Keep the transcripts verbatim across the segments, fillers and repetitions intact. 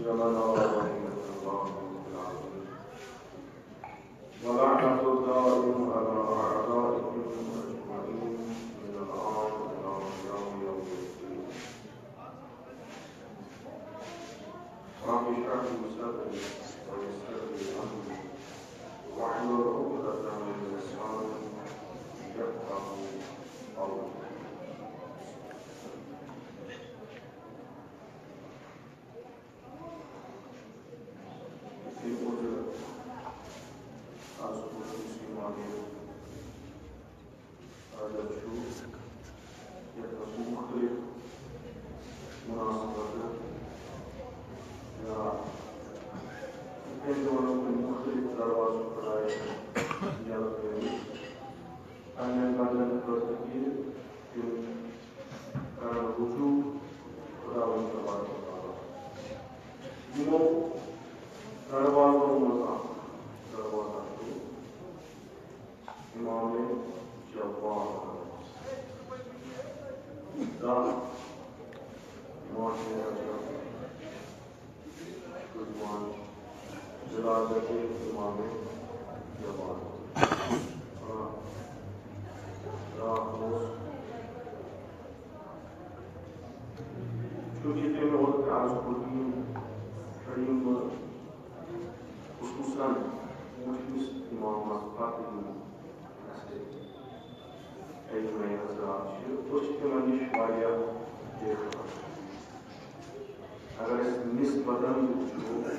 لنا وبينكم الله رب العالمين. ولعنة الدائم على أعدائكم أجمعين من الآن إلى قيام يوم الدين. رب اشرح لي صدري ويسر لي أمري واحلل عقدة من لساني يفقهوا قولي. یِتھ کٔنۍ اوترٕ عرض کوٚر أمِس یہِ معاملہٕ، عرض چھُ یَتھ منٛز چھِ مُختٔلِف مُناسبتہٕ یا یِتھ کٔنۍ زَن وَنو کُنہِ مُختٔلِف دروازُک خۄدایَس یَلہٕ ترٲوِتھ پنٛنٮ۪ن بندن خٲطرٕ کہِ تِم کرن رجوع خداوند تبارک و تعالیٰ۔ یِمو دروازو منٛز اکھ دروازہ چھُ امام جواد۔ دَہ ماہ رجب۔ قربان ولادت امام جواد۔ آ، آ، اوس۔ چونکہ تٔمۍ اوس عرض کوٚرمُت، یِم خصوصاً وٕچھمٕتۍ امامس پتہٕ یِم اَسہِ علمِ حضرات چھِ، أسۍ چھِ تِمن نِش واریاہ بے خبر۔ اگر أسۍ نسبتاً وٕچھو،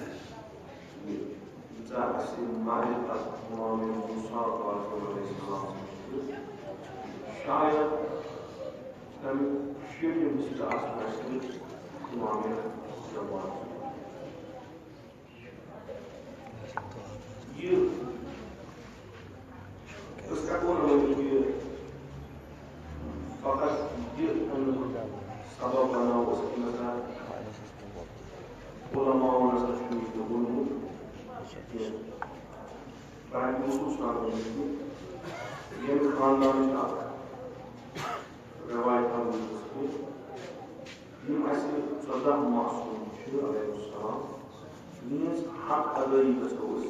یہِ ییٖژاہ اَسہِ معرفت امام موسیٰ پاک علیہ السلام چھِ، شاید تَمیُک شیٹھِم حصہٕ آسہِ اَسہِ امام جواد۔ یہِ أسۍ ہٮ۪کو نہٕ ؤنِتھ کہِ فقط یہِ اَمیُک سبب بناوو أسۍ کہِ نسا علماوَن ہسا چھُ یہِ تہِ ووٚنمُت کینٛہہ۔ بہٕ ہٮ۪کہٕ مخصوٗص سان ؤنِتھ کہِ ییٚمہِ خاندانٕچ اکھ رٮ۪وایتَن منٛز کہِ یِم اَسہِ ژۄداہ معصوم چھِ علیہ السلام، یِہٕنٛز حق ادٲیی گژھو أسۍ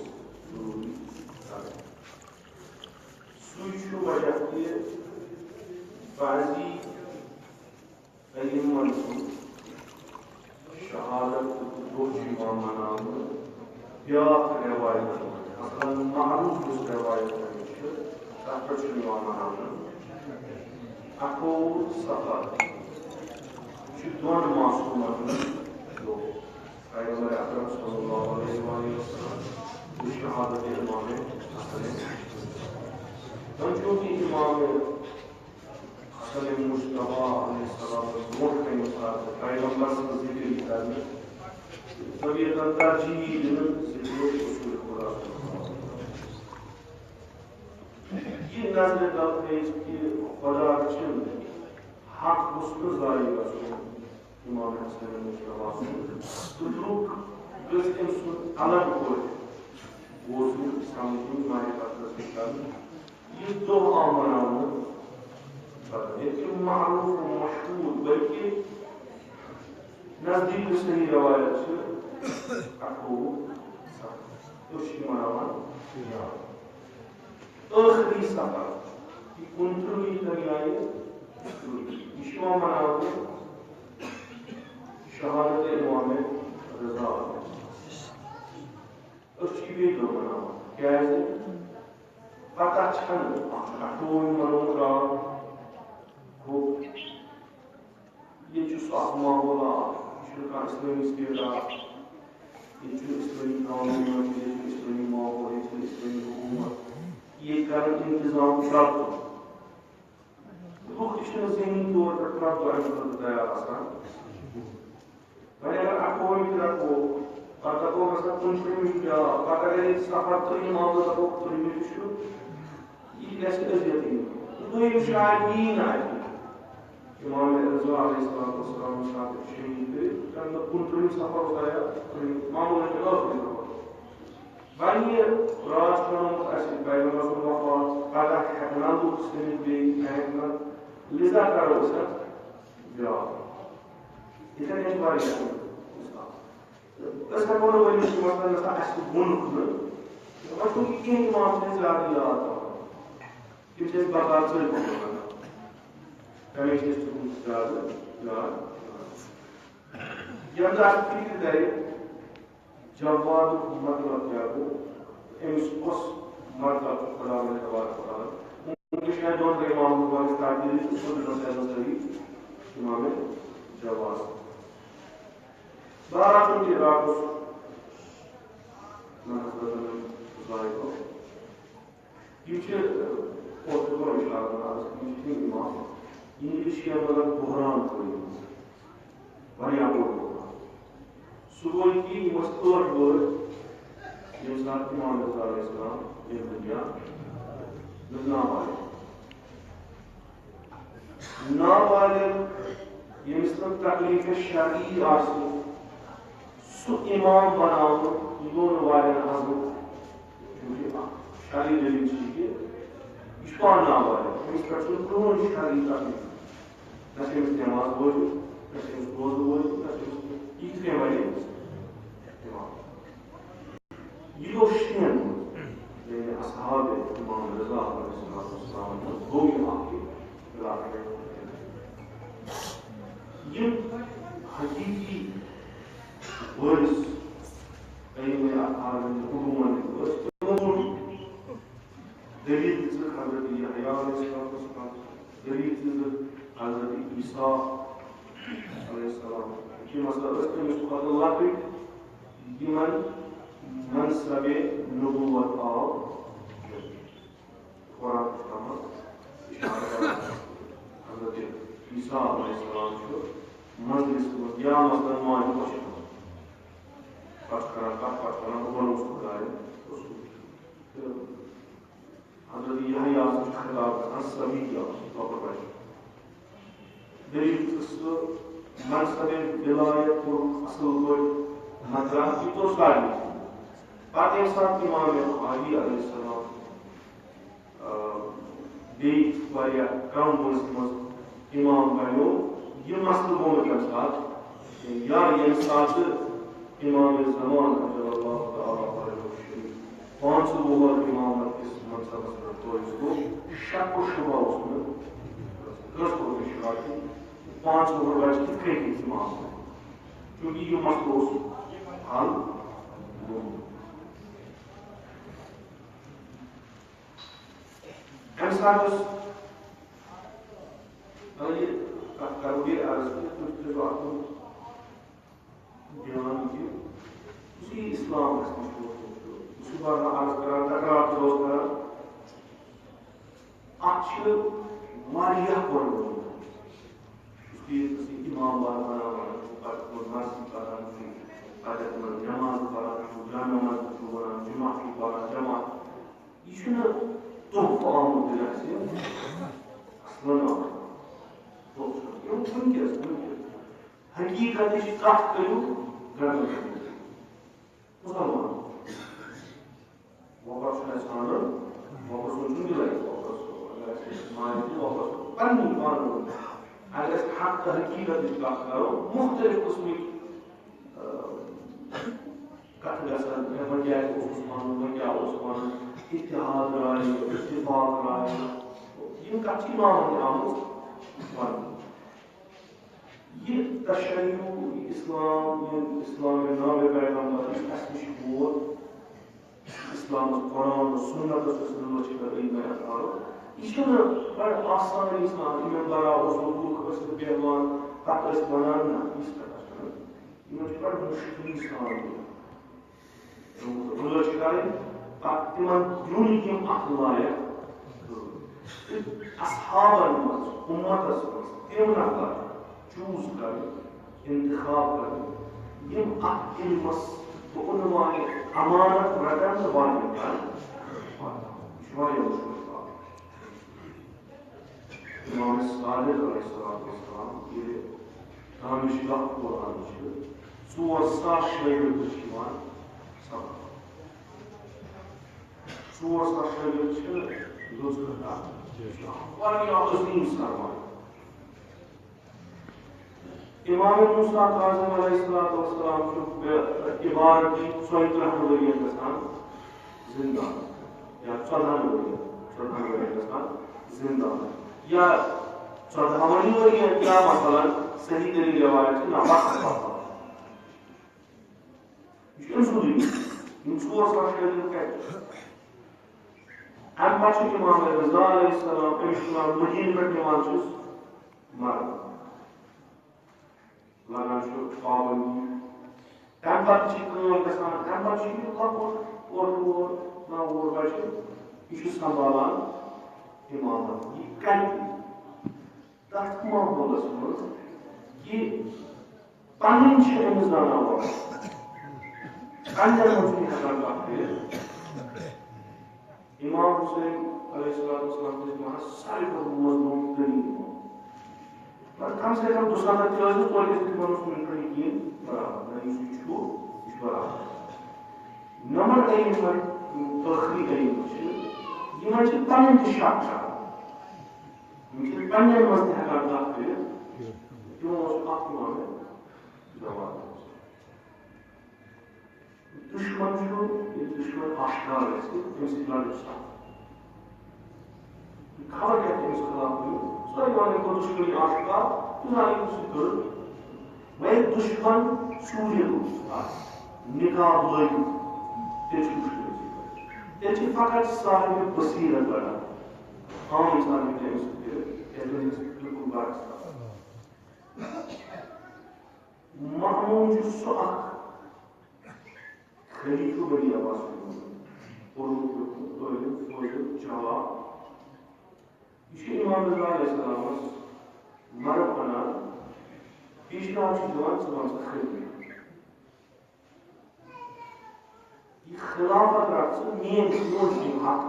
ضروٗری کرٕنۍ۔ سُے چھُ وجہ کہِ بعضی علمن ہُنٛد شہادت دۄہ چھُ یِوان مناونہٕ بیٛاکھ رٮ۪وایت، مثلاً معروف یُس رٮ۪وایت چھِ، تَتھ پٮ۪ٹھ چھُ یِوان مناونہٕ اَٹھووُہ صفر۔ یہِ چھُ دۄن معصوٗمن ہُنٛد دۄہ۔ پیغمبر اکرم صلی اللہ علیہ وآلہ وسلم تہٕ شہادت امام حسن۔ وۄنۍ چوٗنٛکہِ امام حسن مصطفیٰ علیہ السلام برونٛٹھ کنہِ آو پیغمبر سٕنٛز ذِکر یی کرنہٕ، طبیعتاً ترجیح یی دِنہٕ ذِکرِ رسول خدا صلی اللہ علیہ وسلم۔ یہِ نظرِ تل تھٲیِتھ کہِ خدا رٔچھِن حق گوٚژھ نہٕ ضایع گژھُن۔ امام حسن مصطفیٰ سُنٛد تہٕ درٛوٚگ گٔژھ أمۍ سُنٛد الگ پٲٹھۍ بوزُن، سمجھُن، معرفت حٲصِل کرُن۔ یہِ دۄہ آو مناونہٕ پتہٕ ییٚتہِ معروف و مشہوٗر، بلکہِ نزدیٖک یُس صحیح روایت چھِ، اَٹھووُہ صفر۔ أسۍ چھِ مناوان یاد۔ ٲخری صفر، یہِ کُنترٕہٕے تہٕ یا یہِ، یہِ چھُ یِوان مناونہٕ شہادت امام رضا۔ أسۍ چھِ یہِ بیٚیہِ دۄہ مناوان۔ کیٛازِ؟ پتہ چھَنہٕ، اَتھ چھُ اَٹھووُہ منومُت راتھ۔ گوٚو، ییٚتہِ چھُ سُہ اکھ ماحول، آ، یہِ چھُنہٕ کانٛہہ اِسلٲمی سٹیٹ، آ، ییٚتہِ چھُنہٕ اِسلٲمی قانوٗن، ییٚتہِ چھُنہٕ اِسلٲمی ماحول، ییٚتہِ چھُنہٕ اِسلٲمی حکوٗمت۔ ییٚتہِ کرن انتظام پرٛٮ۪تھ دۄہ۔ لُکھ تہِ چھِنہٕ ذہنی طور پٮ۪ٹھ پرٛٮ۪تھ دۄہ اَمہِ خٲطرٕ تیار آسان۔ وۄنۍ اگر اَکوے تہِ رَٹو، پَتہٕ دَپو گژھان کُنترٕہمہِ چھُ بیٛاکھ، پَتہٕ اگر ییٚتہِ سفر ترٛیٚیِم آو، تہٕ دَپو کُنترٕہمہِ تہِ چھُ، یہِ گژھِ اذیتٕے۔ تہٕ دوٚیِم شاید یی نہٕ اَتہِ۔ امام رضا علیہ الصلوۃ والسلام ساتہٕ شہید گٔے، تَمہِ دۄہ کُنترٕہِم سفر اوس آیا، کُنترٕہِم، معموٗلَن چھُ ٲخری سفر۔ وۄنۍ یہِ راتھ چھُ وَنومُت اَسہِ پیغمبر سُنٛد وفات، پَگاہ ہٮ۪کَن نا لُکھ سٔمِتھ بیٚیہِ، نہ ہٮ۪کَن نا، لِذا کَرو أسۍ اَتھ بیٛاکھ۔ یِتھَے کٔنۍ چھِ واریاہ مثال۔ أسۍ ہٮ۪کو نہٕ ؤنِتھ کہِ مثلاً نسا اَسہِ ووٚنُکھ نہٕ، وۄنۍ چھُنہٕ یہِ کینٛہہ، اِمام چھِ اَسہِ زیادٕ یاد تھاوان، تِم چھِ اَسہِ بکار ژٔلۍ پَتہٕ وَنان، تَمے چھِ أسۍ تِہُنٛد زیادٕ یاد تھاوان۔ ییٚمہِ دۄہ اَسہِ فِکرِ تَرِ، جوادُک مطلب کیٛاہ گوٚو؟ أمِس کۄس مرتبہ چھُ خۄداوند تبارک و تعالیٰ؟ وٕنکیٚس چھُ اَسہِ دۄن ترٛٮ۪ن اِمامَن منٛز تعدیٖل، سُہ چھُ سید سعید، اِمام جواد۔ بہرحال، چوٗنٛکہِ راتَس منٛز ذایقہ یِم چھِ، اوترٕ کوٚر اِشارٕ مےٚ آز، یِم چھِ تِم اِمام، یِم چھِ شیعن مطلب بحران ترٲومٕژ، واریاہ بوٚڑ بحران۔ سُہ گوٚو کہِ یِم ٲسۍ ٲٹھ وٲرۍ، ییٚمہِ ساتہٕ اِمام رضا علیہ السلام ییٚمہِ دُنیا نابالغ۔ نابالغ، ییٚمِس نہٕ تکلیٖف شرعی آسہِ، سُہ اِمام بناوُن، یہِ گوٚو نہٕ واریاہن ہضم۔ کیونکہ اکھ شرعی دٔلیٖل چھِ یہِ کہِ یہِ چھُ پانہٕ نابالغ، أمِس پٮ۪ٹھ چھُنہٕ کٕہٕنۍ شرعی تکلیٖف، نہ چھِ أمِس نٮ۪ماز وٲجِب، نہ چھِ أمِس روزٕ وٲجِب، نہ چھِ أمِس کینٛہہ، یہِ کِتھ کٔنۍ بنہِ اِمام؟ یہِ گوٚو شیعن منٛز، یعنی اصحاب امام رضا علیہ الصلوۃ والسلام منٛز گوٚو یہِ اکھ خلاف۔ یِم حقیقی وٲرث ائمہ اطہارن ہٕنٛدۍ علومن ہٕنٛدۍ ٲسۍ، تِمو ووٚن دٔلیٖل دِژٕکھ حضرت یحییٰ علیہ الصلوۃ والسلام، دٔلیٖل دِژٕکھ حضرت عیسیٰ علیہ السلام۔ یِم ہسا ٲسۍ تٔمِس کھۄتہٕ لۄکٕٹۍ، یِمن منصب نبوت آو۔ قرآن چھُ تَتھ منٛز اِشارٕ کران۔ حضرت عیسیٰ علیہ السلام چھُ مجلس منٛز یا مثلاً ماجہِ پوشہِ منٛز پَتہٕ چھُ کران کَتھ، پَتہٕ چھُ وَنان، "بہٕ بَنووُس خۄدایَن رسول۔" تہٕ حضرت یحییٰ سُنٛد چھُ خطاب گژھان صبی یا لۄکُٹ بَچہٕ۔ دٔلیٖل چھُ سُہ منصب ولایت کوٚر اَصٕل پٲٹھۍ مطرح، یہِ توٚر سارنٕے۔ پَتہٕ ییٚمہِ ساتہٕ اِمام علی علیہ السلام، آ، بیٚیہِ واریاہ کَم وٲنٛسہِ منٛز اِمام بَنیو، یہِ مسلہٕ گوٚو نہٕ تَمہِ ساتہٕ کینٛہہ۔ یا ییٚمہِ ساتہٕ اِمام زمان رضی اللہ تعالیٰ عنہ شریٖف پانٛژھ وُہُر اِمامت کِس منصبس پٮ۪ٹھ فٲیض گوٚو، شک و شبہ اوس نہٕ کٲنٛسہِ کوٚر نہٕ شک کہِ پانٛژھ وُہُر بچہِ کِتھ کٔنۍ ہیٚکہِ اِمام بٔنِتھ، چوٗنٛکہِ یہِ مسلہٕ اوس حل گوٚمُت۔ اَمہِ ساتہٕ اوس، مطلب، یہِ کَتھ کَرو بیٚیہِ عرض کہِ تُہۍ تھٲیِو اَتھ کُن دھیان کہِ یُس یہِ اِسلام اَسہِ نِش ووتمُت چھُ، یہِ چھُ بارہا عرض کران، تکرار تہِ اوس کران۔ اَتھ چھِ واریاہ قۄربٲنی۔ یُس تہِ ییٚتہِ نَس یہِ اِمام بار بناوان چھُ، پَتہٕ یَتھ منٛز مسجد پَران چھُ، پَتہٕ یَتھ منٛز نٮ۪ماز پَران چھُ، جامع مسجد چھُ وَنان، جُمعہ چھُ پَران، جماعت۔ یہِ چھُنہٕ تحفہٕ آمُت دِنہٕ اَسہِ، اَصلًا آمُت۔ تحفہٕ چھُنہٕ۔ یِم وٕنکیٚس، وٕنکیٚس۔ حقیٖقتٕچ کَتھ کٔرِو گرن منٛز۔ مُسلمان۔ وۄپَر چھُنہٕ اَسہِ اَنُن، وۄپَر سُنٛد چھُنہٕ دِلٕے، وۄپَر سُنٛد، اگر اَسہِ مانہِ تہٕ وۄپَر سُنٛد پَنٕنی پانہٕ ؤنۍ۔ اگر أسۍ حق تہٕ حقیٖقتٕچ کَتھ کَرو، مُختٔلِف قٕسمٕکۍ، آ، کَتھٕ گژھن، ہے، وۄنۍ کیٛازِ اوسُس وَنُن، وۄنۍ کیٛاہ اوس وَنُن، اتحاد رایہِ، اتفاق رایہِ، یِم کَتھٕ چھِ اِمامَن تہِ آمٕژ وَننہٕ۔ یہِ تشیع، یہِ اِسلام، یہِ اِسلام نابِ پیغمبر یُس اَسہِ نِش ووت، اِسلامَس، قرآن و سُنتَس یُس رٲچھ کٔر أمۍ بیان کَرو، یہِ چھُنہٕ بَڑٕ آسٲنی سان، یِمَن بَرابر اوس لوٗکھ ٲسۍ نہٕ بیٚہوان، پَتہٕ ٲسۍ وَنان، نہ، یِژھ کَتھ چھَنہٕ۔ یِمَن چھُ بَڑٕ مُشکِلی سان یہِ۔ رٲچھ کَرٕنۍ، پَتہٕ تِمَن دیُن یِم اَتھ لایق۔ تہٕ اصحابَن منٛز، اُمَتَس منٛز تِم نفر choose کَرٕنۍ، اِنتِخاب کَرٕنۍ، یِم اَتھ علمَس بعنوانِ امانت رَٹَن تہٕ باقیَن تام واتناوَن۔ یہِ چھُ واریاہ مُشکِل کار۔ امام صادق علیہ الصلوۃ والسلام ییٚلہِ دانشگاہ کھولان چھِ، ژور ساس شٲگِرد چھِ یِوان سبق۔ ژور ساس شٲگِرد چھِ لٔژ کَتھ اَکھ۔ یہِ چھُ اَکھ واریاہ عظیٖم سرمایہ۔ امام موسیٰ کاظم علیہ الصلوۃ والسلام چھُ بے عبارتی ژۄیہِ ترٕٛہن ؤرین گژھان زندہ، یا ژۄدہن ؤرین، ژۄدہن ؤرین گژھان زندہ، یا ژۄدہن ؤرین، یا مثلاً صحیح ترین روایت چھِ نَمَتھ ؤرین۔ یہِ چھُ أمۍ سُنٛدُے۔ یِم ژور ساس شٲگِرد کَتہِ؟ اَمہِ پَتہٕ چھُ امام رضا علیہ السلام، أمِس چھُ ناو مدیٖنہٕ پٮ۪ٹھ نِوان چھُس مرن۔ لگان چھُ پابندی۔ تَمہِ پَتہٕ چھِ کٲم گژھان، تَمہِ پَتہٕ چھُ یہِ لۄکُٹ اورٕ یور، نَو وُہُر بَچہٕ، یہِ چھُ سنبھالان اِمامت۔ یہِ کَتہِ؟ تَتھ ماحولَس منٛز، یہِ پَنٕنۍ چھِ أمِس زانان وۄنۍ۔ پنٛنٮ۪ن منٛز چھُنہٕ ہٮ۪کان کَتھ کٔرِتھ۔ امام حسین علیہ الصلوۃ والسلام چھِ أسۍ وَنان ساروی کھۄتہٕ مظلوم تریٖن امام۔ مگر کم سے کم دُسَتتھ تہِ ٲسِو، توتہِ ٲسِو تِمن اوس وٕنہِ پٮ۪ٹھ یقیٖن برابر، نہ یُس یہِ چھُ، یہِ چھُ برابر۔ نمبر ٲیِم وۄنۍ ٲخری ٲیِم چھِ، یِمن چھِ پنٕنۍ تہِ شک کران۔ یِم چھِ پننٮ۪ن منٛز تہِ ہٮ۪کان کتھ کٔرِتھ۔ تِمو اوس اکھ امام جواب۔ دُشمن چھُ، ییٚلہِ دُشمن آشکار گژھِ، تٔمِس سۭتۍ لڑُن سخ۔ خبر کیٛاہ تٔمِس خلاف کٔرِو، سۄے وَنہِ گوٚو دُشمنی آشکار، تہٕ زانہِ أمِس سۭتۍ کٔر۔ وۄنۍ ییٚلہِ دُشمن سوٗرِتھ آسہِ، نقاب لٲگِتھ، تیٚلہِ چھُ مُشکِل گژھان۔ تیٚلہِ چھِ فقط صاحبِ بصیرت بڑان۔ عام انسان ہیٚکہِ نہٕ أمِس سۭتۍ کٔرِتھ، کیٛازِ أمِس چھِ بالکل برعکس آسان۔ مأمون چھُ سُہ اکھ خلیفہٕ ؤلی عباس، پوٚرمُت لیوٚکھمُت، عٲلِم، فٲضِل، جواب۔ یہِ چھُ امام رضا علیہ السلامس مرٕ وَنان، پیشنہاد چھُ دِوان، ژٕ وَن سا خلیفہٕ۔ یہِ خلافت رَٹھ ژٕ، میٲنۍ، میون چھُ یہِ حق۔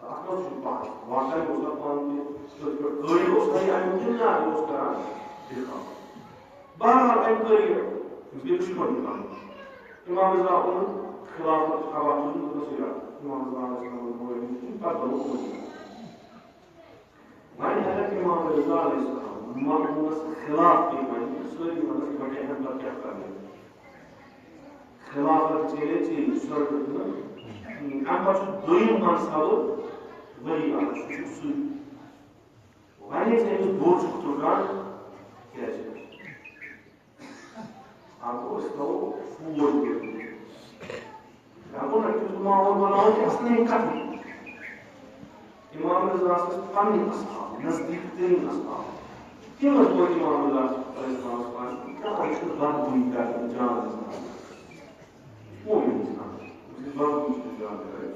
اَتھ منٛز چھُ بحث، واقعی اوس اَتھ پانہٕ تہِ، أتھۍ پٮ۪ٹھ قٲیِل اوس، نہ یہِ اَمیُک کِنہٕ نہ، یہِ اوس کران دِفاع۔ بہرحال، أمۍ کٔر یہِ، أمِس گٔے دُشمنی پَنٕنۍ۔ امام رضا اوٚن خلافت، خلافت دیُت أمِس یہِ، امام رضا علیہ السلام ووٚن، پَتہٕ بَنوو أمِس۔ وۄنۍ اگر امام رضا علیہ السلام مأمونس خلاف تہِ ونہِ، سٲری ونس، بہٕ کیٛاہ ہٮ۪مہٕ، پتہٕ کیٛاہ کرٕ؟ خلافت ژیلے ژیلہِ، سۄ رٔٹٕکھ نہٕ۔ امہِ پتہٕ چھُ دوٚیِم منصب ولی عہد، سُہ چھُ سُے۔ وۄنۍ ییٚلہِ أمِس بوٚڑ چھُ تُلان، کیٛازِ؟ اَتھ گوٚو أسۍ تھاوو فوج بٲگِتھ۔ مےٚ گوٚو نہ تیُتھ ماحول بَناوُن کہِ اَصلٕے کَتھٕے۔ امام رضا ٲسۍ پَنٕنۍ اصحاب، نزدیٖک تریٖن اصحاب۔ تِم ٲسۍ توتہِ امام رضا علیہ السلامَس پَنٕنۍ، کانٛہہ چھُنہٕ بدگویی کَران جان اِنسان۔ مومِن اِنسان، یُس بدگویی چھُنہٕ جان کَران۔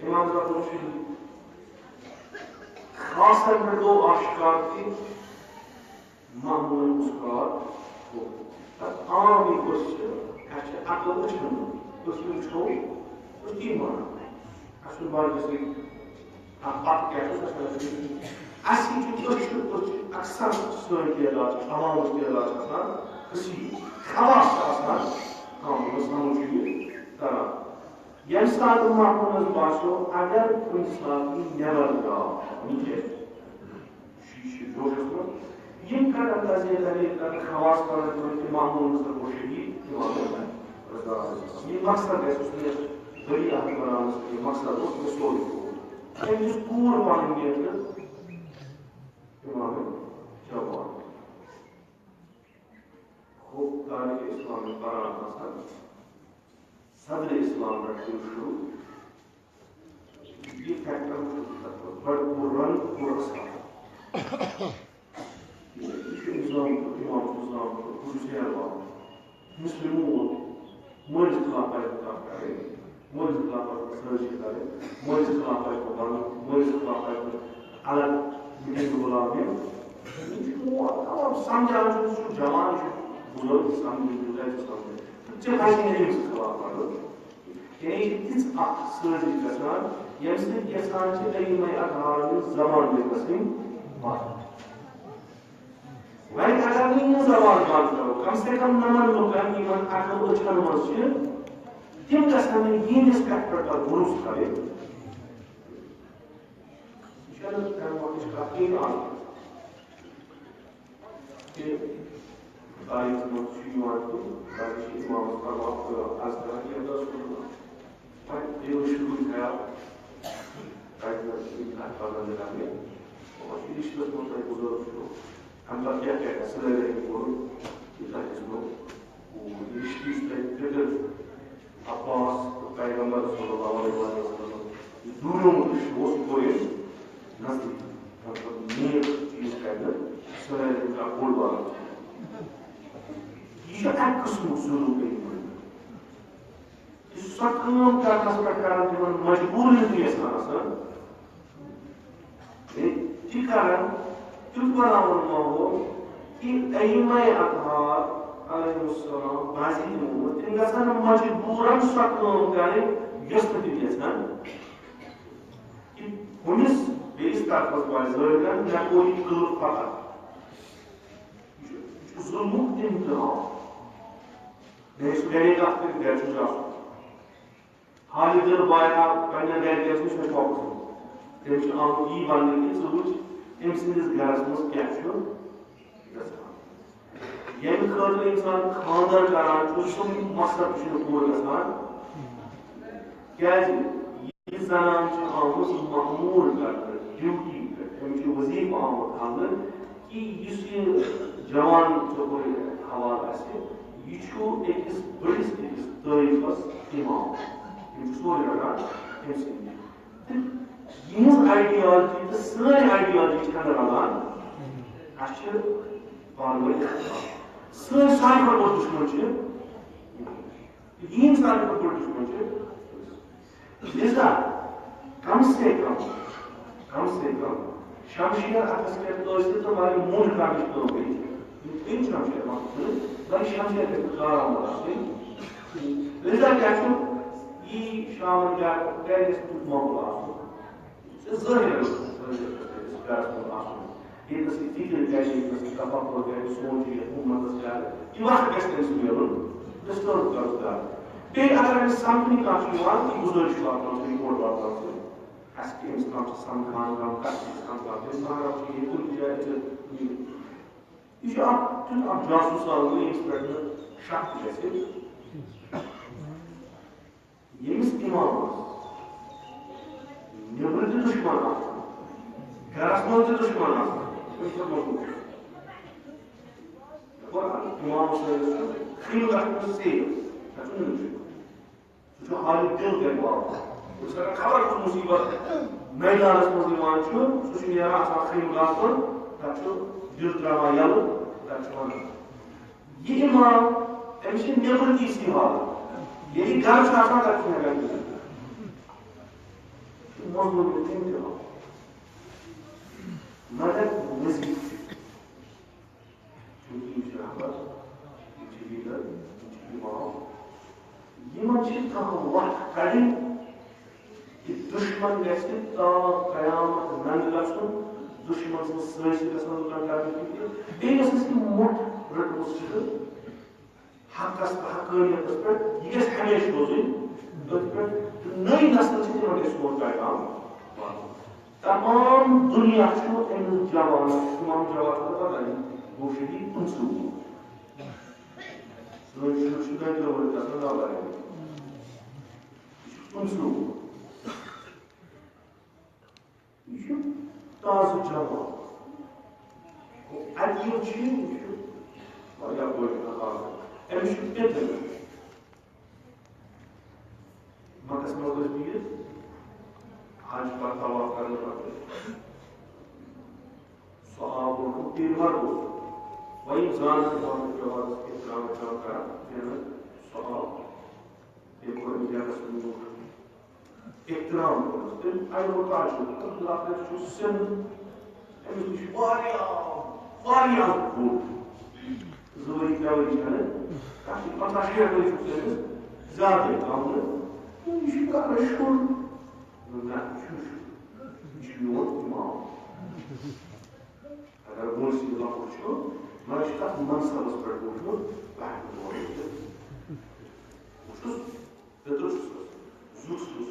امام رضا گوٚو شہید۔ خاصن پٮ۪ٹھ گوٚو آشکار کہِ مأمون مسکرات گوٚو۔ تہٕ عام یہِ أسۍ چھِ، اَسہِ چھِ عقل أچھن منٛز۔ أسۍ وٕچھو، أسۍ چھِ یہِ مانان۔ اَسہِ چھُنہٕ باقٕے سۭتۍ اَتھ پَتہٕ کیٛاہ چھُ، اَسہِ چھُنہٕ اَسہِ چھُ، أسۍ چھِ، أسۍ چھِ اکثر سٲنۍ تعداد چھِ، عوامٕچ تعداد چھِ آسان کثیٖر، خواص چھِ آسان کم، بہٕ سمجھ چھُ یہِ کران۔ ییٚمہِ ساتہٕ مأمونس باسیو، اگر کُنہِ ساتہٕ یہِ نٮ۪بر درٛاو، یہِ کیٛازِ؟ شیٖشہٕ جوشس منٛز، یِم کَرن تَزیٖد تحلیٖل کَرن، خواص کَرن تِمن تہِ مأمون ہسا گوٚو شہیٖد، اِمام رضا۔ یہِ مقصد گژھِ سُہ یَتھ ؤری اَکھ بَناونَس، یہِ مقصد اوس، یہِ سورُے گوٚو۔ أمۍ دِژ کوٗر پَنٕنۍ نیٚچوِس اِمام جوان۔ خوب تاریخ اسلام پران آسان، صدر اسلام رحمہ اللہ شروع۔ یہ فیکٹر چھُ تتھ منٛز بڑٕ پُر رنگ، پُر اثر۔ یہ چھُ نظام، امام نظام، پُر زیر وال۔ مسلم مول، مٲلِس خلاف پزِ نہٕ کتھ کرٕنۍ۔ مٲلِس خلاف پزِ نہٕ سٲزِش کرٕنۍ، مٲلِس خلاف پزِ نہٕ ونُن، مٲلِس خلاف پزِ نہٕ الگ میٖٹِنٛگ بُلاوٕنۍ۔ یہِ چھُ مول، تمام سمجھان چھُ، سُہ چھُ جوان، یہِ چھُ بُزرگ، سمجھُن چھُ، تۄہہِ چھُ سمجھُن۔ ژےٚ پزِ نہٕ أمِس خلاف پَرُن۔ یعنی یہِ چھِ تِژھ اکھ سٲزِش گژھان، ییٚمہِ سۭتۍ یژھان چھِ أیمَے اطہارَن ہٕنٛز زبان گژھِ گژھٕنۍ بنٛد۔ وۄنۍ اگر نہٕ یہِ زبان بنٛد کرو، کم سے کم نَمَن لُکن یِمن عقل أچھن منٛز چھِ، تِم گژھن نہٕ یِہنٛدِس پٮ۪ٹھ پٮ۪ٹھ پتہٕ بھروسہٕ کرٕنۍ۔ یہِ چھَنہٕ تَمہِ وقتٕچ کتھ کِہیٖنۍ آز۔ تاریخس منٛز چھُ یِوان تہٕ تَتہِ چھِ اِمامَس پَرناوان قرآن۔ از کران یہِ حظ اوس وۄنۍ دِل شروٗع خیال، کَتہِ نَس چھِ یِم کَتھ پَزَن نہٕ کَرنہِ۔ وۄنۍ چھُ رِشتَس منٛز تۄہہِ بُزرگ چھُو، اَمہِ پَتہٕ کیٛاہ کیٛاہ گژھِ؟ صِلَے رحمی کوٚرُن، یہِ تۄہہِ دِژمو۔ یہِ رِشتہٕ یُس تۄہہِ فِکر چھُ، عباس تہٕ پیغمبر صلی اللہ علیہ وسلم یہِ دوٗریومُت رِشتہٕ اوس، سُہ گوٚو ییٚتہِ نزدیٖک۔ مطلب، نیک چیٖز کَرِ نہٕ سٲرِوٕے کانٛہہ بوٚڑ بارٕ۔ یہِ چھُ اَکہِ قٕسمُک سلوٗک ییٚتہِ۔ یہِ چھُ سۄ کٲم کَرنَس پٮ۪ٹھ کَران تِمَن مجبوٗر یُتھ یَژھان آسان۔ ہے، تہِ کرن، تیُتھ بناوُن ماحول کہِ ائمہ اطہار علیہ السلام، بعضی تِمو ووٚن، تِم گژھن نہٕ مجبوٗرن سۄ کٲم کرٕنۍ، یۄس نہٕ تِم یژھن۔ کہِ ہُمِس بیٚیِس طرفس باسہِ ظٲہرن، مےٚ کوٚر یہِ قلب فتح۔ یہِ چھُ، یہِ چھُ ظُلمُک انتہا۔ بیٚیہِ سُہ گرے کتھ کٔرِتھ، گرِ چھُس آسُن۔ خالد بن بارہا پننٮ۪ن گرِکٮ۪ن سۭتۍ چھُ اَسہِ واپس یُن۔ تٔمِس چھُ آمُت یی وننہٕ کہِ ژٕ وٕچھ، أمۍ سٕنٛدِس گرس منٛز کیٛاہ چھُ گژھان۔ ییٚمہِ خٲطرٕ اِنسان خانٛدر کران چھُ، سُہ مقصد تہِ چھُنہٕ پوٗرٕ گژھان۔ کیٛازِ؟ یہِ زنان چھِ آمٕژ مأموٗر کرنہٕ، ڈیوٹی پٮ۪ٹھ، أمِس چھُ وظیفہٕ آمُت تھاونہٕ۔ کہِ یُس یہِ جوان ژےٚ کوٚرُے حوالہٕ اَسہِ، یہِ چھُ أکِس بٔڑِس، أکِس طٲیفَس اِمام۔ یِم چھِ سورُے رَٹان أمۍ سٕے نِش۔ تہٕ یِہٕنٛز ideology تہٕ سٲنۍ ideology چھَنہٕ رَلان۔ اَسہِ چھِ پانہٕ ؤنۍ اختلاف۔ سٲنۍ ساروی کھۄتہٕ بٔڑ دُشمَن چھِ یِہِنٛدۍ ساروی کھۄتہٕ بٔڑ دُشمَن چھِ۔ لہذا کم سے کم، کم سے کم شمشیر اتھس کٮ۪تھ ٲسِتھ تہٕ وۄنۍ موٚنڈ کڑنٕچ کٲم گٔے۔ یِم تِم شمشیر ما آسن، وۄنۍ شمشیر گژھِ نہٕ کارآمد آسٕنۍ۔ لہذا کیٛاہ چھُ، یی شامن گرٕ، گرِ گژھِ تیُتھ ماحول آسُن۔ ژےٚ ظٲہِر، ظٲہِر گژھِ گرس منٛز آسُن۔ ییٚتہِ نَس یہِ فِکر گژھِ، ییٚتہِ نَس یہِ تفکر گژھِ، سونٛچ یِیہِ، حکوٗمتس گژھِ، یہِ وقت گژھِ تٔمِس میلُن، disturb کرُن گژھِ۔ بیٚیہِ اگر أمِس سمکھنہِ کانٛہہ چھُ یِوان، یہِ گُزٲرِش چھُ آسان، سُہ report واتناوُن۔ اَسہِ کہِ أمِس تام چھِ سمکھان، کانٛہہ کَتھ چھِ سمکھان، تٔمِس ما ہاو چھِ یہِ کُنہِ جایہِ تہِ۔ یہِ چھُ اکھ تیُتھ اکھ جاسوٗس آمُت، ییٚمِس پٮ۪ٹھ نہٕ شک تہِ گژھِ۔ ییٚمِس اِمامَس نیٚبرٕ تہِ دُشمَن آسَن، گَرَس منٛز تہِ دُشمَن آسَن، تٔمِس چھُ مطلوب۔ دَپان، اِمام حُسینَس چھُ خیٖمہٕ گژھُن safe، تَتھ چھُنہٕ دُشمَن۔ سُہ چھُ حالہِ دِل تَمہِ باپَتھ۔ یُس اگر خبر کُس مُصیٖبت مٲدانَس منٛز یِوان چھُ، سُہ چھُ نیران آسان خیٖمہٕ گژھُن، تَتھ چھُ دِل ترٛاوان یَلہٕ، تَتھ چھُ وَنان۔ یہِ اِمام، أمِس چھِ نیٚبرٕ تہِ یِژھٕے حالت۔ ییٚلہِ گرٕ چھُ آسان، تَتہِ چھُنہٕ ہٮ۪کان کِہیٖنۍ۔ یہِ چھُ مظلوٗم، یہِ چھُ اِمتِحان۔ مگر نزیٖک چھُ۔ چوٗنٛکہِ یِم چھِ رہبر، یِم چھِ leader، یِم چھِ اِمام۔ یِمن چھِ کانٛہہ وَتھ کَڑٕنۍ، کہِ دُشمَن گژھِ تا قیامت ننٛگ گژھُن، دُشمَن سٕنٛز سٲزشہِ گژھن لُکَن کَرنہِ فِکرِ۔ بیٚیہِ یۄس اَسہِ یہِ مۄٹھ رٔٹمٕژ چھِ حقَس تہٕ حقٲنیتَس پٮ۪ٹھ، یہِ گژھِ ہمیشہِ روزٕنۍ أتھۍ پٮ۪ٹھ۔ تہٕ نٔے نسل چھِ، تِمَن گژھِ سون پیغام واتُن۔ تمام دُنیا چھُ أمِس جوانَس، اِمام جواد چھُ پَتہ، یہِ گوٚو شہیٖد پٕنٛژٕہ وُہُر۔ سٲنۍ شُرۍ چھِ دۄیہِ ترٛہ ؤہٕرۍ گژھان لالایہِ۔ یہِ چھُ پٕنٛژٕہ وُہُر۔ یہِ چھُ تازٕ جوان۔ گوٚو اَتہِ یُس چھُ، یہِ چھُ واریاہ بٔڑ اکھ عالم۔ أمِس چھُ پِتٕر۔ مَکَس منٛز ٲسۍ بِہِتھ، حج پَتہٕ طواف کرنہٕ پَتہٕ۔ سُہ آو برونٛہہ کُن، تیٖر مَرگ اوس۔ وۄنۍ یِم زانان چھِ، پَنُن پٮ۪وان احترام وحترام کران، یہِ نہٕ سُہ آو۔ تٔمۍ کوٚر أمِس ڈٮ۪کَس کُن لوٚگ۔ احترام کوٚرُس۔ تٔمۍ اَتہِ گوٚو تعجب۔ دوٚپُن، "لۄکٹِس چھُ سِن، أمِس نِش واریاہ، واریاہ بوٚڑ۔ زٕ ؤری، ترٛےٚ ؤری چھَنہٕ، تَتھ چھِ پنٛژاہ شیٹھ ؤری چھُس أمِس زیادَے پَہَم۔ یہِ چھُ کَران شُر۔" دوٚپُن، "نہ، یہِ چھُنہٕ شُر۔ یہِ چھُ میون اِمام۔" اگر وٲنٛسہِ یہِ لۄکُٹ چھُ، مگر یہِ چھُ تَتھ منصبس پٮ۪ٹھ ووتمُت، بہٕ ہٮ۪کہٕ نہٕ وٲنٛسہِ دِتھ۔ بہٕ چھُس، پِتُر چھُس، زیُٹھ چھُس،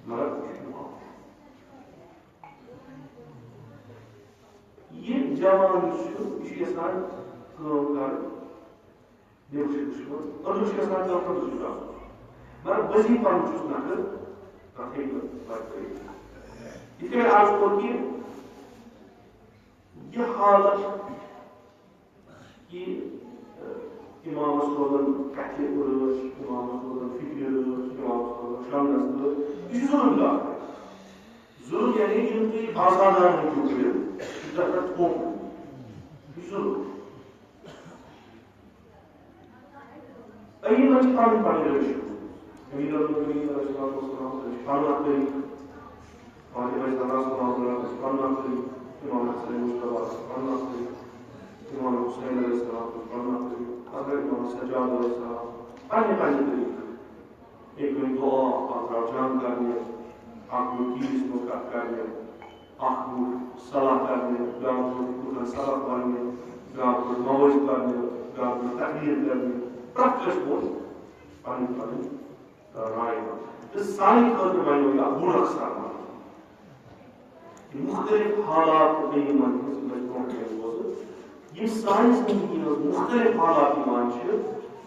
مگر بہٕ چھُس نہٕ مامہٕ۔ یہِ جوان یُس چھُ، یہِ چھُ یَژھان کٲم کَرٕنۍ، نیٚبرٕ چھُ دُشمَن، أنٛدرٕ چھُ یَژھان کٲم، أنٛدرٕ چھُ کَرُن۔ مگر وظیٖفہٕ پَنُن چھُس نَکھٕ، تَتھ ہیٚکہِ نہٕ پَتہٕ کٔرِتھ۔ یِتھ کٔنۍ مےٚ عرض کوٚر کہِ یہِ حالت کہِ، اَ، اِمامَس روزَن کَتھِ رٲچھ، اِمامَس روزَن فِکرِ رٲچھ، اِمامَس روزَن شۄنٛگنَس رٲچھ، یہِ چھُ ظُلُم کَرُن۔ ظُلُم یعنی یِم تُہۍ آزادانہٕ ہیٚکِو کٔرِتھ، یہِ چھُ تۄہہِ پٮ۪ٹھ تھوٚومُت۔ یہِ چھُ ظُلُم۔ أئمن چھِ پنٕنۍ پنٕنۍ رٲے چھِ۔ امیر المؤمنین علیہ الصلوۃ والسلام، تٔمِس چھِ پنُن اکھ طریٖقہٕ۔ فاطمہ زہرا سلام اللہ، تٔمِس چھِ پنُن اکھ طریٖقہٕ۔ امام حسن مجتبیٰ، تٔمِس چھِ پنُن اکھ طریٖقہٕ۔ امام حسین علیہ السلام، تٔمِس چھِ پنُن اکھ طریٖقہٕ۔ حضرت امام سجاد علیہ السلام، پنٕنۍ پنٕنۍ طریٖقہٕ۔ اکھ گوٚو دعا، اکھ درٛاو جنگ کرنہِ، اکھ گوٚو ٹی وی یَس منٛز کتھ کرنہِ، اکھ گوٚو صلاح کرنہِ، بیٛاکھ گوٚو لُکن سبق وننہِ، بیٛاکھ گوٚو موعظہٕ کرنہِ، بیٛاکھ گوٚو تقریر کرنہِ۔ پرٛٮ۪تھ کٲنٛسہِ ووٚن پنٕنۍ پنٕنۍ راے۔ تہٕ سانہِ خٲطرٕ بنیو یہِ اکھ بوٚڑ اکھ سرمایہ۔ یِم مُختٔلِف حالات تہٕ أئمن ہٕنٛز یِم اَسہِ برٛونٛہہ کَنہِ روزٕ، یِم سانہِ زِندگی منٛز مُختٔلِف حالات یِوان چھِ،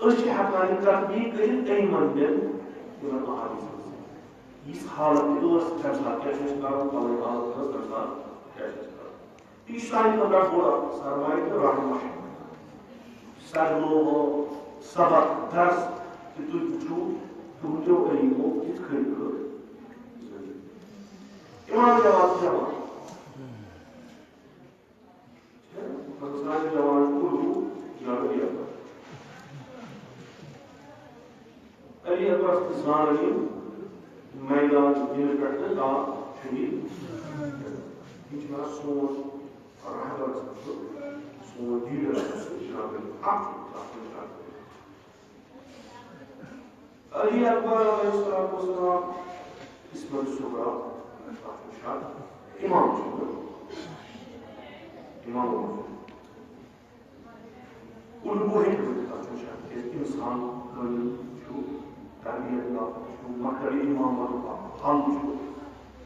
أسۍ چھِ ہٮ۪کان یہِ تطبیٖق کٔرِتھ أئمن ہٕنٛدٮ۪ن یِمن احادیثن سۭتۍ۔ یِژھ حالت تہِ ٲس، تَمہِ ساتہٕ کیٛاہ چھُ اَسہِ کَرُن، پَنٕنۍ حالت ٲس، تَمہِ ساتہٕ کیٛاہ چھُ اَسہِ کَرُن۔ یہِ چھُ سانہِ خٲطرٕ اکھ بوٚڑ اکھ سرمایہِ تہٕ رہنمائی۔ سرمایہِ، سبق، درس کہِ تُہۍ وٕچھِو، تُہنٛدیو علمو کِتھ کٔنۍ کٔر زندگی۔ امام جواد جوان۔ چھا؟ مطلب، سانہِ جوان چھُ اردو یا علی اکبر۔ علی اکبرس تہِ زانن یِم میدان دِنہٕ پٮ۪ٹھ تہٕ تا شہید۔ یِم چھِ وَنان سون رہبر ہسا چھُ، سون لیڈر ہسا چھُ جناب علی۔ اکھ چھُ تَتھ منٛز جناب علی۔ علی اکبر علیہ الصلوۃ والسلام، عصمت صغریٰ، تَتھ چھُ نِشان امام چھُ، امام۔ الگو ہیٚکہِ ؤنِتھ، تَتھ چھُ نِشان، کیٛازِ اِنسان کٲمِل چھُ، تربیت یافتہٕ چھُ، مکتبِ امامتُک اکھ پھل چھُ،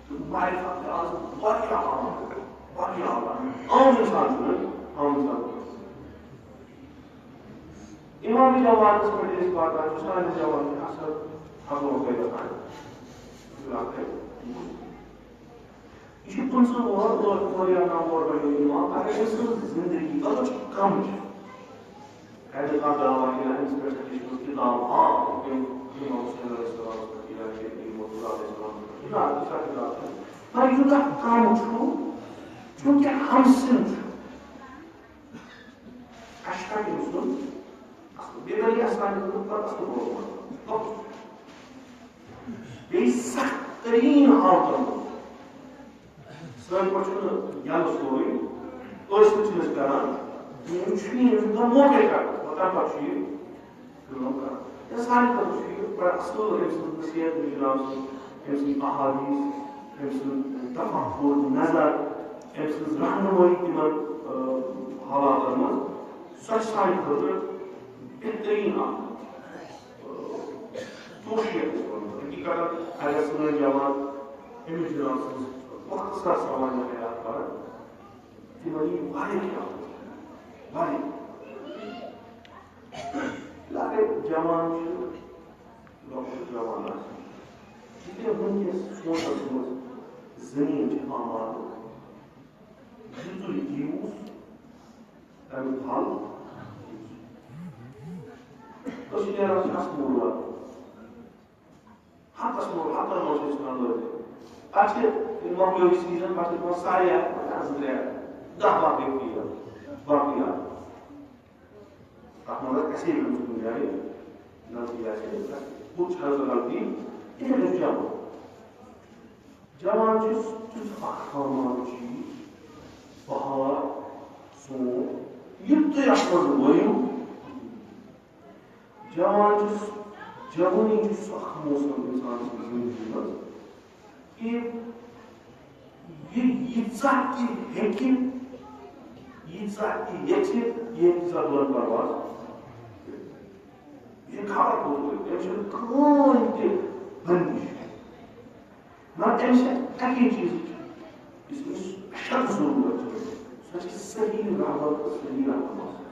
تہٕ معرفت تہِ آز واریاہ عام، واریاہ عام۔ عام اِنسان چھُنہٕ، عام اِنسان چھُنہٕ۔ امام جوادس پٮ۪ٹھ ییٚلہِ أسۍ واتان چھِ، سانہِ جوان چھِ اکثر ہزرو گٔے گژھان۔ یہِ چھُ پٕنٛژٕہ وُہر، ٲٹھ وُہر یا نَو وُہر بَنیو امام، اگر أمۍ سٕنٛز زندگی بدل چھِ کم چھِ۔ اَتہِ کانٛہہ دعوا کینٛہہ، أمِس پٮ۪ٹھ چھِ لیٚچھمٕژ کِتاب، آ، یِم امام حسین علیہ السلام پٮ۪ٹھ یا شیخ امام مرتضیٰ علیہ السلام پٮ۪ٹھ، یہِ نہ، یہِ چھا کِتاب چھِ؟ مگر یوٗتاہ کم چھُ، چوٗنٛکہِ ہمسِنٛد چھُ۔ اَسہِ چھا أمۍ سُنٛد اَصٕل؟ بیٚیہِ بَنہِ اَسہِ سانہِ خٲطرٕ پَتہٕ اَصٕل روزان۔ بیٚیہِ سخت تریٖن حالتَن منٛز۔ سٲنۍ پٲٹھۍ چھُنہٕ یَلہٕ سورُے، ٲسِتھ چھِنہٕ أسۍ کَران، یِم چھُنہٕ یِم چھُنہٕ کانٛہہ موقعے کَران، مگر تَمہِ پَتہٕ چھُ یہِ کٲم کَران۔ یا سانہِ خٲطرٕ چھُ یہِ بَڑٕ اَصٕل أمۍ سٕنٛز نصیحت، أمِس جِناب سٕنٛز، أمۍ سٕنٛدۍ احادیث، أمۍ سُنٛد تفکر، نظر، أمۍ سٕنٛز رہنمٲیی تِمَن، آ، حالاتَن منٛز، سۄ چھِ سانہِ خٲطرٕ بہتریٖن اَکھ، آ، توفیق أسۍ وَنو۔ حقیٖقتاً اگر سٲنۍ جوان أمِس جِناب سٕنٛز مۄختصر سوانح حیات پَرَن، تِمَن یی واریاہ کینٛہہ، واریاہ۔ لۄکٕٹۍ جوان چھِ، لۄکُٹ جوان آسہِ، یہِ تہِ وٕنکیٚس سونٛچَس منٛز زٔمیٖن چھِ آمادٕ، یہِ تُہۍ دِیوٗس، تَمیُک پھل۔ أسۍ چھِ نیران چھِ اَصٕل وَتھ۔ ہَتَس منٛز، ہَتَن منٛز چھِ أسۍ وَنان لٲگِتھ۔ پَتہٕ چھِ ییٚلہِ مۄکلیو یہِ سیٖزن، پَتہٕ چھِ تِمَن سارے اَتھ منٛز زٕ ترٛےٚ، دَہ باہ بیٚکری یَتھ، باقٕے یَتھ۔ تَتھ منٛز آسہِ اَسے گٔمٕژ کُنہِ جایہِ غلطی آسہِ، بُتھ چھَنہٕ سۄ غلطی، یِتھَے کٔنۍ چھُ جوان۔ جوان چھُ تیُتھ اَکھ آمادٕ چیٖز، بہار، سونٛتھ، یہِ تُہۍ اَتھ منٛز ؤیِو، جوان چھُ سُہ، جوٲنی چھُ سُہ اَکھ موسم اِنسان سٕنٛزِ زِندگی منٛز، کہِ یہِ ییٖژاہ تہِ ہیٚکہِ، ییٖژاہ تہِ ییٚژھِ، یہِ ہیٚکہِ تیٖژاہ بُلند پرواز کٔرِتھ۔ یہِ خبر کوٚت وٲتۍ، أمِس چھُنہٕ کٕہٕنۍ تہِ بندش۔ مگر أمِس چھِ اَکی چیٖزٕچ، یُس أمِس اَشد ضروٗرت چھِ، سۄ چھِ صحیح رہبر تہٕ صحیح رہنما۔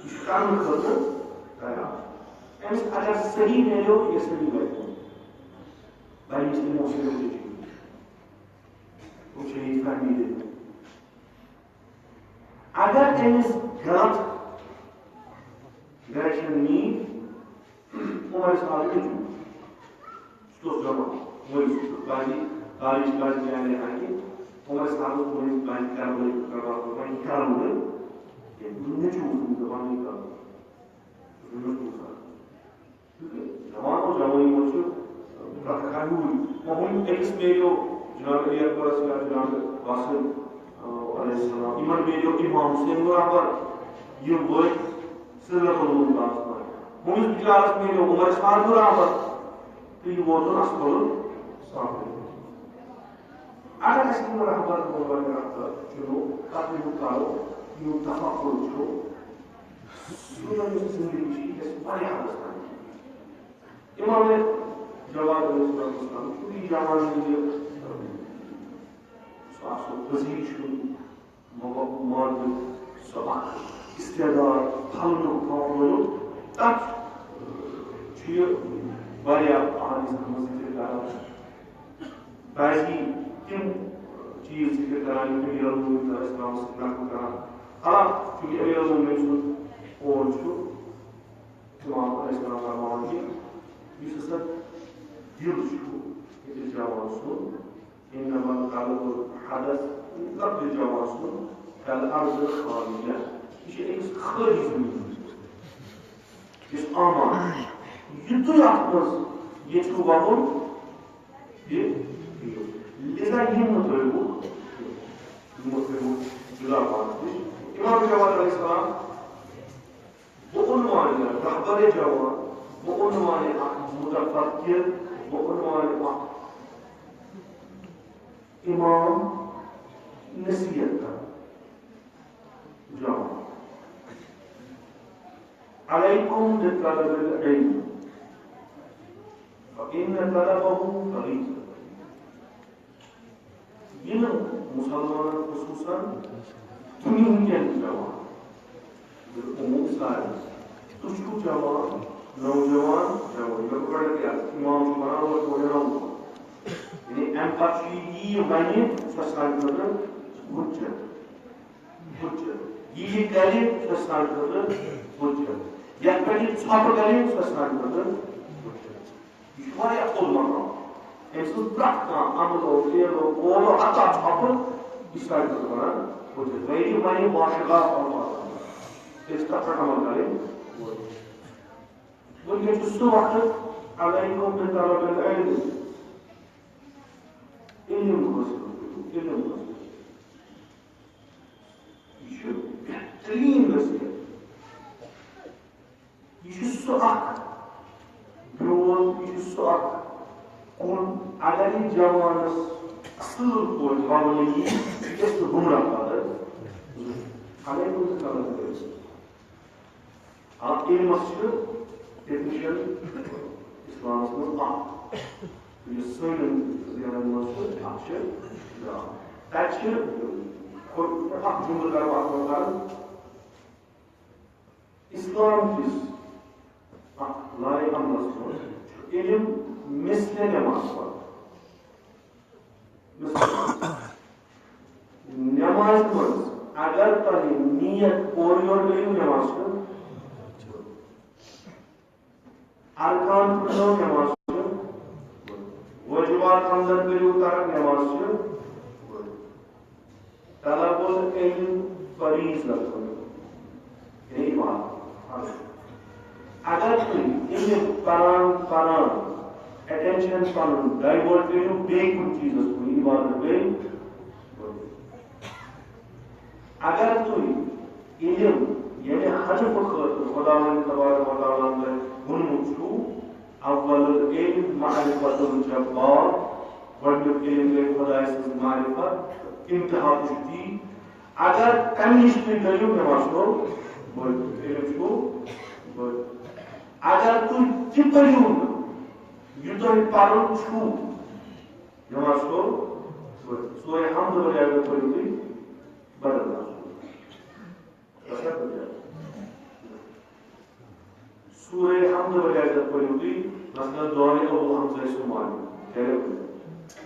یہِ چھُ کرنہٕ خٲطرٕ تیار۔ أمِس اگر صحیح میلیو، یہِ صحیح واتہِ۔ بَنہِ أمِس تہِ موسم تہِ چھُ۔ یِم شہیٖد فہمی دِتھ۔ اگر أمِس غلط ڈائریکشن نی، عمر صاحب چھُ، سُہ اوس جوان، وۄنۍ سُہ چھُ بازی، تاریخ بازی جانے آگے، عمر صاحب اوس وۄنۍ بازی کران، وۄنۍ کران، وۄنۍ کران، وۄنۍ کینٛہہ۔ دوٚپُن، مےٚ چھُ وُچھمُت، دَپان، یہِ کرُن۔ دوٚپُن، مےٚ چھُ وُچھان۔ جوان اوس، جوانی منٛز چھُ پرٛٮ۪تھ کانٛہہ ہیوٗ۔ وۄنۍ أکِس میلیو جناب علی اکبرس یا جناب قاسم، آ، علیہ السلام، یِمن میلیو امام حسین برابر، یِم وٲتۍ سدرۃ المنتہاہس پٮ۪ٹھ۔ ہُمِس بِچارس میلیو عمر فاروق برابر، تہٕ یہِ ووتُن اسفل السافلین۔ اگر اَسہِ یِم رہبر، رہبر رہبر چھُنہٕ، تقریٖب کرو، یِم تفکر چھُ، سٲنۍ یۄس زندگی چھِ، یہِ گژھِ واریاہ حدس تام۔ امام جواد علیہ السلام چھُ یہِ جوان، یہِ سُہ اَصٕل پذیٖر چھُ، مطلب، ماجہِ سُہ اکھ استعداد، پھلنُک، پھۄکھنُک، تَتھ چھُ یہِ واریاہ احادیثن منٛز ذِکِر کران۔ بعضی تِم چیٖز ذِکِر کران، یِم امیر المومنین علیہ السلامس نقل کران۔ حالانکہ چونکہ امیر المومنین سُنٛد قول چھُ، امام علیہ السلام فرماوان چھِ، یُس ہسا دِل چھُ أکِس جوان سُنٛد، انما قلب الحدث، لۄکٹِس جوان سُنٛد، کالارض الخاویہ، یہِ چھُ أکِس خٲلی زٔمیٖن، یُس آماد، یہِ تُہۍ اَتھ منٛز ییٚژھِو وَوُن، یہِ دِیِو۔ لہذا یہِ مہٕ ترٛٲوِو، یہِ مہٕ ترٛٲوِو جُدا پانَس نِش۔ امام جواد علیہ السلام، بہٕ عنوانِ رہبرِ جوان، بہٕ عنوانِ اکھ متفکر، بہٕ عنوانِ اکھ امام نصیحت کران۔ جوان۔ علیکم بطلب العلم، فإن طلبه فریضة۔ یِنہٕ مُسلمانن خصوصاً دُنیہٕکٮ۪ن جوان، بالعموم سارے، تُہۍ چھِو جوان، نوجوان، جوان، مےٚ کوٚر گۄڈٕنیتھٕے عرض، امام چھُ وَنان، اور کوٚر مےٚ نوجوان۔ یعنی اَمہِ پتہٕ چھُ یہِ یی وَنہِ، سۄ چھِ سانہِ خٲطرٕ حُجت۔ حُجت۔ یہِ یہِ کَرِ، سۄ چھِ سانہِ خٲطرٕ حُجت۔ یَتھ پٮ۪ٹھ یہِ ژھۄپہٕ کَرِ، سۄ چھِ سانہِ خٲطرٕ حُجت۔ یہِ چھُ واریاہ بوٚڑ مقام۔ أمۍ سٕنٛز پرٛٮ۪تھ کانٛہہ عملو، فعلو، قولو، حتی ژھۄپہٕ، یہِ چھُ سانہِ خٲطرٕ بَنان حُجت۔ وۄنۍ ییٚلہِ وَنہِ باشگاہ الفاظن منٛز، أسۍ کَتھ پٮ۪ٹھ عمل کَرٕنۍ؟ وۄنۍ چھُ سُہ وقت، علیکم بطلب العلم۔ علم حٲصِل کٔرِو، علم حٲصِل کٔرِو۔ یہِ چھُ بہتریٖن نصیحت۔ یہِ چھُ سُہ اکھ بیول، یہِ چھُ سُہ اکھ کُل، اگر یہِ جوانس اصٕل پٲٹھۍ وونہٕ یی، یہِ گژھِ نہٕ گمراہ پتہٕ۔ اگر کُنہِ ساتہٕ اکھ علمس چھُ definition اسلامس منٛز اکھ۔ یُس سٲنٮ۪ن ذہنن منٛز چھُ، اکھ چھُ بیٛاکھ۔ تتہِ چھُ اکھ جملہٕ کرو اتھ منٛز کرو۔ اسلام کِس اتھ لارِ عملس منٛز چھُ علم مثلِ نماز پرُن۔ مثلِ نماز۔ نمازِ منٛز اگر تۄہہِ نیت اورٕ یورٕ گٔیو، نماز چھِ۔ ارکان پھٕٹنو، نماز چھِ۔ واجبات اندر کٔرِو ترک، نماز چھِ۔ طلب العلم فریضة، یعنی عبادت۔ اگر تُہۍ علم پران پران attention پنُن divert کٔرِو بیٚیہِ کُنہِ چیٖزس کُن، عبادت گٔے۔ اگر تُہۍ علم، یعنی ہدفہٕ خٲطرٕ خداوند تبارک و تعالیٰ ہن تۄہہِ ووٚنمُت چھُو، اول العلم معرفت الجبار، گۄڈٕنیُک علم گٔے خدایہِ سٕنٛز معرفت، انتہا تہِ چھُ تی۔ اگر تَمہِ نِش تُہۍ ڈٔلِو، مےٚ باسیو بٔلۍ، علم چھُو بٔلۍ۔ اگر تُہۍ تہِ پٔرِو نہٕ، یہِ تۄہہِ پَرُن چھُو، مےٚ باسیو بٔلۍ۔ سورہ حمد وغیرہ پٔرِو تُہۍ بدل کانٛہہ سورہ۔ اچھا، بٔلۍ۔ ؤنِو تُہۍ، مثلاً، دورِ ابو حمزہ سُمانی۔ کیٛاہ ؤنِو؟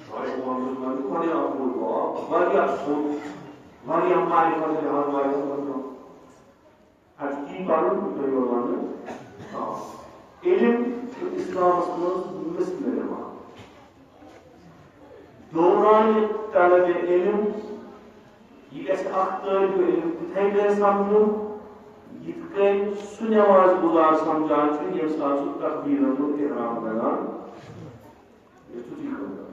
دورِ ابو حمزہ سُمانی، واریاہ بوٚڑ باب، واریاہ سوٚن، واریاہ معرفت لحاظ، واریاہ مطلب۔ اَتہِ چھُ تی پَرُن، تُہۍ یور وَننہٕ۔ آ۔ علم چھُ اِسلامَس منٛز مِثلِ نٮ۪ماز۔ دورانِ طلبِ علم، یہِ گژھِ اَکھ طٲلبِ علم تِتھَے کٔنۍ سَمجھُن، یِتھ کٔنۍ سُہ نٮ۪ماز گُزار سَمجھان چھُ، ییٚمہِ ساتہٕ سُہ تکبیرۃ الاحرام گنٛڈان۔ یہِ چھُ تِتھُے گنٛڈان۔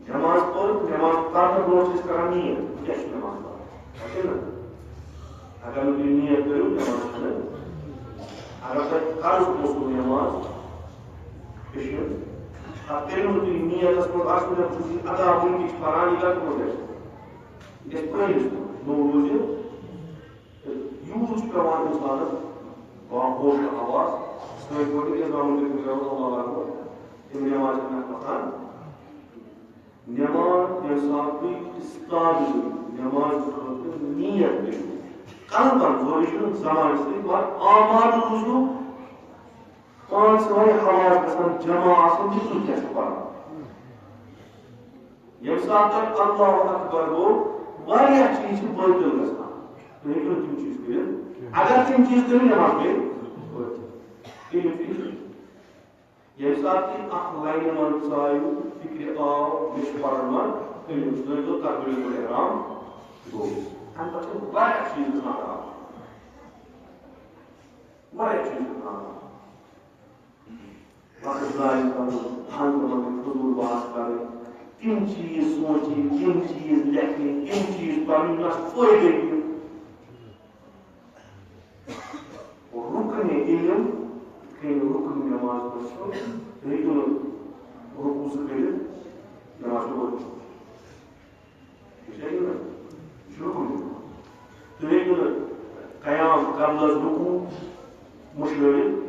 نٮ۪ماز پٔر، نٮ۪ماز پَرنہٕ برونٛہہ چھِ أسۍ کران نیت، بہٕ کیٛاہ چھُس نٮ۪ماز پَران؟ چھُ نہ؟ اگر نہٕ تُہۍ نیت کٔرِو، نٮ۪ماز چھَنہٕ۔ اگر تۄہہِ قرض اوسوٕ نٮ۪ماز، یہِ چھُ، اَتھ کٔرِو نہٕ تُہۍ نیتَس منٛز، اَتھ منٛز چھُ یہِ ادا وٕنہِ تہِ چھُ پَران، یہِ کَتھ منٛز گژھِ؟ یہِ گژھِ پرٛٲنِس منٛز، نوٚو روزِ۔ تہٕ یوٗت چھُ پٮ۪وان اِنسانَس باہوش آواز، سٲنۍ پٲٹھۍ اِسلام الدیٖن، اللہ اکبر، تِم نٮ۪ماز چھَنہٕ اَتھ پَتھان۔ نٮ۪ماز ییٚمہِ ساتہٕ تُہۍ اِسلام چھِو، نٮ۪مازِ خٲطرٕ نیت کٔرِو۔ قلبن، ضروٗری چھُنہٕ زبانہِ سۭتۍ، مگر آمادٕ روٗزِو۔ پانٛژھ وَے حواس گژھن جمع آسٕنۍ کہِ تُہۍ کیٛاہ چھِو پَران۔ ییٚمہِ ساتہٕ تۄہہِ اللہ اکبر گوٚو، واریاہ چیٖز چھِ بٲطِل گژھان۔ تُہۍ ہیٚکِو نہٕ تِم چیٖز کٔرِتھ۔ اگر تِم چیٖز کٔرِو، نٮ۪ماز گٔے۔ تُہۍ ہیٚکِو نہٕ۔ ییٚمہِ ساتہٕ تُہۍ اکھ لاینہِ منٛز ژایِو، فِکرِ آو، مےٚ چھُ پَرُن وۄنۍ، تُہۍ ؤنِو، تُہۍ ؤنۍزیو تکبیرۃ الاحرام گوٚو۔ اَمہِ پَتہٕ چھِ واریاہ چیٖز گژھان خراب۔ واریاہ چیٖز گژھان خراب۔ وقت ضایع کَرُن، ہنٛگہٕ منٛگہٕ فضوٗل بحث کَرٕنۍ، تِم چیٖز سونٛچٕنۍ، تِم چیٖز لیکھٕنۍ، تِم چیٖز پَرٕنۍ، نہ چھُ فٲیدَے کینٛہہ۔ رُکنِ علم، یِتھ کٔنۍ رُکن نٮ۪ماز منٛز چھُ، تُہۍ ہیٚکِو نہٕ رُکوٗ زٕ کٔرِتھ، نٮ۪ماز چھِ ؤتھۍ۔ تُہۍ ہیٚکِو نہٕ، یہِ چھُ رُکُن۔ تُہۍ ہیٚکِو نہٕ قیام، قبلس، رُکوٗ مٔشرٲوِتھ۔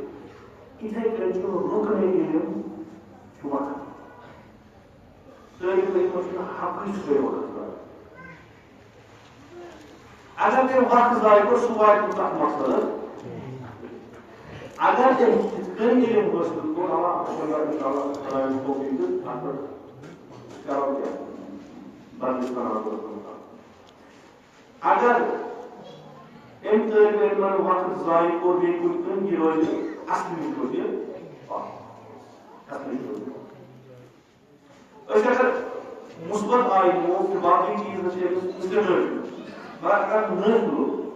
یِتھَے کٔنۍ چھُ رُکنِ علم چھُ وقت۔ طٲلبِ علمَس چھُنہٕ حقٕے سُہ گٔے وقت ضایع۔ اگر تٔمۍ وقت ضایع کوٚر، سُہ واتہِ نہٕ تَتھ مقصدَس۔ اگر تٔمۍ تِتھ کٔنۍ علم حٲصِل کوٚر، اللہ تعالیٰ، انشاءاللہ، خۄدایَن توفیٖق دیُت، اَتھ پٮ۪ٹھ کرو کیٛاہ؟ بدلِس بناوو۔ اگر أمۍ طٲلبِ علمَن وقت ضایع کوٚر بیٚیہِ کُنہِ کُن، یہِ روزِ اَصلہِ نِش روزِ پَتھ۔ اَصلہِ نِش روزِ پَتھ۔ أسۍ اگر مثبت آیہِ نِمو کہِ باقٕے چیٖز چھِ أمِس مُستقل، مگر اگر نٲفِل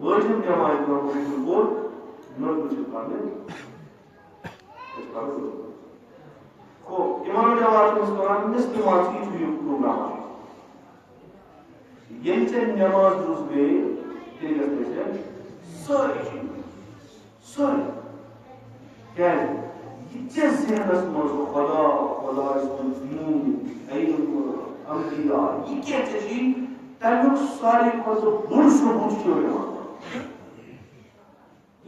واجب نٮ۪مازِ برونٛہہ کُن کوٚر، نٲفِل چھِ پَرنہِ، أسۍ پَرو ضروٗر۔ گوٚو، اِمام جماعت چھِ أمِس وَنان، مِس نٮ۪ماز یہِ چھُ یہِ پروگرام۔ ییٚلہِ ژےٚ نٮ۪ماز درٛوٚس گٔیے، تیٚلہِ گژھِ ژےٚ سٲری چیٖز۔ سورُے۔ کیٛازِ؟ یہِ ژےٚ ذہنس منٛز خۄدا، خۄداے سُنٛد دیٖن، علم، انبیاء، یہِ کیٛاہ ژےٚ چھُے، تَمیُک ساروی کھۄتہٕ بوٚڑ ثبوٗت چھُ یِوان۔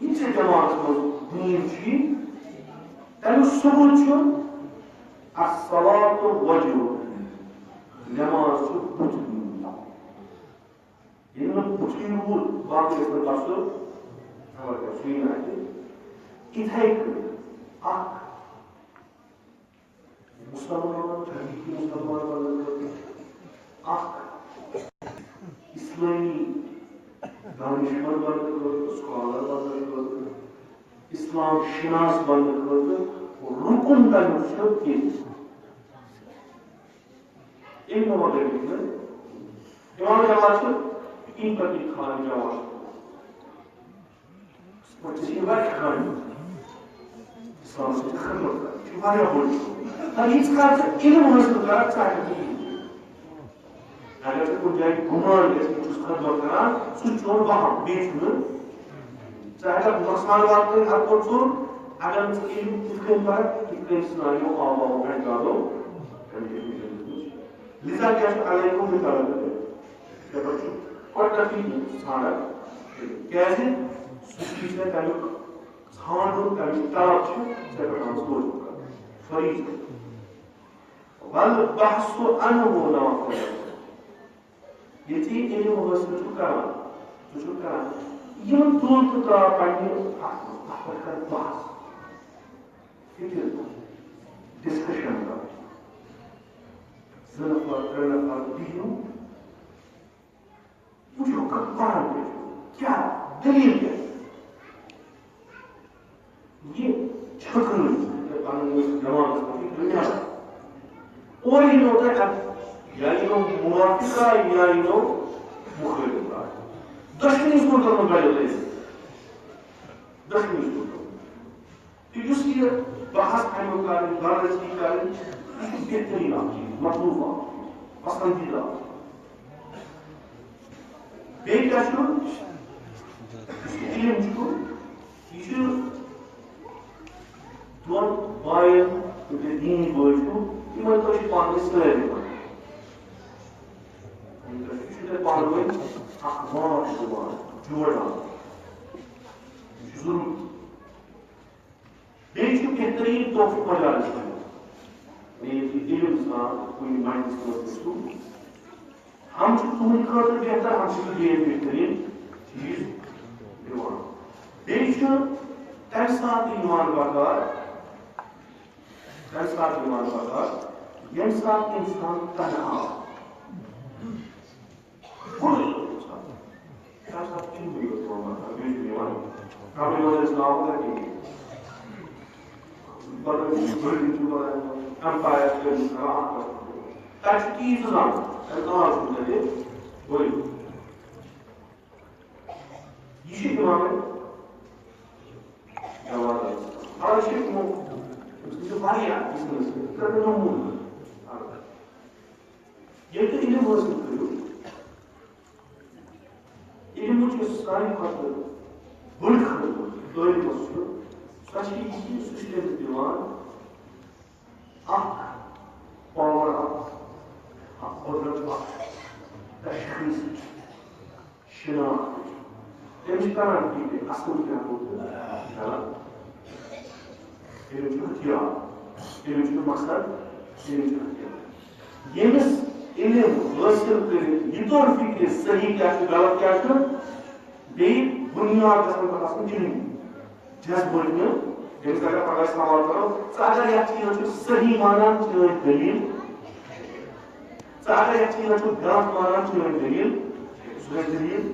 یہِ ژےٚ دٮ۪ماغس منٛز دیٖن چھُے، تَمیُک ثبوٗت چھُ الصلاۃ وجہ، نٮ۪ماز چھُ بُتھ دیٖن۔ ییٚلہِ نہٕ بُتھُے روٗد، باقٕے ٲسۍ نہٕ پَتہٕ سُہ خبر کیٛاہ، سُے نہٕ اَتہِ۔ یِتھَے کٔنۍ اَکھ مُسلمان، حقیٖقی مُسلمان بَننہٕ خٲطرٕ، اَکھ اِسلٲمی دانِشوَر بَننہٕ خٲطرٕ، scholar بَننہٕ خٲطرٕ، اِسلام شِناس بَننہٕ خٲطرٕ رُکُن تَمیُک چھُ ییٚتہِ۔ علم وغیرہ چھُنہٕ۔ امام جماعت چھُ اَمہِ پتہٕ یہِ خانہٕ جماعت۔ اور ژےٚ چھِ یہِ واریاہ کامہِ۔ اِسلامَس چھِ خدمت کَرٕنۍ۔ یہِ چھُ واریاہ بوٚڑ کٲم۔ مگر ییٖتِس کالَس ژٕ علم حٲصِل کَرَکھ، ژٕ ہٮ۪کَکھ نہٕ یہِ۔ اگر ژےٚ کُنہِ جایہِ گُمان گژھِ، بہٕ چھُس خدمت کَران، سُہ چھُ چون وَہَم، بیٚیہِ چھُنہٕ۔ ژٕ ہٮ۪کَکھ نۄقصان واتنٲوِتھ ہَتہٕ کھۄتہٕ ژوٚر، اگر نہٕ ژٕ علم تِتھ کٔنۍ پَرَکھ، یِتھ کٔنۍ سانیو آباؤ اجدادو أمۍ کٔرۍ مٕتۍ۔ لذا کیٛاہ چھُ علیکم بطلب علم؟ ژےٚ پٮ۪ٹھ چھُ گۄڈٕنیتھٕے ژھانڈان۔ کیٛازِ؟ سُہ چیٖز چھُ تَمیُک ژھانڈُن، تَمِچ طلب چھِ ژےٚ پٮ۪ٹھ آمٕژ وٲجِب کرنہٕ۔ فریضہٕ۔ والبحث عنہ نافلہ۔ ییٚلہِ ژٕ یہِ علم حٲصِل چھُکھ کران، ژٕ چھُکھ کران، یِمن دۄن تہٕ ترٛاو پننہِ اَتھ منٛز، اَتھ پٮ۪ٹھ کَر بحث، فِکر کَر، ڈسکشن کَر۔ زٕ نفر، ترٛےٚ نفر بِہِو، وٕچھِو، کَتھ پَران کیٛاہ چھُ، کیٛاہ دٔلیٖل کیٛاہ چھِ؟ یہِ چھَکٲے، یہِ پَنُن أسۍ دٮ۪ماغَس منٛز یہِ دُنیا۔ اورٕ یِنو تۄہہِ اَتھ، یا یِنو موافقہ، یا یِنو مُخٲلفہ۔ دۄشوٕنی صوٗرتَن منٛز بَنیو تۄہہِ۔ دۄشوٕنی صوٗرتَن منٛز۔ تہٕ یُس یہِ بحث اَمیُک کَرٕنۍ، بررسی کَرٕنۍ، یہِ چھُ بہتریٖن اَکھ چیٖز، مطلوب اَکھ چیٖز، پسندیدہ اَکھ چیٖز۔ بیٚیہِ کیٛاہ چھُ؟ یُس یہِ علم چھُ، یہِ چھُ دۄن باین، یِم تۄہہِ دیٖنی بٲے چھِو، یِمن تۄہہِ چھِ پانہٕ ؤنۍ سٲری پَتہ۔ یہِ چھُ تۄہہِ پانہٕ ؤنۍ اکھ واٹھ دِوان، جوڑان۔ یہِ چھُ ضروٗری۔ بیٚیہِ چھُ بہتریٖن تحفہٕ مجالس منٛز۔ یعنی ییٚلہِ تُہۍ علم سان کُنہِ مجلسہِ منٛز گٔژھِو، ہم چھُ تُہنٛدِ خٲطرٕ بہتر، ہم چھُ بیٚیہِ بہتریٖن چیٖز دِوان۔ بیٚیہِ چھُ تَمہِ ساتہٕ تہِ یِوان بکار، تَمہِ ساتہٕ یِوان بکار، ییٚمہِ ساتہٕ اِنسان تنہا آسہِ۔ کُنُے یوت اِنسان۔ تَمہِ ساتہٕ چھُنہٕ یہِ یوت یِوان بکار، بیٚیہِ چھُنہٕ یِوان۔ ربٕنۍ وَنان أسۍ ناو تَتہِ کِہیٖنۍ۔ مطلب، یہِ چھُ بٔڑ، یہِ چھُ وَنان، empire چھُ أمِس کران اَتھ پٮ۪ٹھ۔ تَتہِ چھُ تی زٕ زَنان، تَتہِ ناو چھُ تَتہِ بٔڑ۔ یہِ چھُ اِمام جواد۔ آز چھِ یِمو، یہِ چھِ واریاہ business، یہِ کَرِ نموٗنہٕ۔ ییٚلہِ تُہۍ علم حٲصِل کٔرِو، علمٕچ یۄس ساروی کھۄتہٕ بٔڑ خدمت طٲلبَس چھُ، سۄ چھِ یہِ کہِ سُہ چھُ تٔمِس دِوان اکھ power، اکھ، اکھ قدرت، اکھ تشخیص، شناخت۔ تٔمِس چھِ تران فِکرِ اصل کیٛاہ گوٚو تہٕ غلط۔ علم چھُ ہتھیار، علم چھُ مقصد، علم چھُ ہتھیار۔ ییٚمِس علم حٲصِل کٔرِتھ یہِ توٚر فِکرِ صحیح کیٛاہ چھُ، غلط کیٛاہ چھُ، بیٚیہِ بُنیاد گژھن پتہٕ آسٕنۍ علمی۔ جذبہٕ وٕچھنہٕ، ییٚمِس اگر پگاہ أسۍ سوال کرو، ژٕ اگر یتھ چیٖزس چھُکھ صحیح مانان، چٲنۍ دٔلیٖل، ژٕ اگر یتھ چیٖزس چھُکھ غلط مانان، چٲنۍ دٔلیٖل، سُہ گژھِ دٔلیٖل،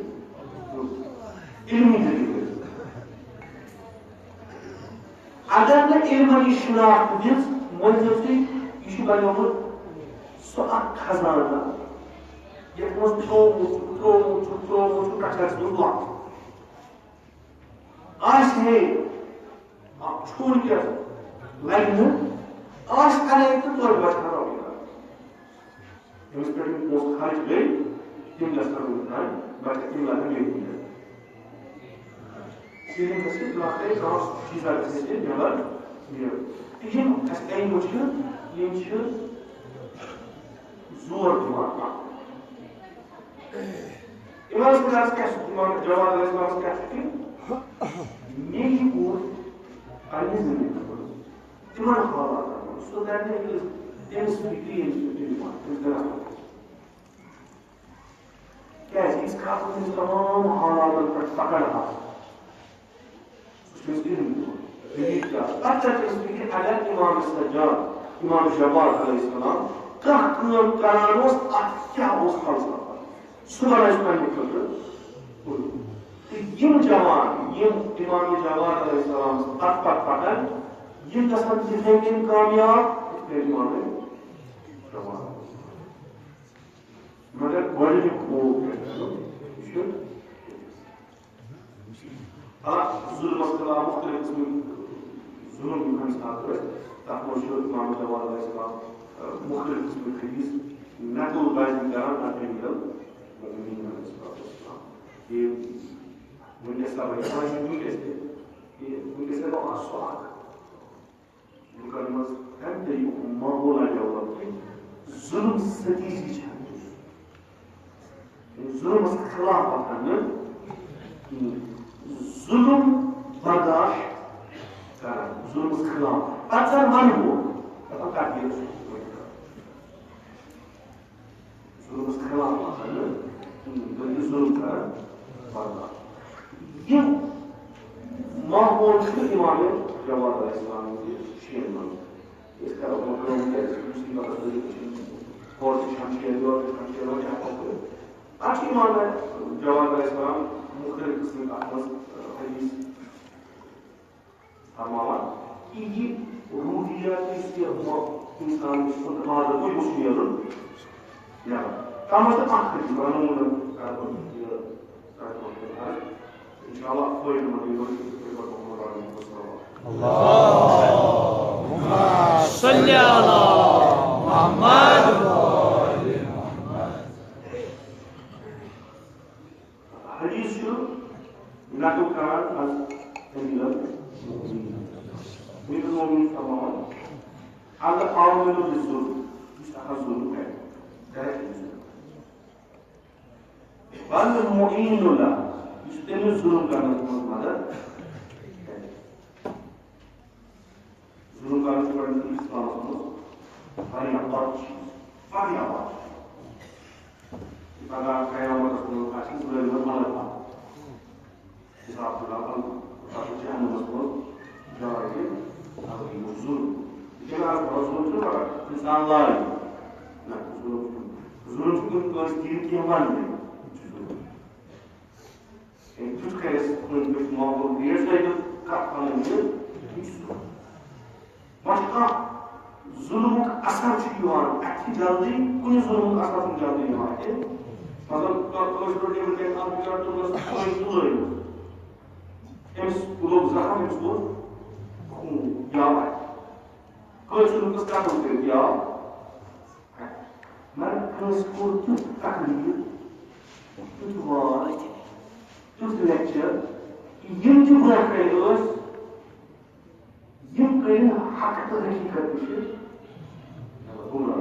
علمی دٔلیٖل۔ اگر نہٕ علمن یہِ شناخت دِژ، مٲنۍ زیو تُہۍ، یہِ چھُ بنیومُت سُہ اکھ خزانہٕ، یتھ منٛز تھوومُت چھُ، تھوومُت چھُ، تھوومُت چھُ، کچھرس منٛز لۄکُٹ۔ آسہِ ہے، اکھ چھُر کیٛاہ لگہِ نہٕ، آسہِ کرے تہٕ توتہِ بچہِ ہا رۄپیہِ دہ۔ ییٚمِس پٮ۪ٹھ یِم پونٛسہٕ خرٕچ گٔے، تِم گژھن نہٕ وُنہِ تام بچہِ، تِم لگن بیٚیہِ کُنہِ جایہِ۔ ییٚلہِ یِم گژھِ، برٛونٛہہ کَنہِ کانٛہہ چیٖزا گژھِ ییٚتہِ نٮ۪بر نیرُن۔ تہٕ یِم اَسہِ اَمہِ وٕچھِ، یِم چھِ زور دِوان اَتھ۔ امام سٕنٛدِ عرض کیٛاہ چھُ؟ امام جواد علیہ السلامس کیٛاہ چھُ کہِ مےٚ یہِ کوٚر پننہِ زندگی منٛز تِمن حالاتن منٛز، سُہ کرِ نہٕ أمِس، تٔمِس فِکرِ ییٚمِس فِکرِ یِوان، تٔمِس دِلس منٛز۔ کیٛازِ؟ ییٖتِس کالس نہٕ تٔمِس تمام حالاتن پٮ۪ٹھ پکڑ آسہِ، سُہ چھُ أمِس علم دِوان۔ دٔلیٖل کیٛاہ؟ پتہٕ چھِ أمِس فِکرِ، اگر امام سجاد، امام جواد علیہ السلام کانٛہہ کٲم کران اوس، اتھ کیٛاہ اوس فلسفہ؟ سُہ بناوِ سُہ پننہِ خٲطرٕ۔ تہٕ یِم جوان، یِم امام جواد علیہ السلام پتہٕ پتہٕ پکان، یِم گژھن تِتھے کٔنۍ کامیاب، یِتھ کٔنۍ امام جواد۔ مگر گۄڈٕنیُک خوف کیٛاہ چھُ؟ یہِ چھُ اَتھ ظُلمَس خلاف مُختٔلِف قٕسمٕکۍ ظُلم یِم اَمہِ ساتہٕ ٲسۍ، تَتھ منٛز چھُ امام جواد علیہ السلام، آ، مُختٔلِف قٕسمٕکۍ حدیث نقل بیان کران، عن امیر المؤمنین علیہ الصلوۃ والسلام۔ یہِ وٕنکیٚس سبق، یہِ وٕنکیٚس تہِ، یہِ وٕنکیٚس ہٮ۪کو اَتھ سُہ اَکھ لُکن منٛز اَمہِ طریٖقُک ماحول آیہِ ڈیولپ کہِ ظُلم ستیزی چھَنہٕ۔ یعنی ظُلمَس خلاف وۄتھان نہٕ کِہیٖنۍ۔ ظُلم برداشت کران، ظُلمَس خلاف۔ پَتہٕ زَن وَنہٕ بہٕ، دَپان کَتھ گٔیَس؟ ظُلمَس خلاف آسان نہٕ کِہیٖنۍ، بلکہِ ظُلم کران برداشت۔ ماحول چھُ امام جواد علیہ السلام تہِ شیعن منٛز۔ أسۍ کرو وۄنۍ کٲم، کیازِ مُصیبتس ؤرِتھ چھِ ہورٕ تہِ چھَم شیعہ، یورٕ تہِ چھَم شیعہ، وۄنۍ کیٛاہ کرو؟ اَتھ چھُ امام جواد علیہ السلام مُختٔلِف قٕسمٕکۍ اَتھ منٛز حدیث فرماوان کہِ یہِ روحیات یُس یہِ ہُہ اِنسان سُنٛد عادت گوٚو، یہِ گوٚژھ نیرُن نٮ۪بر۔ تَتھ منٛز چھِ اَکھ حدیث، بہٕ وَنو نہٕ کَتھ منٛز یہِ، کَتھ منٛز چھِ عرض۔ اِنشاءاللہ فٲیدٕ منٛد یِمو یہِ۔ اللهم صل على محمد۔ حدیث چھُ نقل کران از امیر المؤمنین۔ امیر المؤمنین فرماوان، العامل بالظلم، یُس اکھ ظلم کرِ، کرِ ظلم۔ والمعین له، یُس تٔمِس ظلم کرنس منٛز مدد کرِ۔ ظلم کرُن چھُ گۄڈٕنیتھٕے اسلامس منٛز واریاہ بد چیٖز، واریاہ بد چیٖز۔ پگاہ قیامتس منٛز آسہِ ظٲلمن مدد کرُن۔ حساب کتاب کرُن، پتہٕ چھُ جہنمس منٛز جاے تہِ، اگر یہِ ظلم۔ یہِ کیٛاہ آسہِ بڑا ظلم چھُنہٕ پگاہ انسان لایہِ۔ نہ، ظلم چھُنہٕ۔ ظلم چھُ کُنہِ کٲنٛسہِ دِنۍ کینٛہہ وننہٕ۔ یہِ چھُ ظلم۔ أمۍ کیُتھ کَرٮ۪س کٲنٛسہِ پٮ۪ٹھ ماحول بیٚیِس جایہِ تہٕ کَتھ وَنان یہِ، یہِ چھُ ظُلُم۔ وۄنۍ چھُ کانٛہہ ظُلمُک اَثر چھُ یِوان اَتھِ جلدی، کُنہِ ظُلمُک اَثر چھُنہٕ جلدی یِوان اَتھِ۔ مطلب، کانٛہہ کٲنٛسہِ پٮ۪ٹھ نیٚبرٕ کَنہِ اَکھ بِچارٕ توٚرمُت، کٲنٛسہِ تُلٲوِتھ۔ أمِس لوٚگ زخم، أمِس گوٚو خوٗن، یاو اَتھِ۔ کٲنٛسہِ چھُنہٕ کٲنٛسہِ قتل کٔرِتھ، یاو۔ مگر کٲنٛسہِ کوٚر تیُتھ تقریر، تیُتھ واز، تیُتھ لیکچر، یِم تہِ برونٛہہ کنہِ ٲسۍ، یِم کٔرِن حق تہٕ حقیقت نِش گمراہ۔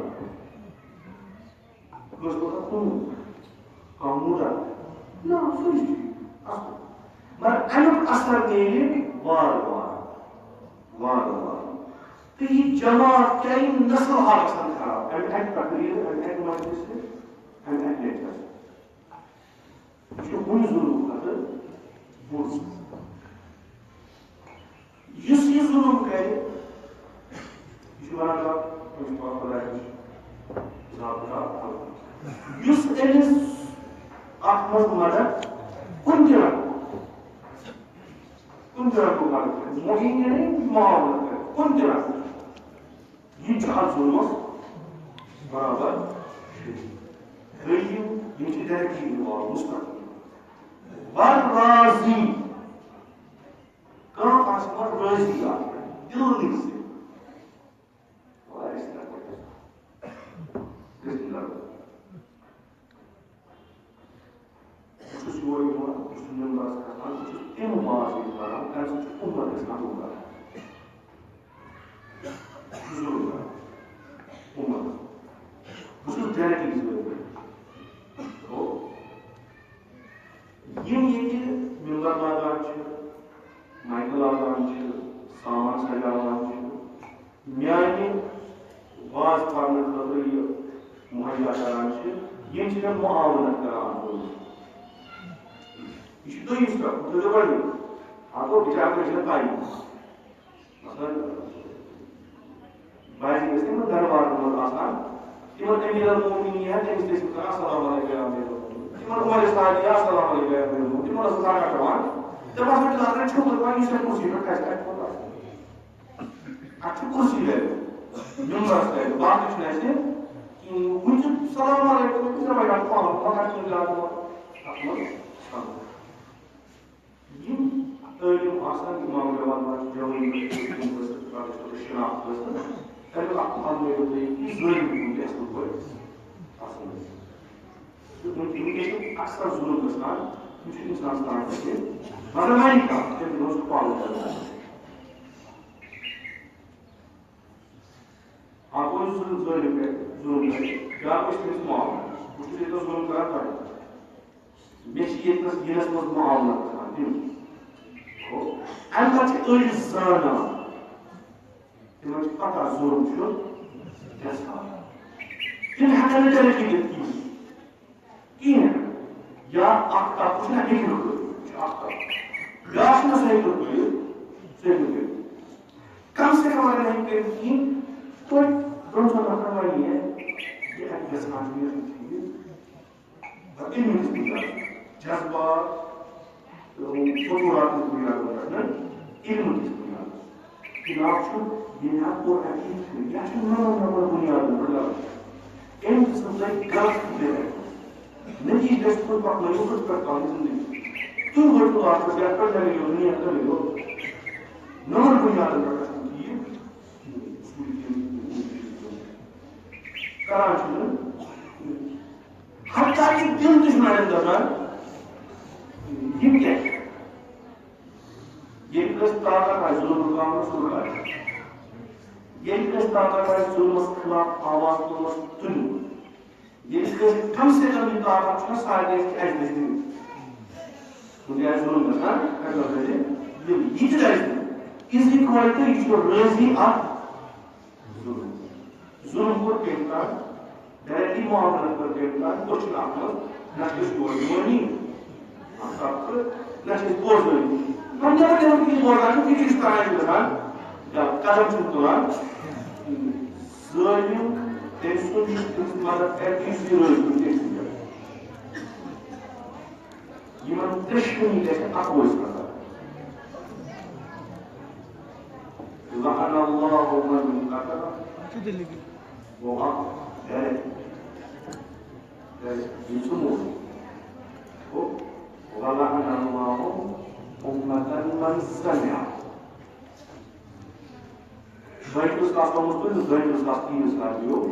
کٲنٛسہِ کوٚر تَتھ کُن، کانٛہہ موٗدا۔ نہ، سُہ چھُ ٹھیٖک، اَصٕل۔ مگر اَمیُک اثر میلہِ وارٕ وارٕ، وارٕ وارٕ۔ تہٕ یہِ جماعت کیٛاہ، یِم نسل ہا گژھن خراب، اَمہِ اَکہِ تقریٖرٕ، اَمہِ اَکہِ مجلسہٕ، اَمہِ اَکہِ لیکچر۔ یہِ چھُ ہُمہِ ظُلمہٕ کھۄتہٕ بوٚڑ ظُلم۔ یُس یہِ ظُلم کرِ، یہِ چھُ وَنان، دَپان، أمِس چھُ پَتہٕ خۄداے نِش حِساب کِتاب۔ یُس أمِس اَتھ منٛز مدد کُنہِ تہِ رنٛگہٕ، کُنہِ تہِ رنٛگُک مدد کرِ، معین یعنی معاونت کرِ، کُنہِ تہِ رنٛگُک۔ یہِ تہِ چھُ اَتھ ظُلمَس برابر۔ دوٚیِم، یِم چھِ directly involve، مستقیم۔ والراضی، کانٛہہ آسہِ پَتہٕ رٲضی آسہِ، دِلہٕ نِش سۭتۍ۔ واریاہ چھِ تَتھ پٮ۪ٹھ گژھان۔ بسم اللہ۔ بہٕ چھُس یورٕ یِوان، بہٕ چھُس ممبرَس کھسان، بہٕ چھُس تِم واز ییٚتہِ پَران، تَمہِ سۭتۍ چھُ اُمت گژھان گمراہ۔ بہٕ چھُس ظُلم کران اُمتَس۔ بہٕ چھُس directly ظٲلِم۔ گوٚو، یِم ییٚتہِ ممبر لاگان چھِ، مایکہٕ لاگان چھِ، سامان سجاوان چھِ، میانہِ واز پرنہٕ خٲطرٕ یہِ مُہیا کران چھِ، یِم چھِ مےٚ معاونت کران۔ یہِ چھُ دوٚیِم step، بہٕ تھٲوزیو گۄڈٕنیُک۔ اَتھ گوٚو بِچارٕ، مےٚ چھَنہٕ پَیی۔ مثلاً، بعضی ٲسۍ تِمن دربارن منٛز آسان، تِمن امیر المومنین یا تٔمِس تہِ ٲسۍ کران، "السلام علیکم یا امیر المومنین"، تِمن عمر سعد یا، "السلام علیکم یا امیر المومنین"، تِمن ٲس آسان کَٹھ وَوان، دَپان، "سُہ چھُ آسان چھوٚمبُر وۄنۍ، یُس یَتھ کُرسی پٮ۪ٹھ کھسہِ، اَتہِ کوٚت آسہِ؟" اَتھ چھُ کُرسی گرِ، ممبرس گرِ، باقٕے چھُنہٕ اَسہِ کِہیٖنۍ۔ وۄنۍ چھُ سلام علیکم، یہِ چھُ رَبَے گژھان پانہٕ، وۄنۍ کَتہِ چھُنہٕ زیادٕ وۄنۍ اَتھ منٛز سَمجھ۔ یِم عٲلِم آسان، اِمام جوان آسان، جوٲنی پٮ۪ٹھ چھِ تِم ٲسۍ، پَتہٕ ٲسۍ تِم شِناخت ٲسۍ، تَمیُک اَکھ حال میلو تۄہہِ، یہِ ظٲلِم کُن تہِ اَصٕل پٲٹھۍ آسان ٲسۍ۔ تہٕ وٕنکیٚس چھِ اکثر ظُلم گژھان، یِم چھِ اِنسانَس تران فِکرِ، مگر وۄنۍ کَم، تٔمۍ دۄہ اوس پاوَر کران۔ اَکھ گوٚو یُس ظُلم، ظٲلِم کرِ، ظُلم کرِ، بیٛاکھ گوٚو یُس تٔمِس معاف کرِ۔ بہٕ چھُس ییٚتہِ نَس ظُلم کران تۄہہِ۔ مےٚ چھِ ییٚتہِ نَس یِنَس منٛز معاملہٕ گژھان، تِم۔ گوٚو، اَمہِ پَتہٕ چھِ أڑۍ زانان۔ تِمَن چھِ پَتہ ظُلم چھُ گژھان۔ تِم ہٮ۪کَن نہٕ تیٚلہِ کٔرِتھ کِہیٖنۍ۔ کِہیٖنۍ۔ یا اَکھ طبقہٕ چھُنہ ہیٚکہِ نہٕ کٔرِتھ، یہِ چھُ اَکھ طبقہٕ۔ بیٛاکھ چھُنہ سُہ ہیٚکہِ نہٕ کٔرِتھ، کٔرِو۔ کم سے کم اگر نہٕ کٔرِو کِہیٖنۍ، توتہِ دۄن ژۄن نفرن وَنہِ یہِ، یہِ اَتہِ گژھان چھُ، یہِ چھُ ٹھیٖک۔ پتہٕ علمہٕ کِس بُنیادس پٮ۪ٹھ، جذبات تہٕ یِم خطوٗرات کِس بُنیادس پٮ۪ٹھ نہٕ، علمہٕ کِس بُنیادس پٮ۪ٹھ۔ جناب چھُ، ییٚلہِ حظ کوٚر اَتہِ یہِ فِکرِ، یہِ چھُ نوٚو نوٚو بُنیادن پٮ۪ٹھ لگان۔ أمۍ دِژ نہٕ تۄہہِ غلط فِکرِ۔ نتیجہٕ گژھِ تُہۍ پکنٲیِو أتھۍ پٮ۪ٹھ پنٕنۍ زندگی۔ تُہۍ وٲتِو ٲخرس یتھ پٮ۪ٹھ مےٚ مِلیو دُنیا تہٕ مِلیو۔ نٔوَن بُنیادن پٮ۪ٹھ گژھن ٹھیٖک۔ کران چھُنہٕ۔ حتیٰ کہِ دِل تہِ چھُنہٕ اَڑٮ۪ن دَزان۔ یِم کیٛاہ چھِ؟ ییٚلہِ کٲنٛسہِ طاقت آسہِ ظُلم رُکاونَس، سُہ رُکایہِ۔ ییٚلہِ کٲنٛسہِ طاقت آسہِ ظُلمَس خلاف آواز تُلنَس، تُلِو۔ ییٚلہِ کٲنٛسہِ کم سے کم یہِ طاقت چھُنہ، سُہ آسہِ اَسہِ دِنۍ۔ کُنہِ جایہِ ظُلم گژھان، اَتہِ گژھِ اَسہِ دِنۍ۔ یہِ تہِ گژھِ دِنۍ۔ Is equal to، یہِ چھُ رٲضی اَتھ ظُلم۔ ظُلم کوٚر کٔمۍ تام، غلطی معاملہٕ کوٚر کٔمۍ تام، أچھ چھُنہٕ اَتھ منٛز، نہ چھِ أسۍ یورٕ یِوٲنی، اَتھ تَتھ تہٕ نہ چھِ أسۍ بوزٲنی۔ وۄنۍ نٮ۪بر نٮ۪بر کِنۍ بوزان چھِ، یہِ چھِ أسۍ تران چھِ گژھان، یا قدم چھِنہٕ تُلان۔ ظٲلِم، تٔمۍ سُنٛد یُس مدد کرِ، تٔمۍ سٕے رٲضۍ کُن، تٔمۍ سٕے پٮ۪ٹھ۔ یِمن دۄشوٕنی گژھِ اکوے سزا۔ لعن الله من قتل، گوٚو اکھ ڈائریکٹ، ڈائریکٹ یہِ چھُ موت۔ گوٚو، ولعن الله أمة من سمع۔ دۄیترٕہ ساس تھوٚومُت تُہۍ، دۄیترٕہ ساس تیٖرِس لَگیو۔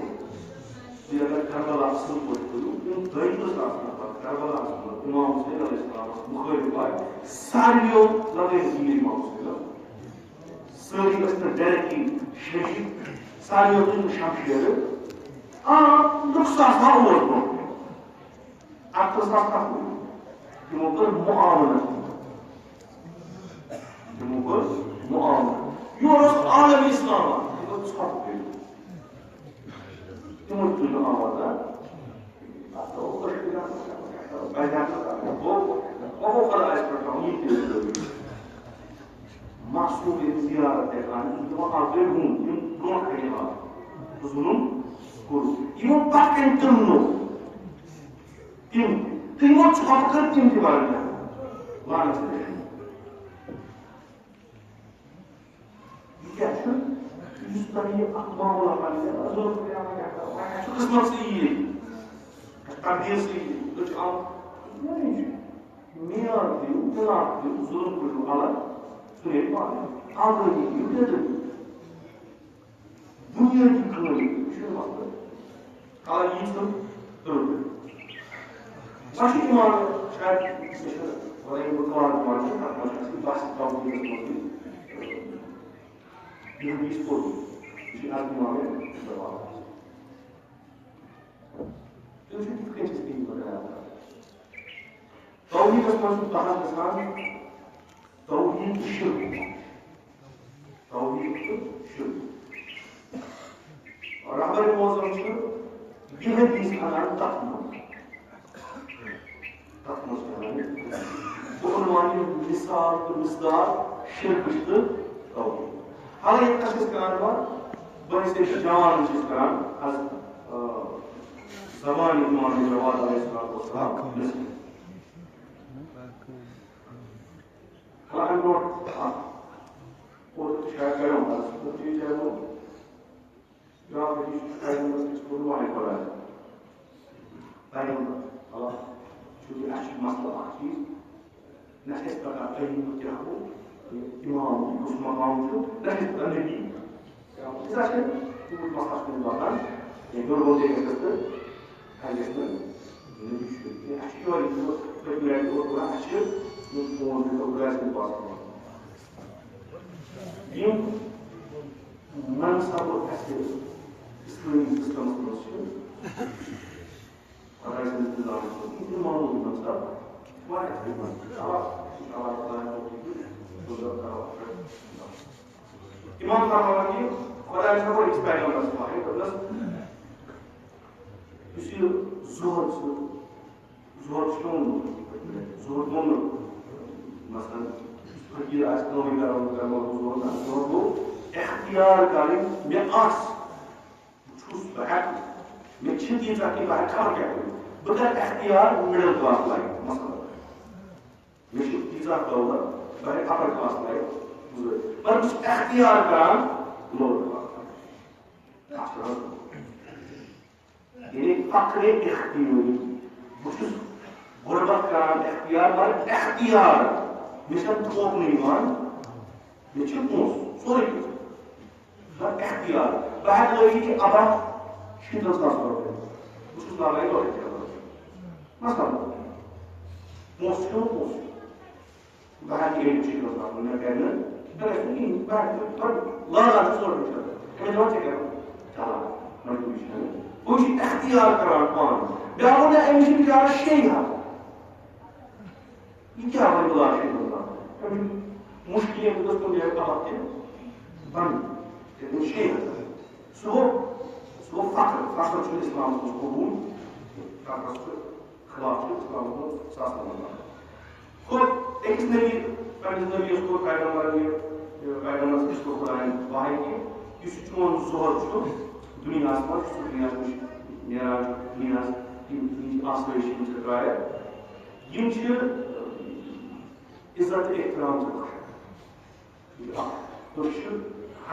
تُہۍ اگر کربلا اَصٕل پٲٹھۍ کٔرِو، یِم دۄیترٕہ ساس نفر کربلاہَس منٛز اِمام حُسین علیہ السلامَس مُخٲلِف آے، ساروِیو لَگٲے تیٖر اِمام حُسینَس۔ سٲری ٲسۍ نہٕ ڈائریکٹلی شہیٖد، ساروِیو تُلۍ نہٕ شمشیرٕ۔ آ، ترٕٛہ ساس ما اوس برونٛہہ۔ اَکترٕہ ساس کَتھ منٛز؟ تِمو کٔر معاونت۔ تِمو کٔر معاونت۔ یور اوس عالم اسلام، تِمو ژھۄپہٕ کٔرِتھ۔ تِمو تُلۍ نہٕ آواز، آ؟ اَتھ ترٛوو کٔشیٖرِ اَندر، بَنیٛاو نہٕ کانٛہہ۔ گوٚو، گوٚو خۄدایَس پٮ۪ٹھ تھاوُن یہِ تہِ۔ معصوم ییٚلہِ زیارت دِوان، یِم دِوان اَکھ گٔے ہُم، یِم برونٛٹھ کَنہِ یِوان۔ ظُلُم کوٚرُکھ۔ یِمو پَتہٕ کَنہِ تُلنو۔ تِم، تِم یِمو ژھۄپہٕ کٔر، تِم تہِ بَرَن جہنم۔ لعنت علیہم۔ یہِ کیٛاہ چھُ؟ یُس تۄہہِ یہِ اَکھ معاملہ پَنٕنۍ، ضروٗرت پٮ۪وان کیٛاہ کَرُن؟ وۄنۍ اَسہِ چھُ قٕسمَتسٕے یی، اَسہِ تقدیٖرسٕے یی، أسۍ چھِ آمٕتۍ۔ یہِ چھُ معیار دِیِو، بِنیاد دِیِو، ظُلُم کٔرِو الگ، سُہ نیرِ پانَے۔ آزٲدی دِیِو، بے دٲری۔ بُنیٲدی کٲم، یہِ چھُنہٕ مسلہٕ۔ آ، یی چھُنہٕ ضروٗری۔ وۄنۍ چھُ اِمام، شاید، مےٚ چھُنہٕ وَنان، یہِ بہٕ کار دِوان چھُس، تَتھ منٛز چھُ اَسہِ بَس توحیٖدَس منٛز تہِ، یہِ حدیٖث پوٚرمُت۔ یہِ چھُ اَز اِمام جواب۔ تُہۍ وٕچھِو، کِتھ کٔنۍ چھِ أسۍ دِنہِ پَتہٕ علاقہٕ۔ توحیٖدَس منٛز چھُ بحث گژھان، توحیٖد تہٕ شرک۔ توحیٖد تہٕ شرک۔ رہبر معظم چھُ یہِ حدیث اَنان تَتھ منٛز۔ تَتھ منٛز چھُ وَنان، بہٕ وَنہٕ یہِ مثال تہٕ مِثال شرکٕچ تہٕ توحیٖد۔ حالانکہِ ییٚتہِ چھِ أسۍ کران وَتھ، بہٕ حظ چھُس جوان چھِ أسۍ کران، از، آ، زمانہِ اِمام جواد علیہ الصلوۃ والسلام نصیحت۔ حالانکہِ اَمہِ برونٛٹھ اَکھ اوترٕ تہِ شاید کَریوم عرض، تہٕ ٹھیٖک چھُ، بیٛاکھ حدیث چھُ پیغمبر کِس کوٚرمُت وحی قرآن۔ پیغمبر، اللہ، چوٗنٛکہِ اَسہِ چھُ مسلہٕ اَکھ چیٖز، نہ چھِ اَسہِ پَتہ پیغمبر کیٛاہ گوٚو، اِمام کُس مقام چھُ، نہ چھِ اَسہِ پَتہ نبی۔ أسۍ ہسا چھِ تیوٗت مسلہٕ چھُنہٕ واتان، کینٛہہ، ہیوٚر بۄن تہِ گژھِ تہٕ اَسہِ گژھِ نہٕ نبی چھُ کینٛہہ۔ اَسہِ چھُ یورٕ یہِ پٔتمہِ لَٹہِ اوس وَنان، اَسہِ چھِ یِم فون تہِ کوٚر اَسہِ پاس کران۔ یِم منصب اَسہِ اِسلٲمی سسٹمَس منٛز چھِ، خۄداے سٕنٛدِس نِظامَس منٛز، یِم تہِ معموٗلی منصب، واریاہ خدمت۔ اَوا، اَوا، خۄدایَن کوٚر یہِ، بُزرگ اَوا۔ اِمام فرماوان یہِ، خۄداے چھُ کوٚر أکِس پیغمبرَس وحی، دوٚپنَس، یُس یہِ زُہد چھُ، زُہد چھُ ووٚنمُت، زُہد ووٚنمُت، مثلاً، فقیٖر آسہِ کٲمٕے کران، کران، کران، کران، گوٚو اختیار کرٕنۍ، مےٚ آسہِ، بہٕ چھُس، بہٕ ہٮ۪کہٕ، مےٚ چھِ تیٖژاہ کہِ بہٕ ہٮ۪کہٕ خبر کیٛاہ کٔرِتھ۔ بہٕ کرٕ اختیار middle class life، مثلاً۔ مےٚ چھِ تیٖژاہ دولت، بہٕ ہٮ۪کہٕ upper class life گُزٲرِتھ۔ مگر بہٕ چھُس اختیار کران lower class life۔ اَتھ چھُ وَنان یعنی فقر اختیٲری۔ بہٕ چھُس غربت کران اختیار، مگر اختیار، مےٚ چھَنہٕ تھوکنہٕ یِوان، مےٚ چھِ پونٛسہٕ، سورُے کینٛہہ۔ مگر اختیار، بہٕ ہٮ۪کہٕ لٲگِتھ یہِ اَبا شیٖتَن ساسَن رۄپیَن۔ بہٕ چھُس لاگان یہِ لۄکٕٹۍ کَلَر۔ مثلاً، پونٛسہٕ چھُ، پونٛسہٕ چھُ۔ بہٕ ہٮ۪کہٕ یہِ أنِتھ شیٖتَن ساسَن، مےٚ کَرِ نہٕ، مےٚ گژھِ نہٕ کِہیٖنۍ، بہٕ ہٮ۪کہٕ، بہٕ لاگان چھُس لۄکٕٹۍ کَلَر۔ أمِس دَپان، "ژےٚ کیٛاہ کَرُن؟" چَلان، مجبوٗری چھِ نہٕ۔ ہُہ چھُ اختیار کران پانہٕ۔ بیٛاکھ ووٚن، "أمِس چھِ بِچارَس شیٚیہِ ہَتھ۔" یہِ کیٛاہ وَنہِ بہٕ لاگہٕ شیٖتَن ساسَن؟ أمِس چھُ مُشکِل، ییٚمہِ دۄہ تِم ییٚلہِ اَتھ تہِ بَنٛد، تِم شیٚیہِ ہَتھ۔ سُہ گوٚو، سُہ گوٚو فخر۔ فخر چھُنہٕ اِسلامَس منٛز قبوٗل۔ فخرَس چھُ خلاف چھُ اِسلامَس منٛز ساس نمبر۔ گوٚو أکِس نبی، پنٛنِس نبیَس کوٚر پیغمبرَن یہِ، یہِ پیغمبرَس نِش کوٚر خۄدایَن وحی کہِ یُس یہِ چون زُہد چھُ دُنیاہَس منٛز، یُس ژٕ دُنیاہَس نِش نیران چھُ، دُنیاہَس یِم، یِم آسٲیِش یِم ژےٚ درٛایَکھ، یِم چھِ عزت تہٕ احترام تہِ بخشان۔ یہِ اَکھ، أسۍ چھِ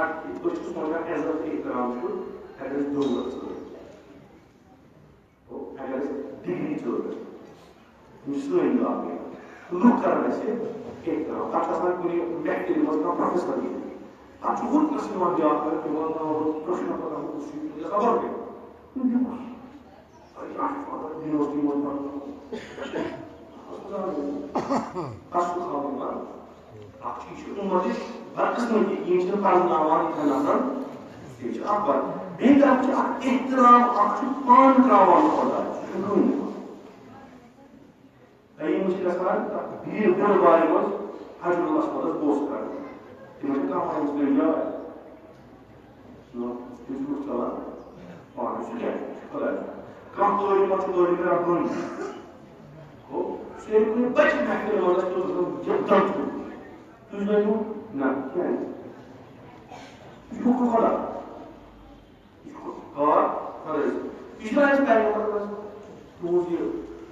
حق، أسۍ چھِ سونٛچان عزت تہٕ احترام چھُ، اگر أسۍ دولت ژٲر۔ گوٚو، اگر أسۍ ڈگری ژٲر، یِم چھِ سٲنۍ باقٕے۔ لُکھ کران اَسہِ احترام۔ پَتہٕ چھُ آسان کُنہِ محفِلہِ منٛز کانٛہہ پروفیسر یِتھ۔ پَتہٕ چھُ ہُتھ نَس یِوان بیٛاکھ، یِوان ناو روٚٹ، پرٛژھُن پَتہٕ، ہُہ کُس چھُ، یہِ خبر کیٛاہ؟ یہِ کُس؟ تۄہہِ کیٛاہ چھُ پَتہ؟ یونیورسٹی منٛز پَرُن۔ اَصٕل تھاوُن پَتہٕ۔ اَکھ چھِ، یہِ چھِ اُمتٕچ بدقٕسمتی، یِم چھِنہٕ پَرناوان یِتھٮ۪ن نفرَن۔ یہِ چھِ اَکھ بد-، بیٚیہِ طرف چھِ اَکھ احترام، اَکھ چھُ پانہٕ ترٛاوان خۄداے، سُہ چھُنہٕ کٕہٕنۍ دِوان۔ تہٕ یِم چھِ گژھان تَتھ بیٖر بٔڑ بارِ منٛز حجر الاسودَس بوس کَرنہِ۔ تِمَن چھِ کانٛہہ پَنٕنۍ پَنٕنۍ جاے۔ نہ، تِم چھِ لُکھ ژَلان پانَے۔ سُہ کیٛاہ چھُ؟ خۄداے۔ کانٛہہ کورِ ما چھُ کورِ کران بٔنۍ؟ گوٚو، سُہ ییٚلہِ کُنہِ بَچہِ محفِلہِ منٛز آسہِ، تٔمِس آسان یَکدَم چھُ۔ تُہۍ ؤنِو، نہ، کیٛازِ؟ یہِ چھُ خۄدا۔ یہِ چھُ کار خۄدایہِ سُنٛد۔ یہِ چھُنہٕ اَسہِ پیغمبر منٛز تُہُنٛد یہِ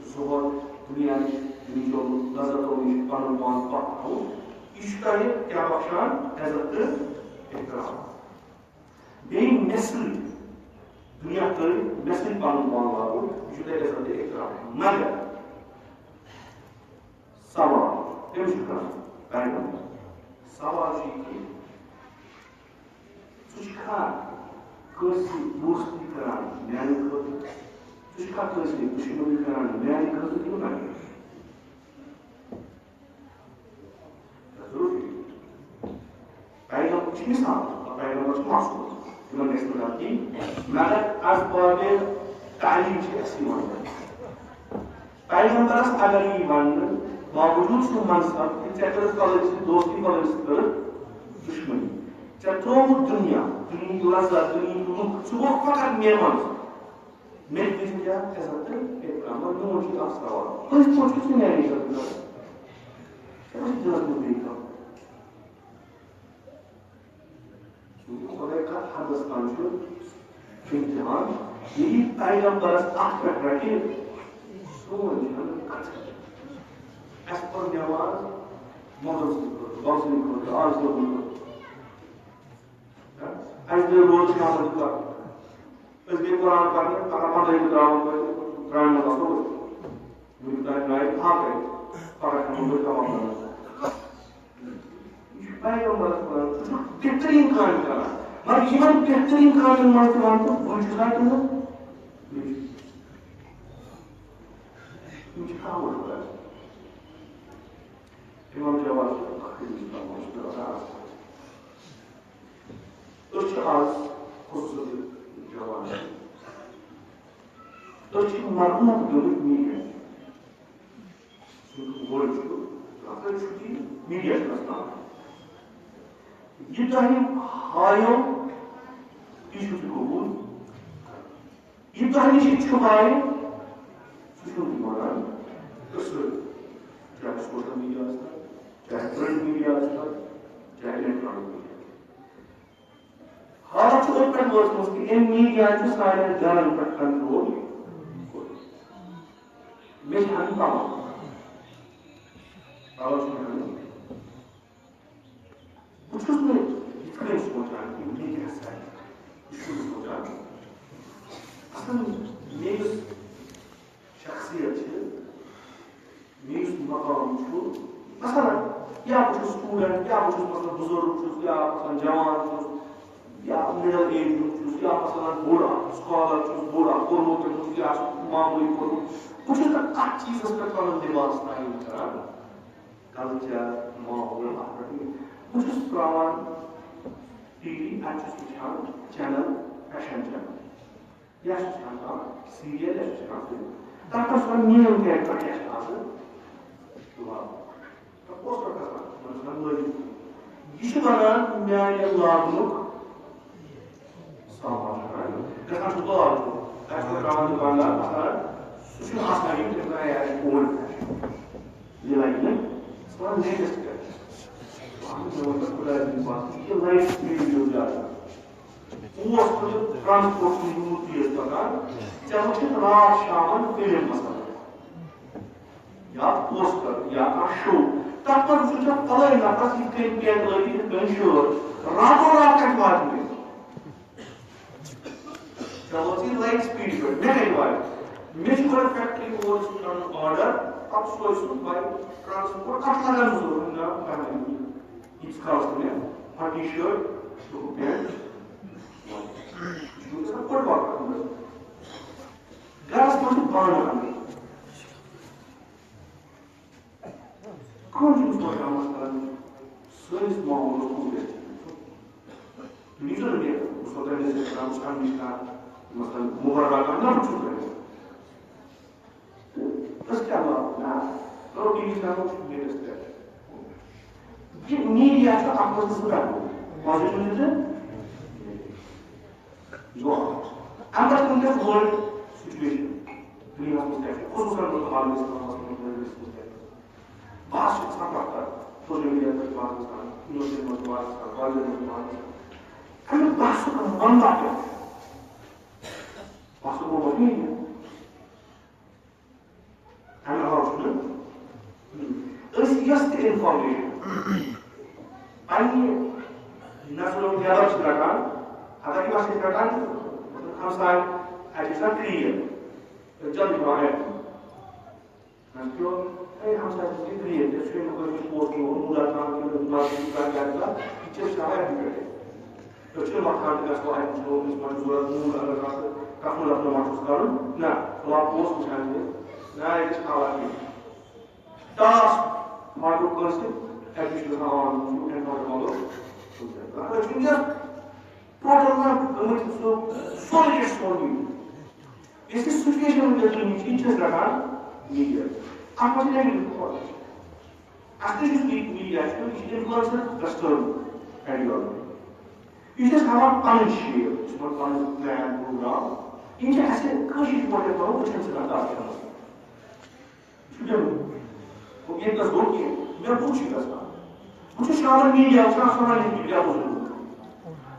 زُہد، دُنیا نِش، دُنیاہٕچ لذتو نِش پَنُن پان پَتھ تھاوُن۔ یہِ چھُ تۄہہِ کیٛاہ بخشان؟ عزت تہٕ احترام۔ بیٚیہِ مےٚ سۭتۍ دُنیا ترٛٲوِتھ، مےٚ سۭتۍ پَنُن پان لاگُن، یہِ چھُ تۄہہِ عزت تہٕ احترام۔ مگر سوال، تٔمِس چھُ کران پیغمبر، سوال چھُ یہِ کہِ ژٕ چھُکھا کٲنٛسہِ سۭتۍ دوستی کران میانہِ خٲطرٕ؟ ژٕ چھُکھا کٲنٛسہِ سۭتۍ دُشمنی کران میانہِ خٲطرٕ کِنہٕ نہ؟ ضروٗری۔ پیغمبر چھُ مثال، پیغمبر چھُ معصوم، تِمن گژھِ نہٕ غلطی، مگر اسبابِ تعلیٖم چھِ اَسہِ یِوان۔ پیغمبرس اگر یی وننہٕ، باوجود سُہ منصب، کہِ ژےٚ کٔرٕتھ فلٲنۍ سۭتۍ دوستی، فلٲنۍ سۭتۍ کٔرٕتھ دُشمنی، ژےٚ ترٛووُتھ دُنیا، دُنیہٕکۍ لذت، دُنیہٕکۍ لُکھ، ژٕ گوٚکھ فقط مےٚ منٛز۔ مےٚ تہِ دِژ کیٛاہ عزت تہٕ احترام، مگر میون چھُ اکھ سوال، پٔزۍ پٲٹھۍ چھُس نہٕ میانہِ عزت کران؟ ژےٚ ما چھُ دِلس منٛز بیٚیہِ کانٛہہ؟ چونکہ خۄداے کتھ حدس تام چھُ امتحان، ییٚلہِ پیغمبرس اتھ پٮ۪ٹھ رٹہِ، سون چھُنہٕ کتھ۔ اسہِ پٔر نٮ۪ماز مۄغل سٕنٛدِ خٲطرٕ، مۄغل سٕنٛدِ خٲطرٕ، آز لوگمُت۔ اسہِ گٔے روزٕ شامن تہِ پرُن۔ أسۍ گٔے قرآن پرنہِ، پگاہ پنداہمہِ ترٛاوو تۄہہِ، ترٛامہِ منٛز آسو أسۍ۔ وٕنیُک تام درٛاے فاقے، پگاہ کھٮ۪مو بہٕ کباب بنٲوِتھ۔ یہِ چھُ پیغمبرس وَنان، ژٕ چھُکھ بہتریٖن کامہِ کران، مگر یِمن بہتریٖن کامٮ۪ن منٛز تہِ وَن ژٕ، بہٕ چھُس نہ تِمن۔ یِم چھِ کاوُر کران۔ اِمام جواد چھُ اکھ أمِس تام، سُہ چھُ آسان۔ أسۍ چھِ آز خصوٗصی جوان۔ أسۍ چھِ مرغوب گٔمٕتۍ میٖڈیا۔ سُہ وٲڈ چھُ، اَتھ چھُ ٹھیٖک، میٖڈیا چھُ اَسہِ تام۔ یہِ تۄہہِ ہایو، یہِ چھُ تۄہہِ قبوٗل۔ یہِ تۄہہِ نِش چھُپایہِ، سُہ چھُنہٕ تۄہہِ وَنان۔ أسۍ چھِ، چاہے سوشل میٖڈیا آسہِ، چاہے پرنٹ میٖڈیا آسہِ، وٲژمٕژ کہِ أمۍ میٖڈیا چھُ سانٮ۪ن گَرَن پٮ۪ٹھ کنٹرول کوٚرمُت۔ مےٚ چھِ ہَن پَلو۔ پَلو چھِ مےٚ ہَن۔ بہٕ چھُس نہٕ یِتھ کٔنۍ سونٛچان کہِ مےٚ کیٛاہ سا، بہٕ چھُس نہٕ سونٛچان۔ اَصٕل مےٚ یُس شخصیت چھِ، مےٚ یُس مقام چھُ، مثلاً، یا بہٕ چھُس student، یا بہٕ چھُس، مثلاً، بُزرٕگ چھُس، یا، مثلاً، جوان چھُس، یا middle age چھُس، یا، مثلاً، بوٚڑ اکھ scholar چھُس، بوٚڑ اکھ پوٚرمُت لیوٚکھمُت چھُس، یا چھُس معموٗلی پوٚرمُت۔ بہٕ چھُس نہٕ اَتھ چیٖزَس پٮ۪ٹھ پَنُن لِباس تعیٖن کران، culture، ماحول، اَتھ پٮ۪ٹھ یہِ۔ بہٕ چھُس ترٛاوان ٹی وی، اَتہِ چھُس وٕچھان channel، fashion channel۔ یا چھُس وٕچھان کانٛہہ serial، یا چھُس وٕچھان film۔ تَتھ پٮ۪ٹھ چھُ آسان میون character کیٛاہ چھُ آسان لاگُن۔ تہٕ poster کھسان، تِمن چھُ آسان لٲگِتھ۔ یہِ چھُ بَنان میانہِ لاگنُک سامان۔ گژھان چھُس بہٕ لاگُن۔ تَتہِ چھُ مےٚ ترٛاوان دُکاندار، مثلاً، سُہ چھُنہٕ آسان یہِ، تٔمِس وَنان، "یہِ آسہِ old fashion۔ یہِ لَگہِ نہٕ۔" سُہ وَنان، "latest fashion۔" بہٕ وَنہٕ، مےٚ ووٚن پَتہٕ خۄداے سٕنٛدِ پَتہٕ، یہِ چھِ light video زیادٕ۔ اوس نہٕ transport چھُنہٕ یوٗت تیز پَکان، ژےٚ وٕچھِتھ راتھ شامَن film مثلاً، یا poster، یا کانٛہہ show، تَتھ منٛز وٕچھُن ژےٚ فَلٲنۍ نفرَس یِتھ کٔنۍ pant لٲگِتھ، یِتھ کٔنۍ shirt، راتو راتھ کَتہِ واتہِ مےٚ؟ ژےٚ وٲژٕے light speed پٮ۪ٹھ، مےٚ کَتہِ واتہِ؟ مےٚ چھُ گۄڈٕ factory اوس کَرُن order، پَتہٕ سوزِ سُہ by transport، اَتھ لَگَن زٕ دۄہ، نہ، پَنٕنۍ۔ ییٖتِس کالَس نہٕ مےٚ پھَٹی shirt تہٕ pant واتہِ۔ یہِ چھُ گژھان football اَتھ منٛز۔ گَرَس منٛز چھِ بانہٕ اَنٕنۍ۔ کٕہٕنۍ چھُنہٕ سونٛچان، مثلاً، سٲنِس ماحولَس کُس گژھِ۔ تُہۍ ییٖزیو نہٕ مےٚ، بہٕ چھُسو تۄہہِ نصیحت کران، بہٕ چھُس اَمہِ نِش کانٛہہ، مثلاً، مُبرر رَٹان، نہ، بہٕ چھُس نہٕ۔ أسۍ کیٛاہ لاگو؟ نہ، روٹی یُس ہٮ۪کو، سُہ چھُ میٖڈیَس پٮ۪ٹھ۔ یہِ میٖڈیا چھُ اَتھ منٛز زٕ طرفہٕ۔ Positive تہِ، یہِ گوٚو اَکھ۔ اَمہِ پَتہٕ چھِ وٕنکیٚس world situation، دُنیاہَس منٛز کیٛاہ چھُ، خصوٗصاً مُلک پاکِستانَس منٛز، world منٛز کیٛاہ چھُ۔ بہٕ ہسا چھُس نفرت کران، social media پٮ۪ٹھ چھُ پاکِستان، یوٗنیورسٹی منٛز چھُ پاکِستان، کالجن منٛز چھُ پاکِستان۔ اَمیُک بہٕ ہسا کرٕ وَنہٕ بہٕ کیٛاہ؟ بہٕ ہسا گوٚو وۄنۍ یہِ۔ اَمہِ علاوٕ چھُنہٕ أسۍ یۄس تہِ information پننہِ نظرو نٮ۪بر چھِ رٹان، اگر یہِ وَسہِ رٹان چھِ، مطلب، ہمساے، اَتہِ چھِ آسان کرٛیٖڈ، تہٕ جلدی پٮ۪وان اَتہِ۔ اَسہِ پیوٚو، ہے، ہمسایہِ سٕنٛز یہِ کرٛیٖڈ، یۄس چھِ أمۍ کوٚرمُت پوسٹ، موٗلا تھان کِنہٕ مسجد کانٛہہ جایہِ کانٛہہ، یہِ چھِ أسۍ تھاوان اَتہِ پٮ۪ٹھٕے۔ أسۍ چھِنہٕ وۄتھان تہٕ گژھو اَتہِ وٕچھو، أمِس ما چھُ ضوٚرَتھ نوٗن اگر کانٛہہ تہٕ کَتھ منٛز اَتھ منٛز ما چھُس کَرُن؟ نہ، فِلحال اوس وٕچھان یہِ، نہ، ییٚتہِ چھِ حالات یہِ۔ ٹاس پھاٹو کٲنٛسہِ، اَتہِ چھُ گژھان آن، چھُ اَمہِ پَتہٕ مطلب، أسۍ چھِ وٕنکیٚس ٹوٹل نہ گٔمٕتۍ سُہ، سورُے کینٛہہ چھُ سورُے۔ یُس یہِ سُچویشن وٕنکیٚس دُنیاہٕچ، یہِ چھِ أسۍ رَٹان میٖڈیا۔ اَتھ منٛز چھِ negative thought۔ اَصلی یُس می-، میٖڈیا چھُ، یہِ چھُ influencer western ideology۔ یہِ چھُ اَسہِ ہاوان پَنٕنۍ شیپ، یہِ چھُ پَنُن plan، program۔ یِم چھِ اَسہِ کٲشِر پٲٹھۍ پَنُن وٕچھان چھِ تَتھ منٛز۔ چھُ بیٚہُن۔ گوٚو ییٚتہِ نَس گوٚو کینٛہہ۔ مےٚ کوٚت چھُ گژھان؟ بہٕ چھُس شامَن میٖڈیا وٕچھان، سوشل میٖڈیا وٕچھان۔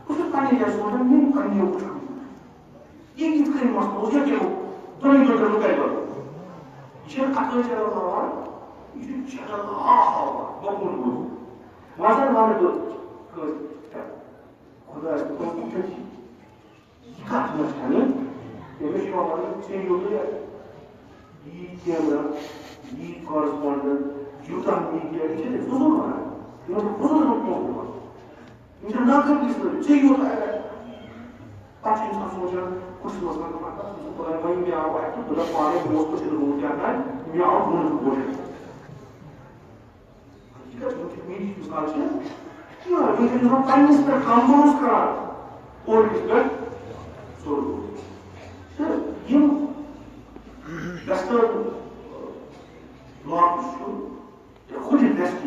بہٕ چھُس پنٛنہِ جایہِ سونٛچان، مےٚ پنٛنہِ وٕچھُن۔ یہِ کِتھ کٔنۍ مسلہٕ اوس، یہِ کیٛاہ گوٚو؟ دۄنٕے گٲنٛٹَن منٛز کَتہِ بدلو؟ یہِ چھُنہٕ اَکٲے channel ہاوان، یہِ چھُ channel آ ہاوان، بہٕ کوٚت گوٚو؟ وۄنۍ زَن وَنہٕ بہٕ کٲنٛسہِ، خۄدایَس دوٚپُن، یہِ کَتھ منٛز چھَنہٕ؟ تٔمِس چھُ یِوان وَننہٕ، ژےٚ یوٗتاہ یی camera، یی correspondent، یوٗتاہ media، یہِ چھِ فضوٗل وَنان۔ یِمَن چھِ فضوٗل یِمَن پونٛسہٕ دِوان۔ یِم چھِ ناقٲبلٕے سٲری، ژےٚ یوٗتاہ اگر۔ پَتہٕ چھُ اِنسان سونٛچان، کُس چھُ وَسان، خۄداے، وۄنۍ مےٚ آو اَتہِ، بہٕ دَپہٕ پانَے، مےٚ اوس کٔشیٖرِ گوٚمُت کیٛاہ تام، مےٚ آو بۄن بۄن۔ حقیقت چھِ، وٕنکیٚس میٖڈیہٕچ مثال چھِ، یہِ وٕنکیٚس چھُ پننِس پٮ۪ٹھ compose کران، اورکِس پٮ۪ٹھ ژوٚل۔ تہٕ یِم western bloc چھُ، یا خود west چھُ،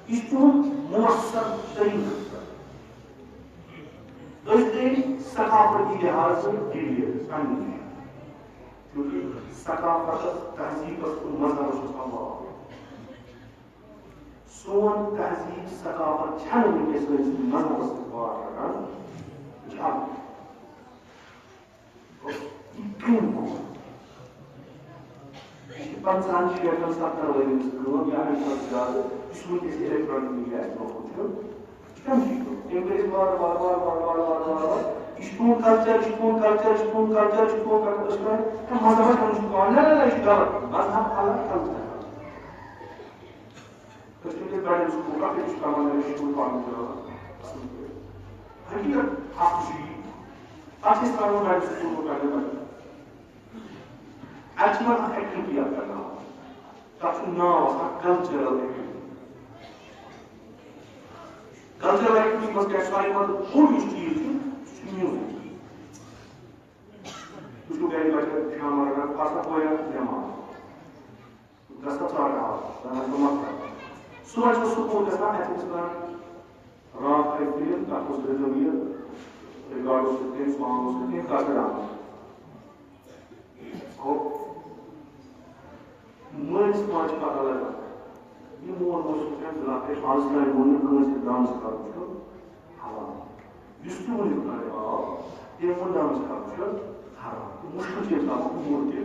یہِ چھُ تِہُنٛد مؤثر تریٖن۔ أسۍ گٔے ثقافتی لحاظہٕ deviate پننہِ نِش، کیونکہ ثقافت، تہذیٖبس تہٕ مذہبس چھُ آسان باو۔ سون تہذیٖب ثقافت چھَنہٕ وٕنکیٚس سٲنِس مذہبس سۭتۍ باو رَٹان۔ یہِ چھُ یہِ کٔمۍ کوٚر؟ یہِ چھِ پنٛژاہَن، شیٹھَن، ستَن ؤرِین ہٕنٛز کٲم یا اَمہِ کھۄتہٕ زیادٕ، یُس وٕنکیٚس الیکٹرانک میڈیا اَسہِ برونٛہہ کُن چھُ۔ یہِ کٔمۍ چھُ یہِ کوٚرمُت؟ أمۍ کٔر یہِ وارٕ وارٕ، وارٕ وارٕ، وارٕ وارٕ، وارٕ وارٕ۔ یہِ چھُ تُہُنٛد کلچر، یہِ چھُ تُہُنٛد کلچر، یہِ چھُ تُہُنٛد کلچر، یہِ چھُ تُہُنٛد کلچر۔ تہٕ مذہبس منٛز چھُ پٮ۪وان، نہ، نہ، نہ، یہِ چھُ غلط۔ مذہب الگ، کلچر الگ۔ أسۍ چھِ وٕنکیٚس بڑٮ۪ن سکوٗل، اَتھ چھِ پٮ۪وان أسۍ شُرۍ پَرُن تہِ اَصٕل پٲٹھۍ۔ حقیٖقت اَکھ تہِ چھُ یی۔ اَتھ چھِ أسۍ ترٛاوان بڑٮ۪ن سکوٗلن منٛز بڑٮ۪ن بچن۔ اَتہِ چھِ یِمن اَکھ activity اَکھ کرناوان۔ تَتھ چھُ ناو آسان cultural activity۔ Cultural activity منٛز کیٛاہ چھُ ساروی کھۄتہٕ بوٚڑ یُس چیٖز چھُ، سُہ چھُ music۔ تُہۍ چھِو گرِ بچن شامن رَٹان، پتہٕ گویا نٮ۪ماز۔ گژھان ژاٹہٕ آب، زنان چھُ مۄکھان۔ صُبحن چھُ سکوٗل گژھان، اَتہِ چھِ أمِس وَنان، راتھ آیہِ فِلم، تَتھ اوس رِزو یہِ، ریکارڈ اوس یِتھ کٔنۍ، سانگ اوس یِتھ کٔنۍ، کَتھ آمُت۔ گوٚو، مٲلِس ماجہِ چھِ پَتہ لَگان، یہِ مول موج چھُ وٕچھان، بِلا کٔرِتھ آز تام ووٚن نہٕ کٲنٛسہِ ڈانس کَرُن چھُ حرام۔ یُس تہِ وٕنیُک تام آو، تٔمۍ ووٚن ڈانس کَرُن چھُ حرام۔ یہِ مُشکِل چھُ اِنسانَس کوٗر تہِ۔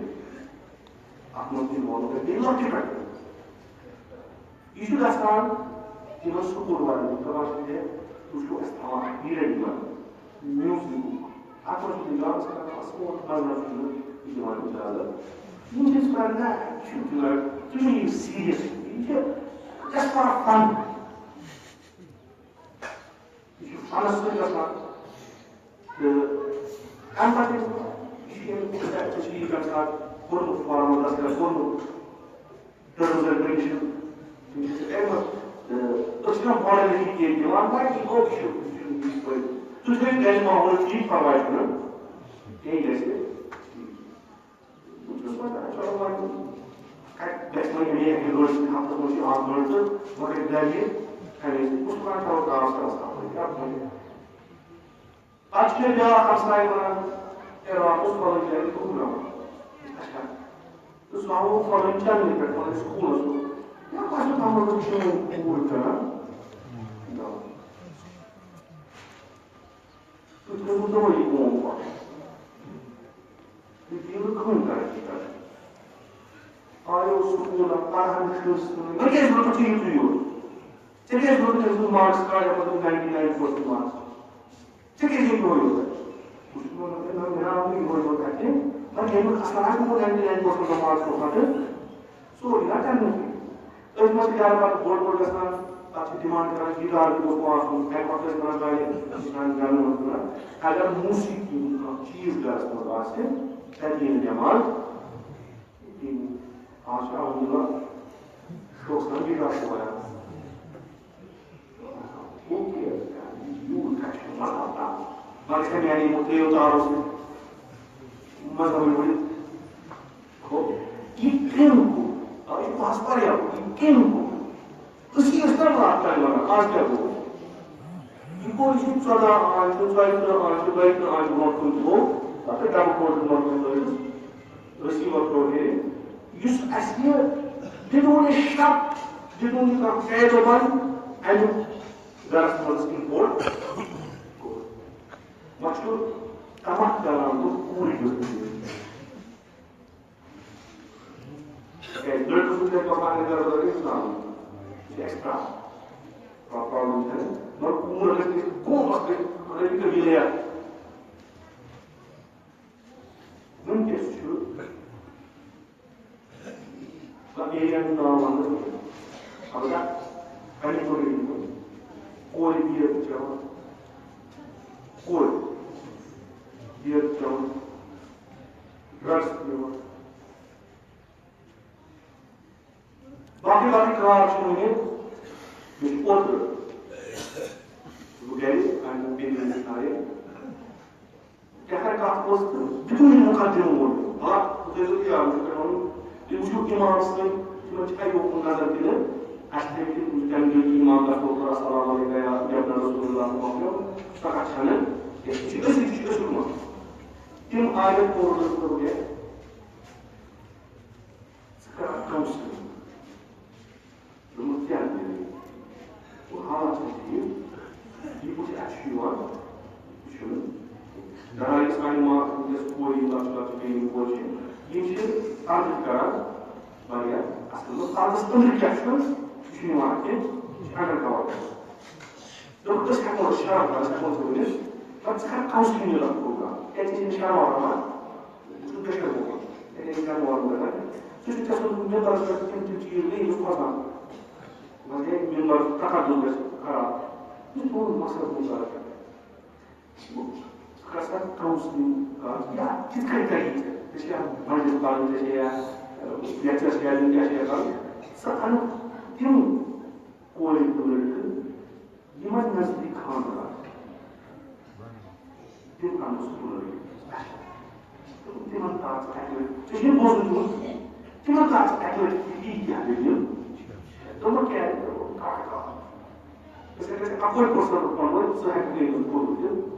اَتھ منٛز تہِ وَنو تۄہہِ بیٚیہِ لۄکٹہِ پٮ۪ٹھ۔ یہِ چھُ گژھان یِمن سکوٗل والٮ۪ن، دَپان چھِ، ہے، تُہۍ چھِو اَسہِ تھاوان اَتھ period منٛز میوٗزِکُک۔ اَتھ منٛز چھُ تُہۍ ڈانٕس کران، اَصٕل پٲٹھۍ، منٛزٕ منٛزٕ چھُنہٕ یہِ دِوان اِجازت۔ یِم چھِ أسۍ وَنان، نہ، یہِ چھُنہٕ دِوان، تُہۍ مہٕ نِیِو serious، یہِ چھِ just for fun۔ یہِ چھُ فنس سۭتۍ گژھان۔ تہٕ اَمہِ پتہٕ ییٚلہِ یہِ چھُ ییٚمہِ خۄداے ژےٚ چھُ یہِ کَران، کوٚرمُت فارمَل دستخط کوٚرمُت، دٔرٕز رٮ۪گولیشن، یِم چھِ اَمہِ منٛز، تہٕ أسۍ چھِ یِم ماڈَل یہِ کینٛہہ دِوان، باقٕے گوٚو یہِ چھُ، یہِ چھُنہٕ یِتھ پٲٹھۍ۔ تُہۍ تھٲیِو گَرِ ماحول ٹھیٖک، پَرواے چھُنہٕ، یہِ گژھِ ٹھیٖک۔ بہٕ چھُس وۄنۍ دَپان، چلو وۄنۍ کَتہِ گژھِ وۄنۍ ییٚمہِ اَکہِ گٲنٛٹہٕ سۭتۍ ہفتَس منٛز چھِ اَکھ گٲنٛٹہٕ تہٕ وۄنۍ کَتہِ گژھِ یہِ کَمے سۭتۍ؟ بہٕ چھُس وَنان، چلو ترٛاوَس، ترٛاوَس، ترٛاوَس، کیٛاہ وَنہِ؟ پَتہٕ چھُ مےٚ بیٛاکھ ہمساے وَنان، ہے، راتھ اوس فَلٲنۍ جایہِ پروگرام۔ اچھا، تہٕ سُہ ہاوو فَلٲنۍ چَنلہِ پٮ۪ٹھ، فَلٲنۍ سکوٗلَس منٛز۔ یا پَتہٕ چھُ تَتھ منٛز چٲنۍ کوٗر کَران۔ تُہۍ تھٲیِو دۄہَے یہِ قوم پَتہٕ۔ یہِ دِیِو نہٕ کٕہٕنۍ ترقی کرنہٕ۔ آیو سکوٗل اکھ پرہن شُرۍ سۭتۍ، وۄنۍ کیٛازِ ووٚنُتھ ژےٚ یِتُے یوت؟ ژےٚ کیٛازِ ووٚنُتھ أمۍ سُنٛد marks card یَتھ منٛز أمۍ ninety nine percent marks؟ ژےٚ کیٛازِ یہِ یِہوٚے یوت؟ بہٕ چھُس وَنان، ہے نہ، مےٚ آو نہٕ یِہوٚے یوت اَتہِ کینٛہہ۔ وۄنۍ ییٚمیُک اَصٕل آسہِ گوٚمُت ninety nine percent marks کوٚرمُت، سورُے نا کرنہٕ۔ أتھۍ منٛز چھِ گرٕ پتہٕ بوٚڑ بوٚڑ گژھان، پتہٕ چھِ demand کران، guitar تہِ گوٚژھ آسُن، اَمہِ پتہٕ ٲسۍ وَنان، سانہِ، سانہِ گرٕ منٛز وَنان، اگر موسیقی ہُنٛد کانٛہہ چیٖز گرس منٛز آسہِ، تَتہِ یی نہٕ نٮ۪ماز کِہیٖنۍ۔ آز چھُ الحمدللہ شوقہٕ سان guitar تہِ وایان۔ گوٚو کیٛاہ؟ یوٗت کَتہِ چھُ مطلب تَتھ؟ وۄنۍ گژھِ ہا میٛانہِ یِمو ترٛیٚیو تارو سۭتۍ مذہبٕے ؤنِتھ۔ گوٚو، یہِ کٔمۍ کوٚر؟ آ، یہِ چھُ بحث واریاہ، یہِ کٔمۍ کوٚر؟ أسی ٲسۍ نہ راتھ تام وَنان، آز کیٛاہ گوٚو؟ یہِ کوٚر، یہِ چھُ ژۄداہ آنچہِ، ژۄیہِ تٕرٛہ آنچہِ، دۄیہِ تٕرٛہ آنچہِ برونٛٹھ کُن تھوٚو، تَتھ ٲس ڈَبہٕ کوٹہٕ برونٛٹھ کُن لٲگِتھ۔ رسیور ترٛوو ہے، یُس اَسہِ یہِ بدون شک، بدون کانٛہہ قید و بند اَمیُک گرس منٛز import کوٚر۔ وۄنۍ چھُ تماہ کران لُکھ پوٗرٕ یُتھ۔ کیٛازِ لٔڑکہٕ سُنٛد چھُ اَسہِ پَتہ، اگر لٔڑکہٕ چھُ ترٛاوُن، یہِ چھُ اَسہِ ترٛاوُن۔ Problem چھَنہٕ، مگر کوٗر گژھِ نہٕ قومَس پٮ۪ٹھ، مطلب، یہِ کٔر وِلایت۔ وٕنکیٚس چھُ، بہٕ ایریا ہُنٛد ناو وَنہٕ نہٕ کینٛہہ۔ البتہ پنٛنہِ community منٛز کورِ beer چٮ۪وان، کورِ beer چٮ۪وان، drugs نِوان۔ باقٕے باقٕے کار چھِ وٕنہِ، مےٚ چھُ اوترٕ، بہٕ گَرِ، اَمہِ بیٚنہِ ہٕنٛدِ خانٛدرٕ۔ کیٛاہ کَرِ کَتھ اوس تہٕ بدون مقدمہٕ ووٚن۔ آ، بہٕ تھٲیزیو یاد، مےٚ چھُ تۄہہِ وَنُن، تُہۍ وٕچھِو اِمام سٕنٛدۍ، تِمَن چھِ اَکہِ وقتہٕ نظر کٔرِتھ، اَسہِ چھِ تَمہِ کِنۍ تَمہِ دۄہ اِمام دَپہٕ کوٚر، السلام علیکم یا ابن رسول اللہ صلی اللہ علیہ وسلم، سۄ کَتھ چھَنہٕ کینٛہہ۔ یہِ چھِ أسۍ، یہِ چھِ أسۍ ووٚنمُت۔ تِم آیت پوٚر، دوٚپُکھ، ہے، ژٕ کَرَکھ counselling۔ دوٚپمَس، کیٛاہ دٔلیٖل؟ گوٚو حالات چھِ ٹھیٖک، یہِ وٕچھ اَسہِ چھُ یِوان، یہِ چھُنہٕ یِم کورِ چھِ، یِم چھِ تردٕد کران واریاہ اَصٕل۔ مطلب، تردَس أنٛدرٕ کیٛاہ چھُ، سُہ چھُ نِوان اَتہِ، یہِ چھُ اَنڈر کور کران۔ دوٚپُکھ، أسۍ ہٮ۪کو نہٕ شرم کران، أسۍ ہٮ۪کو نہٕ ؤنِتھ، پَتہٕ ژٕ کر counselling ہُنٛد اکھ program، کیٛازِ ژےٚ چھے نہٕ شرم وَرم، ژٕ چھُکھ دٔچھُن گوٚمُت، ژےٚ چھے نہٕ شرم وَرم لگان۔ ژٕ چھُکھ یَژھان مےٚ پَتہٕ پٮ۪ٹھ تِم تِم چیٖز گٔے، یِم کھۄژان۔ وۄنۍ گٔے مِمبر تقدُس گژھِ خراب۔ یہِ چھُ تُہُنٛد مقصد مُبارک۔ ژٕ کر سا counselling کر، یا کِتھ کٔنۍ کَرِ یہِ ژےٚ؟ ژےٚ چھےٚ مجلس پَرٕنۍ، ژےٚ چھےٚ یا، lecture چھےٚ دیُن، کیٛاہ چھےٚ کَرُن؟ ژٕ اَنُکھ تِم کورِ تہٕ لٔڑکہٕ، یِمن نزدیٖک خانٛدار آسہِ۔ تِم اَنُکھ سکوٗل لٔڑکہٕ۔ تِمن کر ژٕ اَکہِ لَٹہِ، ژےٚ چھُے بوزُن چھُ، تِمن کر ژٕ اَکہِ لَٹہِ، یہِ کیٛاہ دٔلیٖل؟ دوٚپُکھ، کیٛازِ؟ دوٚپُکھ، کَتھ کَتھ۔ أسۍ ہٮ۪کو اَپٲرۍ پرٛژھنَس پَنُن، ژٕ ہٮ۪کَکھ نہٕ یِمَن کوٚرمُت تہِ۔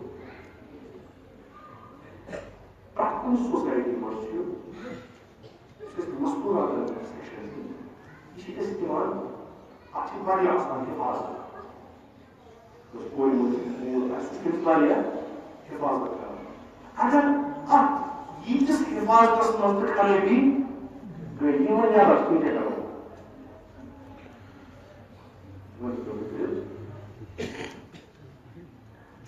پرٛٮ۪تھ کُنہِ society منٛز چھُ، یُس أسۍ مستوٗراتَن ہُنٛد section چھُ، یہِ چھِ أسۍ دِوان، اَتھ چھِ واریاہ آسان حِفاظت۔ یۄس کورِ مٔنٛزِل کوٗر آسہِ، سُہ چھُ تٔمِس واریاہ حِفاظت کران۔ اگر اَتھ ییٖتِس حِفاظتَس منٛز تہِ خرٲبی گٔے، یہِ وۄنۍ نٮ۪بر، تِم کیٛاہ کرو؟ وۄنۍ کیٛاہ کٔرِو؟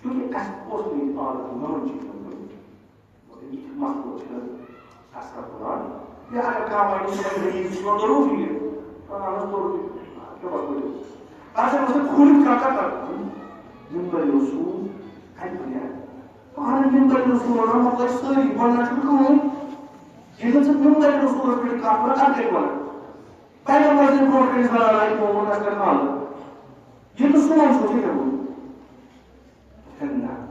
چونکہ اَسہِ اوس نہٕ یہِ عادت یِمَن چیٖزَن ہُنٛد۔ مطلب، یہِ چھُ مسلہٕ چھُ اَسہِ سَپدان۔ یا اگر کانٛہہ وَنہِ، یہِ چھُ وۄنۍ غریٖب، یہِ چھُ وۄنۍ ضروٗری یہِ۔ آ، اَہَن حظ، ضروٗری۔ آ، کیٛاہ وَنہٕ بہٕ؟ اَتھ چھِ مسلہٕ کھوٗلِتھ کَتھ کَتھ کَرُن۔ مِمبَرِ رسول، اَتہِ بَنیٛاو۔ اَہَن، مِمبَرِ رسول وَنان، مطلب، سٲری وَنان چھُنہٕ کٕہٕنۍ۔ ییٚلہِ نہٕ ژٕ مِمبَرِ رسولَس پٮ۪ٹھ کَتھ وَنَکھ، اَتھ کَتہِ وَنَکھ؟ پیغمبر سٕنٛدِ برونٛٹھ کَنہِ زَنان آیہِ، تِمو ووٚن، اَسہِ کَرِ حالت۔ یہِ نہٕ سون چھُ، ژےٚ کیٛاہ ووٚن؟ ہے نہ۔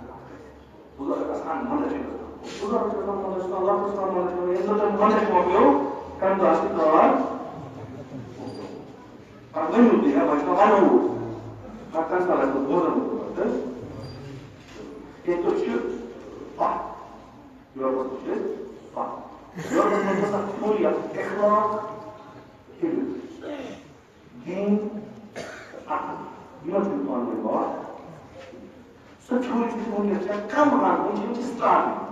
بُزرگ آسان مَنٛدَچھ گژھان۔ بُزرگ چھُ آسان مَنٛدَچھ گژھان، لۄکُٹ چھُ آسان مَنٛدَچھ گژھان۔ ییٚمہِ دۄہ تٔمۍ مَنٛدَچھ مۄکلیو، تَمہِ دۄہ آسہِ کار۔ پَتہٕ ؤنِو تُہۍ، ہے، وۄنۍ چھُ وَنُن۔ پَتہٕ کَمہِ ساتہٕ آسہِ پَتہٕ بوزان اوسمُت پَتہٕ؟ ییٚتہِ پٮ۪ٹھ چھُ پَتھ۔ یورٕ پَتہٕ چھُ پَتھ۔ یورٕ پَتہٕ چھُ آسان سورُے اَتھ اخلاق، حِفظ۔ دین، عقل، یِمن چھُنہٕ پانہٕ ؤنۍ باو۔ سۄ چھُ وٕنکیٚس چھےٚ کم عقل، وٕنکیٚس چھِ starting،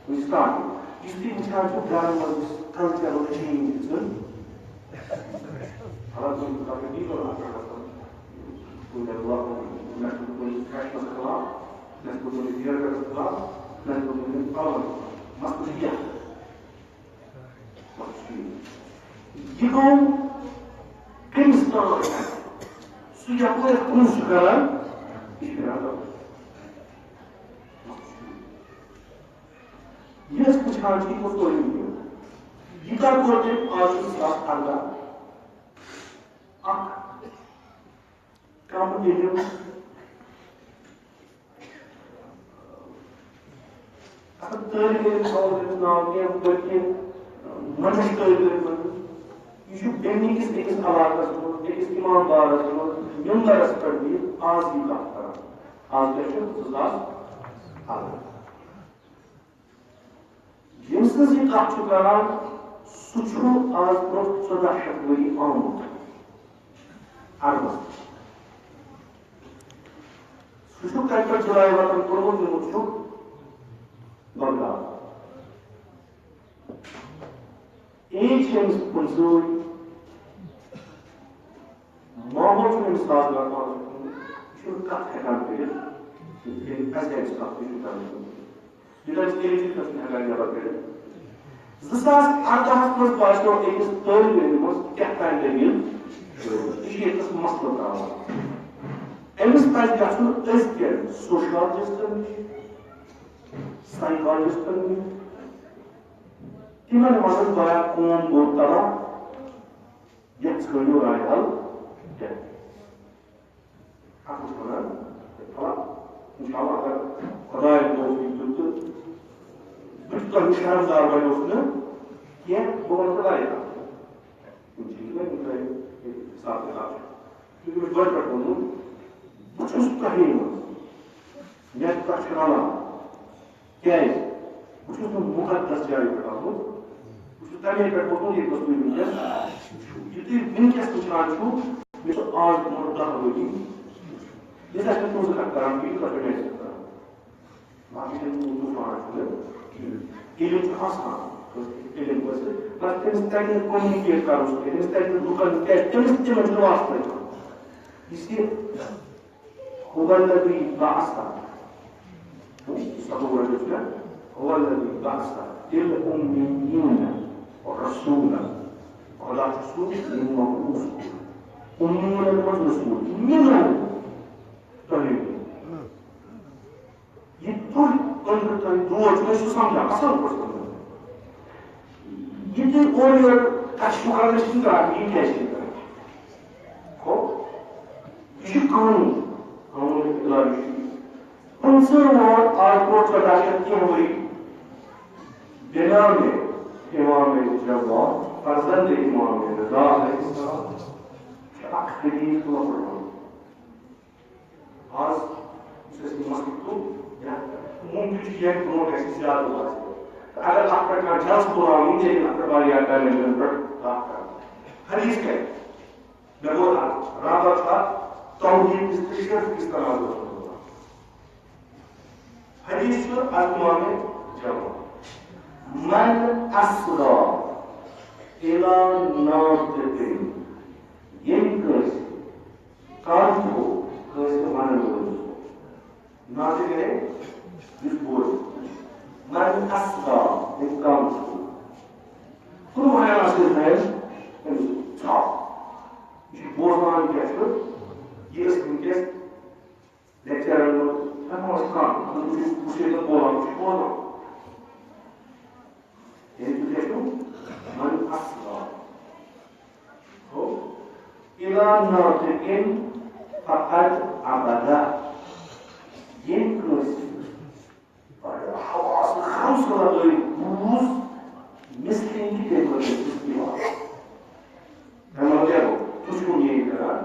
وٕنہِ starting۔ یُس تُہۍ وٕچھان چھِو گرن منٛز یُس cultural change چھُ، حالانکہ وٕنہِ چھُ تَتھ منٛز deeper اثر گژھان۔ کُنہِ دۄہ مےٚ چھُ کُنہِ fashionس خلاف، مےٚ چھُ کُنہِ بیرگس خلاف، مےٚ چھُ کُنہِ پلون خلاف۔ مسلہٕ چھُ یتھ۔ یہِ گوٚو کٔمِس تام؟ سُہ یپٲرۍ کُن چھُ کران، یہِ چھُ کران تَپٲرۍ۔ یہِ أسۍ وٕچھان چھِ، یہِ گوٚو سورُے وٕنکیٚن۔ یہِ کَر کوٚر تٔمۍ؟ آز چھُ زٕ ساس اَرداہ۔ اکھ کم علم۔ اگر طٲلب علم تھاوو تٔمِس ناو کینٛہہ، بلکہِ منٛدچھ طٲلب علم۔ یہِ چھُ بیٚنہِ کِس أکِس علاقس منٛز، أکِس امام بارس منٛز، ممبرس پٮ۪ٹھ بِہِتھ آز یہِ کتھ کران۔ آز کیٛاہ چھُ؟ زٕ ساس اَرداہ۔ ییٚمہِ سٕنٛز یہِ کتھ چھُ کران، سُہ چھُ آز برونٛہہ ژۄداہ شیٚتھ ؤری آمُت عربس۔ سُہ چھُ کتہِ پٮ۪ٹھ جاے وطن کوٚرمُت، نیوٗمُت چھُ بغداد۔ ایج چھِ أمِس پٕنٛژٕہٕے۔ ماحول چھُنہٕ أمِس سازگار پانَس کُن، یہِ چھُنہٕ کَتھ ہٮ۪کان کٔرِتھ، ییٚلہِ اَسہِ گَرِ چھِ کَتھ، یہِ چھُنہٕ کَران۔ یوٚتام أسۍ تیٚلہِ چھِ کٲنٛسہِ ہٮ۪کان نٮ۪بر کٔڑِتھ۔ زٕ ساس اَرداہَس منٛز باسیٚو أمِس طٲلبہِ علمَس کیٛاہ تام دٔلیٖل، یہِ چھُ ییٚتہِ نَس مسلہٕ ترٛاوان۔ أمِس پَزِ گژھُن أزکٮ۪ن sociologistن نِش، psychologistن نِش، تِمَن وَنُن، بایا قوم گوٚو تباہ، یتھ ژھٲنٛڈِو راے حل کٔرِتھ۔ اَتھ اوس وَنان، فلاں، اِنشاءاللہ اگر خۄدایَن توفیٖق دیُت تہٕ بہٕ تہِ تۄہہِ نِش شرمدار بَنیوس نہٕ کینٛہہ، بہٕ وَنہٕ تۄہہِ واریاہ کَتھ۔ یِم چیٖز وۄنۍ یِم تۄہہِ حِساب کِتاب چھُ۔ یہِ چھُ مےٚ گۄڈٕ پٮ۪ٹھ ووٚنمُت، بہٕ چھُس تۄہے منٛز۔ مےٚ تۄہہِ چھُ رَلان۔ کیٛازِ؟ بہٕ چھُس نہٕ مُقدس جایہِ پٮ۪ٹھ آمُت۔ بہٕ چھُس تَمے پٮ۪ٹھ ووتمُت، ییٚتہِ نَس تُہۍ وٕنکیٚس چھِو۔ یہِ تُہۍ وٕنکیٚس وٕچھان چھِو، مےٚ چھُ آز برونٛٹھ دَہ ؤری۔ ییٚتہِ آسہِ مےٚ تُہٕنٛز کَتھ کَران، بہٕ چھُس تۄہہِ پٮ۪ٹھ میسیج کَران۔ باقٕے چھَنہٕ تُہُنٛد طوٗفان چھُنہٕ۔ ییٚلہِ چھُ آسان، علم حٲصِل، مگر تٔمِس تَگہِ نہٕ communicate کَرُن سُہ کینٛہہ، تٔمِس تَگہِ نہٕ لُکَن، کیٛازِ تٔمِس تِمَن چھُنہٕ واسطَے کانٛہہ۔ یُس یہِ هو الذي بعث، سَتووُہ رۄپیہِ چھُ مےٚ، هو الذي بعث في الأميين رسولا، خۄدا چھُ سُہ ییٚمۍ منٛز رسوٗل، اُمِیٖنَن منٛز رسوٗل، مِنَ، تۄہہِ۔ یہِ تُہۍ أنٛدرٕ تۄہہِ دود چھُ، مےٚ چھُ سَمجھان، اَصٕل پٲٹھۍ سَمجھان۔ یہِ تُہۍ اورٕ یورٕ کَتھٕ چھِو کَران، أسۍ چھِنہٕ کَران، یہِ کیٛازِ چھِنہٕ کَران؟ گوٚو، یہِ چھُ قانوٗن، قانوٗن الٰہی چھُ یہِ۔ پٕنٛژٕہ وُہَر آز برونٛٹھ ژۄداہ شیٚتھ کینٛہہ ؤری بنام امام جمعہ، فرزند امام رضا علیہ السلام، چھِ اکھ حدیث لۄکُٹ پَہَم۔ آز یُس اَسہِ یہِ مسلہٕ تُل، یا ممکن چھُ ییٚمہِ برونٛٹھ اَسہِ زیادٕ واتہِ۔ تہٕ اگر اَتھ پٮ۪ٹھ کانٛہہ جلسہٕ بُلاوُن، تیٚلہِ اَتھ پٮ۪ٹھ واریاہ ٹایمَن پٮ۪ٹھ کَتھ کَرٕنۍ۔ حدیث کیٛاہ؟ مےٚ ووٚن اَتھ، رابطہ چھا توحیٖد کِس تہٕ شرک کِس تناظرَس منٛز؟ حدیث چھُ از امام جمع۔ من اصغى الى ناطق، ییٚمۍ کٲنٛسہِ کَن تھوٚو کٲنٛسہِ وَنَن وٲلِس۔ ناطق یعنی یُس بوزِ۔ من اصغى، ییٚمۍ کَن تھوٚو۔ کُنوُہ ہَے آسہِ ہے أمِس ژھاو۔ یہِ چھُ بوزان کیٛاہ چھُ؟ یہِ ٲسۍ وٕنکیٚس لیکچرن منٛز ہٮ۪کو أسۍ کانٛہہ، مطلب، بہٕ چھُس، بہٕ چھُس ییٚتٮ۪ن بولان، بہٕ چھُس بوزان۔ یعنی تُہۍ کیٛاہ چھِو؟ من اصغى۔ گوٚو؟ الى ناطق فقد عبد۔ ییٚمۍ کٲنٛسہِ بڑٕ حواس خمسہٕ لگٲوِتھ بوٗز، مثلہِ یہِ تٔمۍ کٔر أمِس عبادت۔ تَمہِ مطلب کیٛاہ گوٚو؟ سُہ چھُ میٛٲنۍ کران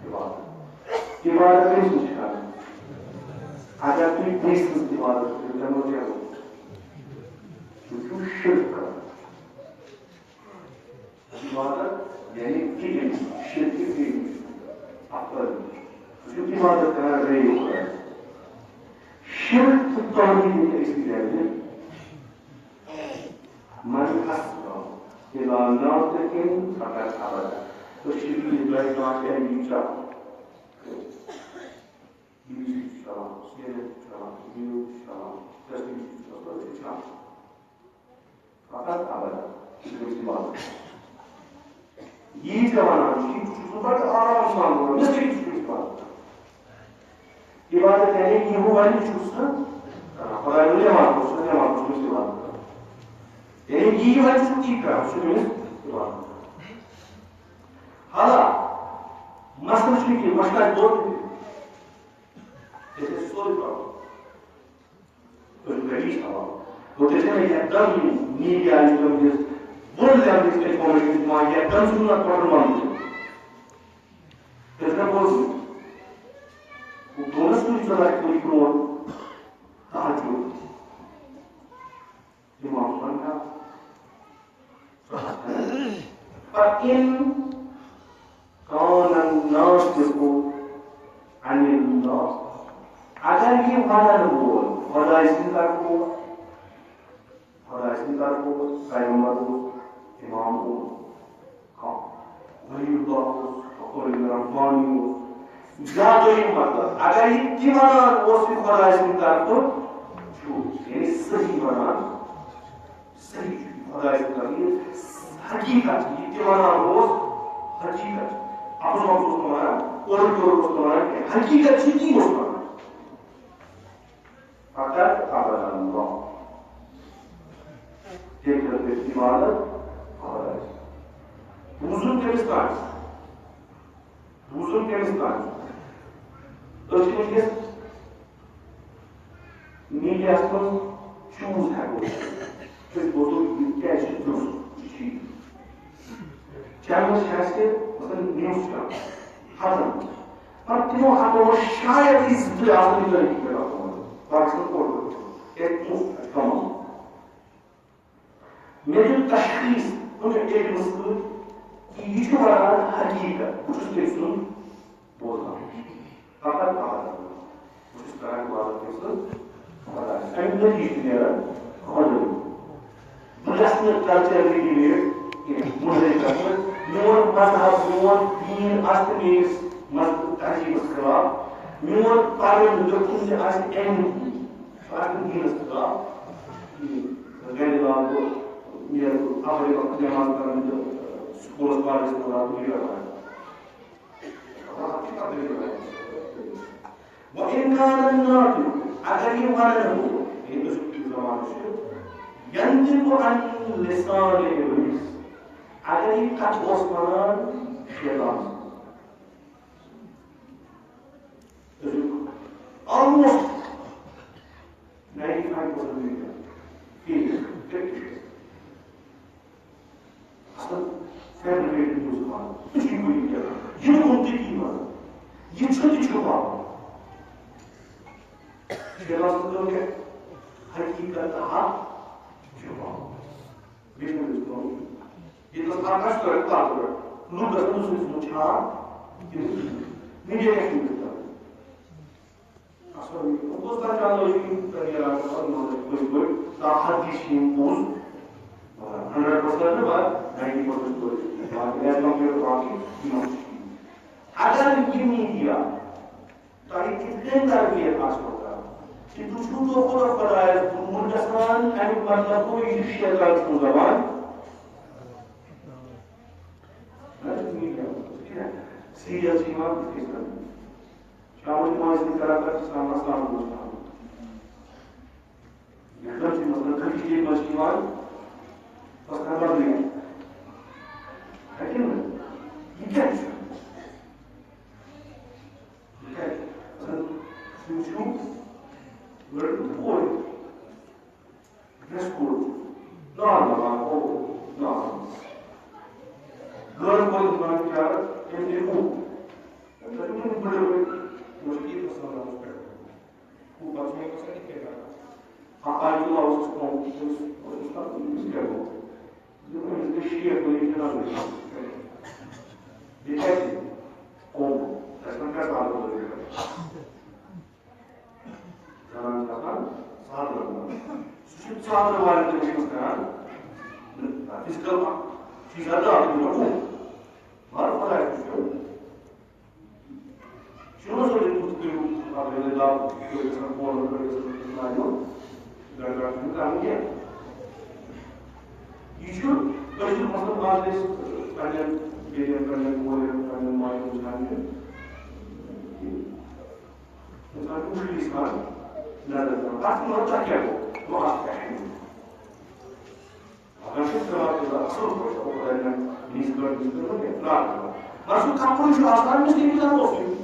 عبادت۔ عبادت کٔمۍ سٕنٛز چھِ کران؟ اگر تُہۍ بیٚیہِ سٕنٛز عبادت کٔرِو، تَمہِ مطلب کیٛاہ گوٚو؟ تُہۍ چھِو شرک کران۔ عبادت یعنی کِہیٖنۍ، شرک کِہیٖنۍ۔ اَپٲرۍ۔ سُہ چھُ عبادت کران غیرِ خۄدایَس۔ شرک تہٕ توحیٖد ہیٚکہِ أکسٕے جایہِ ٲسِتھ۔ من اصغى الى ناطق فقد عبد۔ أسۍ چھِ بیٚیِس جایہِ کانٛہہ کینٛہہ چٮ۪وان۔ بیٖڑی چھُ چٮ۪وان، سگریٹ چھُ چٮ۪وان، بیٖڑ چھُ چٮ۪وان، تسبیٖح چھُ چٮ۪وان، أسۍ چھِ چٮ۪وان۔ فقط ابدا، یہِ چھُ أمِس عبادت۔ یی ژےٚ وَنان چھُ، یہِ چھُس بہٕ بَڑٕ آرام سان وَنان، مےٚ سۭتۍ چھُ أمِس عبادت کران۔ عبادت یعنی یہِ بہٕ وَنہِ چھُس نہٕ کران، خۄداے ووٚن نٮ۪ماز پَر، سُہ نٮ۪ماز پَر، سُہ چھُ أمِس عبادت کران۔ یعنی یی وَنہِ چھُس تی کران، سُہ چھُ أمِس عبادت کران۔ حالانکہ مسئلہٕ چھُ یہِ، مسئلہٕ آسہِ دوٚر تہِ، ییٚتہِ آسہِ سورُے problem۔ تُہۍ کٔرِو یہِ سوال۔ گوٚو تیٚلہِ چھَنہٕ یَکدَم یِم media یِم وٕنکیٚس world level یِم information دِوان، یَکدَم چھُنہٕ اَتھ پٮ۪ٹھ وَنُن۔ تیٚلہِ چھُنہ بوزُن۔ گوٚو دۄہَس کُنہِ ژۄداہ کُنہِ برونٛٹھ تہجد۔ اِمام وَنان۔ فَإِنْ كَانَ النَّاطِقُ عَنِ اللَّهِ۔ اگر یہِ وَنَن وول خۄداے سٕنٛدِ طرفہٕ اوس، خۄداے سٕنٛدِ طرفہٕ اوس، پیغمبر اوس، اِمام اوس، کانٛہہ ولی اللہ اوس، کانٛہہ عٲلم ربانی اوس، یا دوٚیِم مطلب، اگر یہِ تہِ وَنان اوس یہِ خۄداے سٕنٛدِ طرفہٕ چھُ، یعنی صحیح وَنان، صحیح چھُ یہِ خۄداے سٕنٛدِ طرفہٕ، یہِ حقیٖقت چھِ، یہِ تہِ وَنان اوس حقیٖقت۔ اَپُز وَپُز اوس نہٕ وَنان، اورٕ یورٕ اوس نہٕ وَنان کینٛہہ، حقیٖقت چھِ تی اوس وَنان۔ فقط عبد اللہ۔ تٔمۍ کٔر تٔمۍ عبادت خۄدایَس۔ بوٗزُن کٔمِس تام؟ بوٗزُن کٔمِس تام؟ أسۍ چھِ وٕنکیٚس میٖڈیاہَس منٛز choose ہٮ۪کو کٔرِتھ۔ أسۍ بوزو یہِ کیٛازِ چھُ درٛوٚس، یہِ چھُ یہِ۔ چینلہٕ چھِ اَسہِ، مثلاً، news channel، ہَتَن۔ مگر تِمو ہَتو منٛز شاید یہِ زٕ ترٛےٚ آسَن یہِ تٔتھۍ پٮ۪ٹھ آسان۔ باقٕے چھِنہٕ اورٕ یورٕ وٕچھان۔ کیٛازِ تِمو چھُ اَسہِ کَمال۔ مےٚ دیُت تشخیٖص کُنہِ علمہٕ سۭتۍ کہِ یہِ چھُ وَنان حقیٖقت، بہٕ چھُس تٔمۍ سُنٛد بوزان۔ فقط عبادت۔ بہٕ چھُس کران عبادت کٔمۍ سٕنٛز؟ خۄدایَس۔ اَمیُک نتیٖجہٕ چھُ نیران خۄدٲے۔ گژھِ نہٕ کلچر ریڈی میڈ کینٛہہ، مُنحرف گژھِ نہٕ۔ میون مذہب، میون دیٖن آسہِ نہٕ میٲنِس مذہب تہذیٖبس خلاف، میون پرُن لیوٚکھُن تہِ آسہِ نہٕ اَمہِ، سُہ آسہِ نہٕ دیٖنس خلاف کِہیٖنۍ۔ گرِ لاگہٕ بہٕ، نیرٕ بہٕ اَپٲرۍ وقتہٕ نٮ۪ماز پرنہِ تہٕ سکوٗلس کالجس منٛز لاگہٕ بہٕ لیڈر بنُن۔ وَإِنْ كَانَ النَّاطِقُ، اگر یہِ ونان گوٚو، یعنی أزیُک یُس زمانہٕ چھُ، يَنطِقُ عَنْ لِسَانِ إِبْلِيسِ، اگر یہِ کتھ اوس ونان شیطان سٕنٛز۔ أزیُک almost ninety five percent media fake، fake news۔ اصل fabricated news ونان۔ ژٕ چھُے کُنہِ جایہِ۔ یہِ نہٕ گوٚمتُے کِہیٖنۍ ونان۔ یہِ چھُ تہِ چھُپاوان۔ شیخ ناصر صٲب کیٛاہ؟ حقیقت تہٕ حق چھُپاوان۔ بیٚیہِ چھُنہٕ أمِس کٲم۔ ییٚتہِ نَس حق آسہِ، سُہ رَٹہِ پَتہٕ۔ لُکھ گژھن نہٕ سُہ وٕچھان کِہیٖنۍ۔ میٖڈیا کیٛاہ چھُ وٕنکیٚس کران؟ اصل، بہٕ اوسُس دَپان، چلو، یہِ چھُ تۄہہِ نیران، مطلب، پٔزۍ پٲٹھۍ، تاحد تہِ چھِ یِم پوٚز، مطلب، hundred percent نہٕ، مگر ninety percent چھِ پوٚز۔ باقٕے، as compared to باقٕے، یِمن چھِ ٹھیٖک۔ اگر یہِ میٖڈیا تۄہہِ کِتھ کٔنۍ تربیت آسہِ کران، کہِ تُہۍ چھِو دۄہ کھۄتہٕ دۄہ خۄدایَس دوٗر گژھان، اَمیُک مطلب گوٚو، یہِ چھُ شیطان سُنٛد زبان۔ نہ، یہِ چھُ میٖڈیا، ٹھیٖک ہے؟ سیٖریَل چھِ یِوان، بہٕ چھُس کران۔ شامَس چھِ نماز سۭتۍ کران، پَتہٕ چھِ سلام، السلام علیکم۔ یَتھ منٛز چھِ مثلاً کٔشیٖرِ منٛز چھِ یِوان، بَس کران بدلٕے۔ ہے کِنہٕ نہ؟ یہِ کیٛاہ چھُ؟ یہِ کیٛاہ چھُ؟ مثلاً، تُہۍ وٕچھِو، لٔڑکہٕ تہٕ کورِ۔ Dress code۔ Normal، آ، او، normal۔ Girls boys وَنان بِچارٕ، تٔمۍ دِتھ ہُہ۔ تۄہہِ چھُو نہٕ بٔڑٕ بٔڑۍ مُشکِل پَسنٛد آمُت پٮ۪ٹھ۔ ہُہ پَتہٕ چھُ مےٚ گژھان یِتھ کٔنۍ کران۔ ہا، آی کیو آوُس اوس کَم، یُس، یُس پَتہٕ أمِس کیٛاہ گوٚو؟ دوٚپُن، أمِس گٔے شیٹھ ؤری جِناب۔ بیٚیہِ کیٛازِ؟ کَم۔ تَتہِ چھُنہٕ کانٛہہ سادٕ بٲتھ۔ زنان چھِ آسان ژادرَن منٛز۔ سُہ چھُ ژادرٕ والٮ۪ن تہِ وٕچھمٕژ کران۔ Physical چیٖز اَتھ آو تٔمِس وۄنۍ۔ مگر خۄداے چھُ وٕچھان۔ شُروٗع سُنٛد یُتھ کٔرِو، اَتھ گٔے دَب، یہِ گژھان کھولُن، یہِ گژھان لاگُن۔ گڑبڑ چھُنہٕ کرُن کینٛہہ۔ یہِ چھُ کٲشُر مسلہٕ، آز أسۍ پننٮ۪ن بیٚنٮ۪ن، پننٮ۪ن کورٮ۪ن، پننٮ۪ن ماجٮ۪ن وٕچھان چھِ۔ اِنسان چھُ مُشکِل سان نظر تھاوان۔ اَتھ منٛز تۄہہِ کیٛاہ گوٚو؟ گوٚو اَکھ اہم۔ اگر چھُ پٮ۪وان تیوٗتاہ اَصٕل پٲٹھۍ، او خۄداے، مےٚ نِش کٔر، نِش کٔر، مےٚ راتھ کٔر۔ مگر سُہ کَپُر چھُ آسان، أمِس تٔمِس زَن اوسُے۔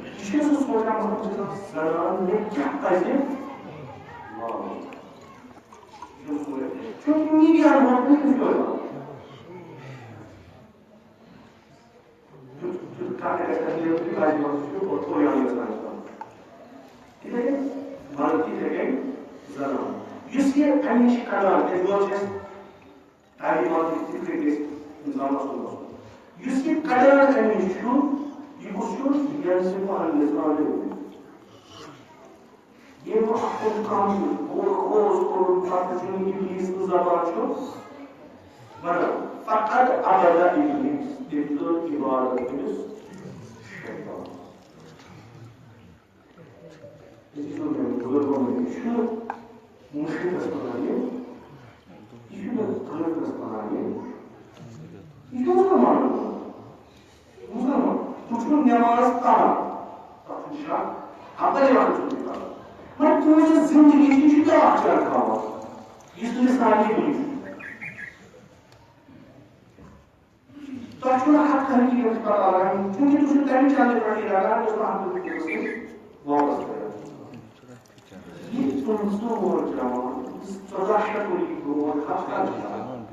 یہِ چھُ سُہ سونٛچان، مطلب، بہٕ چھُس زَنان، مےٚ کیٛاہ پَزِ؟ واو۔ یہِ چھُ سونٛچان۔ چونکہ میٖڈیاہَن ووٚن نہٕ أمِس یورٕ۔ یُتھ، یُتھ کانٛہہ تہِ گژھِ نہٕ یُتھ یہِ بَجہِ منٛز چھُ اور تھوڑا یِوان گژھان چھُ۔ یِتھَے کٔنۍ مرد تہِ یِتھَے کٔنۍ زنان۔ یُس یہِ اَمِچ کَڑان، تَمہِ دۄہ چھِ اَسہِ تعلیٖمات تہِ تِتھ کٔنۍ گژھِ اِنسان اَصٕل آسُن۔ یُس یہِ کَڑان اَمِچ چھُ، یہِ کُس چھُ؟ یہِ گژھِ پَنُن لِسان ییٚمہِ وقتہٕ کانٛہہ گوٚو کھوژ کوٚرُن، پتہٕ چھُنہٕ اِبلیٖس سٕنٛز زبان چھُ وَنان، فقط عبد ابلیس، تٔمۍ کٔر عبادت کٔمِس؟ شیطانَس۔ أزِکۍ یِم بُزرگو منٛز یہِ چھُنہٕ مُشرِکَس وَنان یہِ، یہِ چھُنہٕ کٲفرَس وَنان یہِ، یہِ چھُ مُسلمانَن وَنان۔ مُسلمان، تُہۍ چھِو نٮ۪ماز پَران، تَتھ چھُنہٕ شک، اَپٲرۍ وَنان چھُو تُہۍ پَران۔ مگر تُہٕنٛز یۄس زِندگی چھِ، یہِ چھُ بیٛاکھ چیٖز تھاوان، یُس نہٕ سارنٕے بوٗزِتھ۔ تۄہہِ چھُو نہٕ حق حقیٖقت پَتہ لَگان، چوٗنٛکہِ تُہۍ چھِو تَمہِ چیٖزٕ پٮ۪ٹھٕے لَگان، یُس نہٕ حق حقیٖقتَس سۭتۍ وابستہٕ چھُ۔ یہِ تُہٕنٛز سونٛچ جوان، ژۄداہ شیٚتھ ؤری برٛونٛٹھ، ہَتھ کَتھ چھِ لَگان۔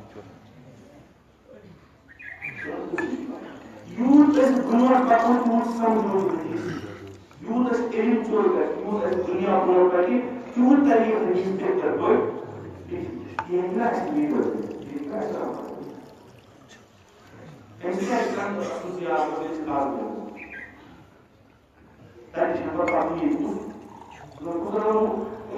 یوٗت أسۍ برٛونٛٹھ پَکو، تیوٗت سَمجھو أسۍ۔ یوٗت اَسہِ علم ژوٚر گژھِ، یوٗت اَسہِ دُنیا برٛونٛٹھ پَکہِ، تیوٗت تَرِ یہِ حدیٖث بہتر پٲٹھۍ۔ یہِ ہیٚکہِ نہٕ اَسہِ لیٖڈر بٔنِتھ، یہِ ہیٚکہِ نہٕ اَسہِ رہبر بٔنِتھ۔ أمِس کیٛاہ چھِ کَران؟ خصوٗصی آسان چھِ أسۍ کَران۔ تَتہِ چھِ ہٮ۪کان پَتہٕ یہِ کُس، کُس زَن ووٚنمُت؟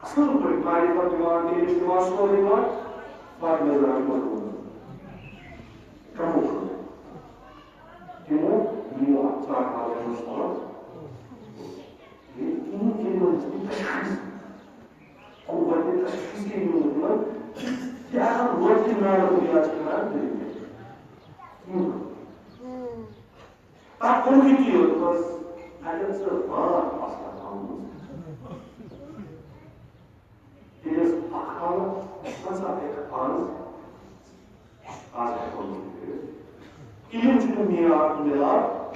اصل پٲٹھۍ معرفت دِوان، علم دِوان، سورُے دِوان، پتہٕ نظر منٛز روزان۔ کمو کٔر؟ تِمو یِمو اتھ ژاٹھ حالس منٛز پرُن۔ ییٚلہِ تِم علمن ہٕنٛز تشخیص، قوت تشخیص ییٚلہِ یِمو دِوان، تہِ اگر وٲتۍ تہِ نالس منٛز یاد چھِ کران، تیٚلہِ کیٛاہ؟ تِم۔ تَتھ کوٚر یہِ تہِ یوت بس، اگر ژٕ راتھ آسہٕ ہا تھاومٕژ، تیٚلہِ ٲس اکھ حالت، ژٕ ہسا ہیٚکھ آز، آز ہیٚکو نہٕ کٔرِتھ۔ علم چھُنہٕ معیار، معیار،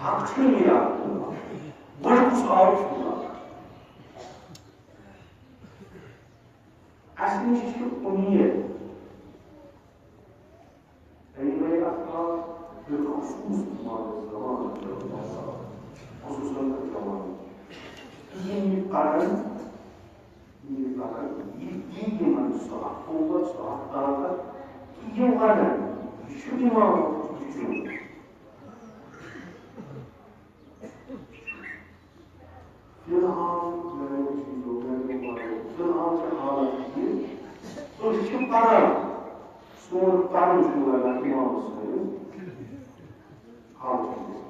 حق چھُنہٕ معیار۔ گۄڈٕ کُس حال چھُ معیار؟ اَسہِ نِش چھِ اُمید۔ یعنی بھائی اخبار بالخصوص امام زمان، خصوصاً زمان، یِم یہِ پرن، یِم یہِ پرن، یہِ دی یِمن سۄ اکھ قوت، سۄ اکھ طاقت، کہِ یِم ونن، یہِ چھُ امام، یہِ چھُ۔ فی الحال میانیو چیٖزو، میانیو بارو، فی الحال چھِ حالت یہِ، أسۍ چھِ پران، سون پرُن چھُنہٕ لگان اِمامَس سۭتۍ حالتہِ منٛز۔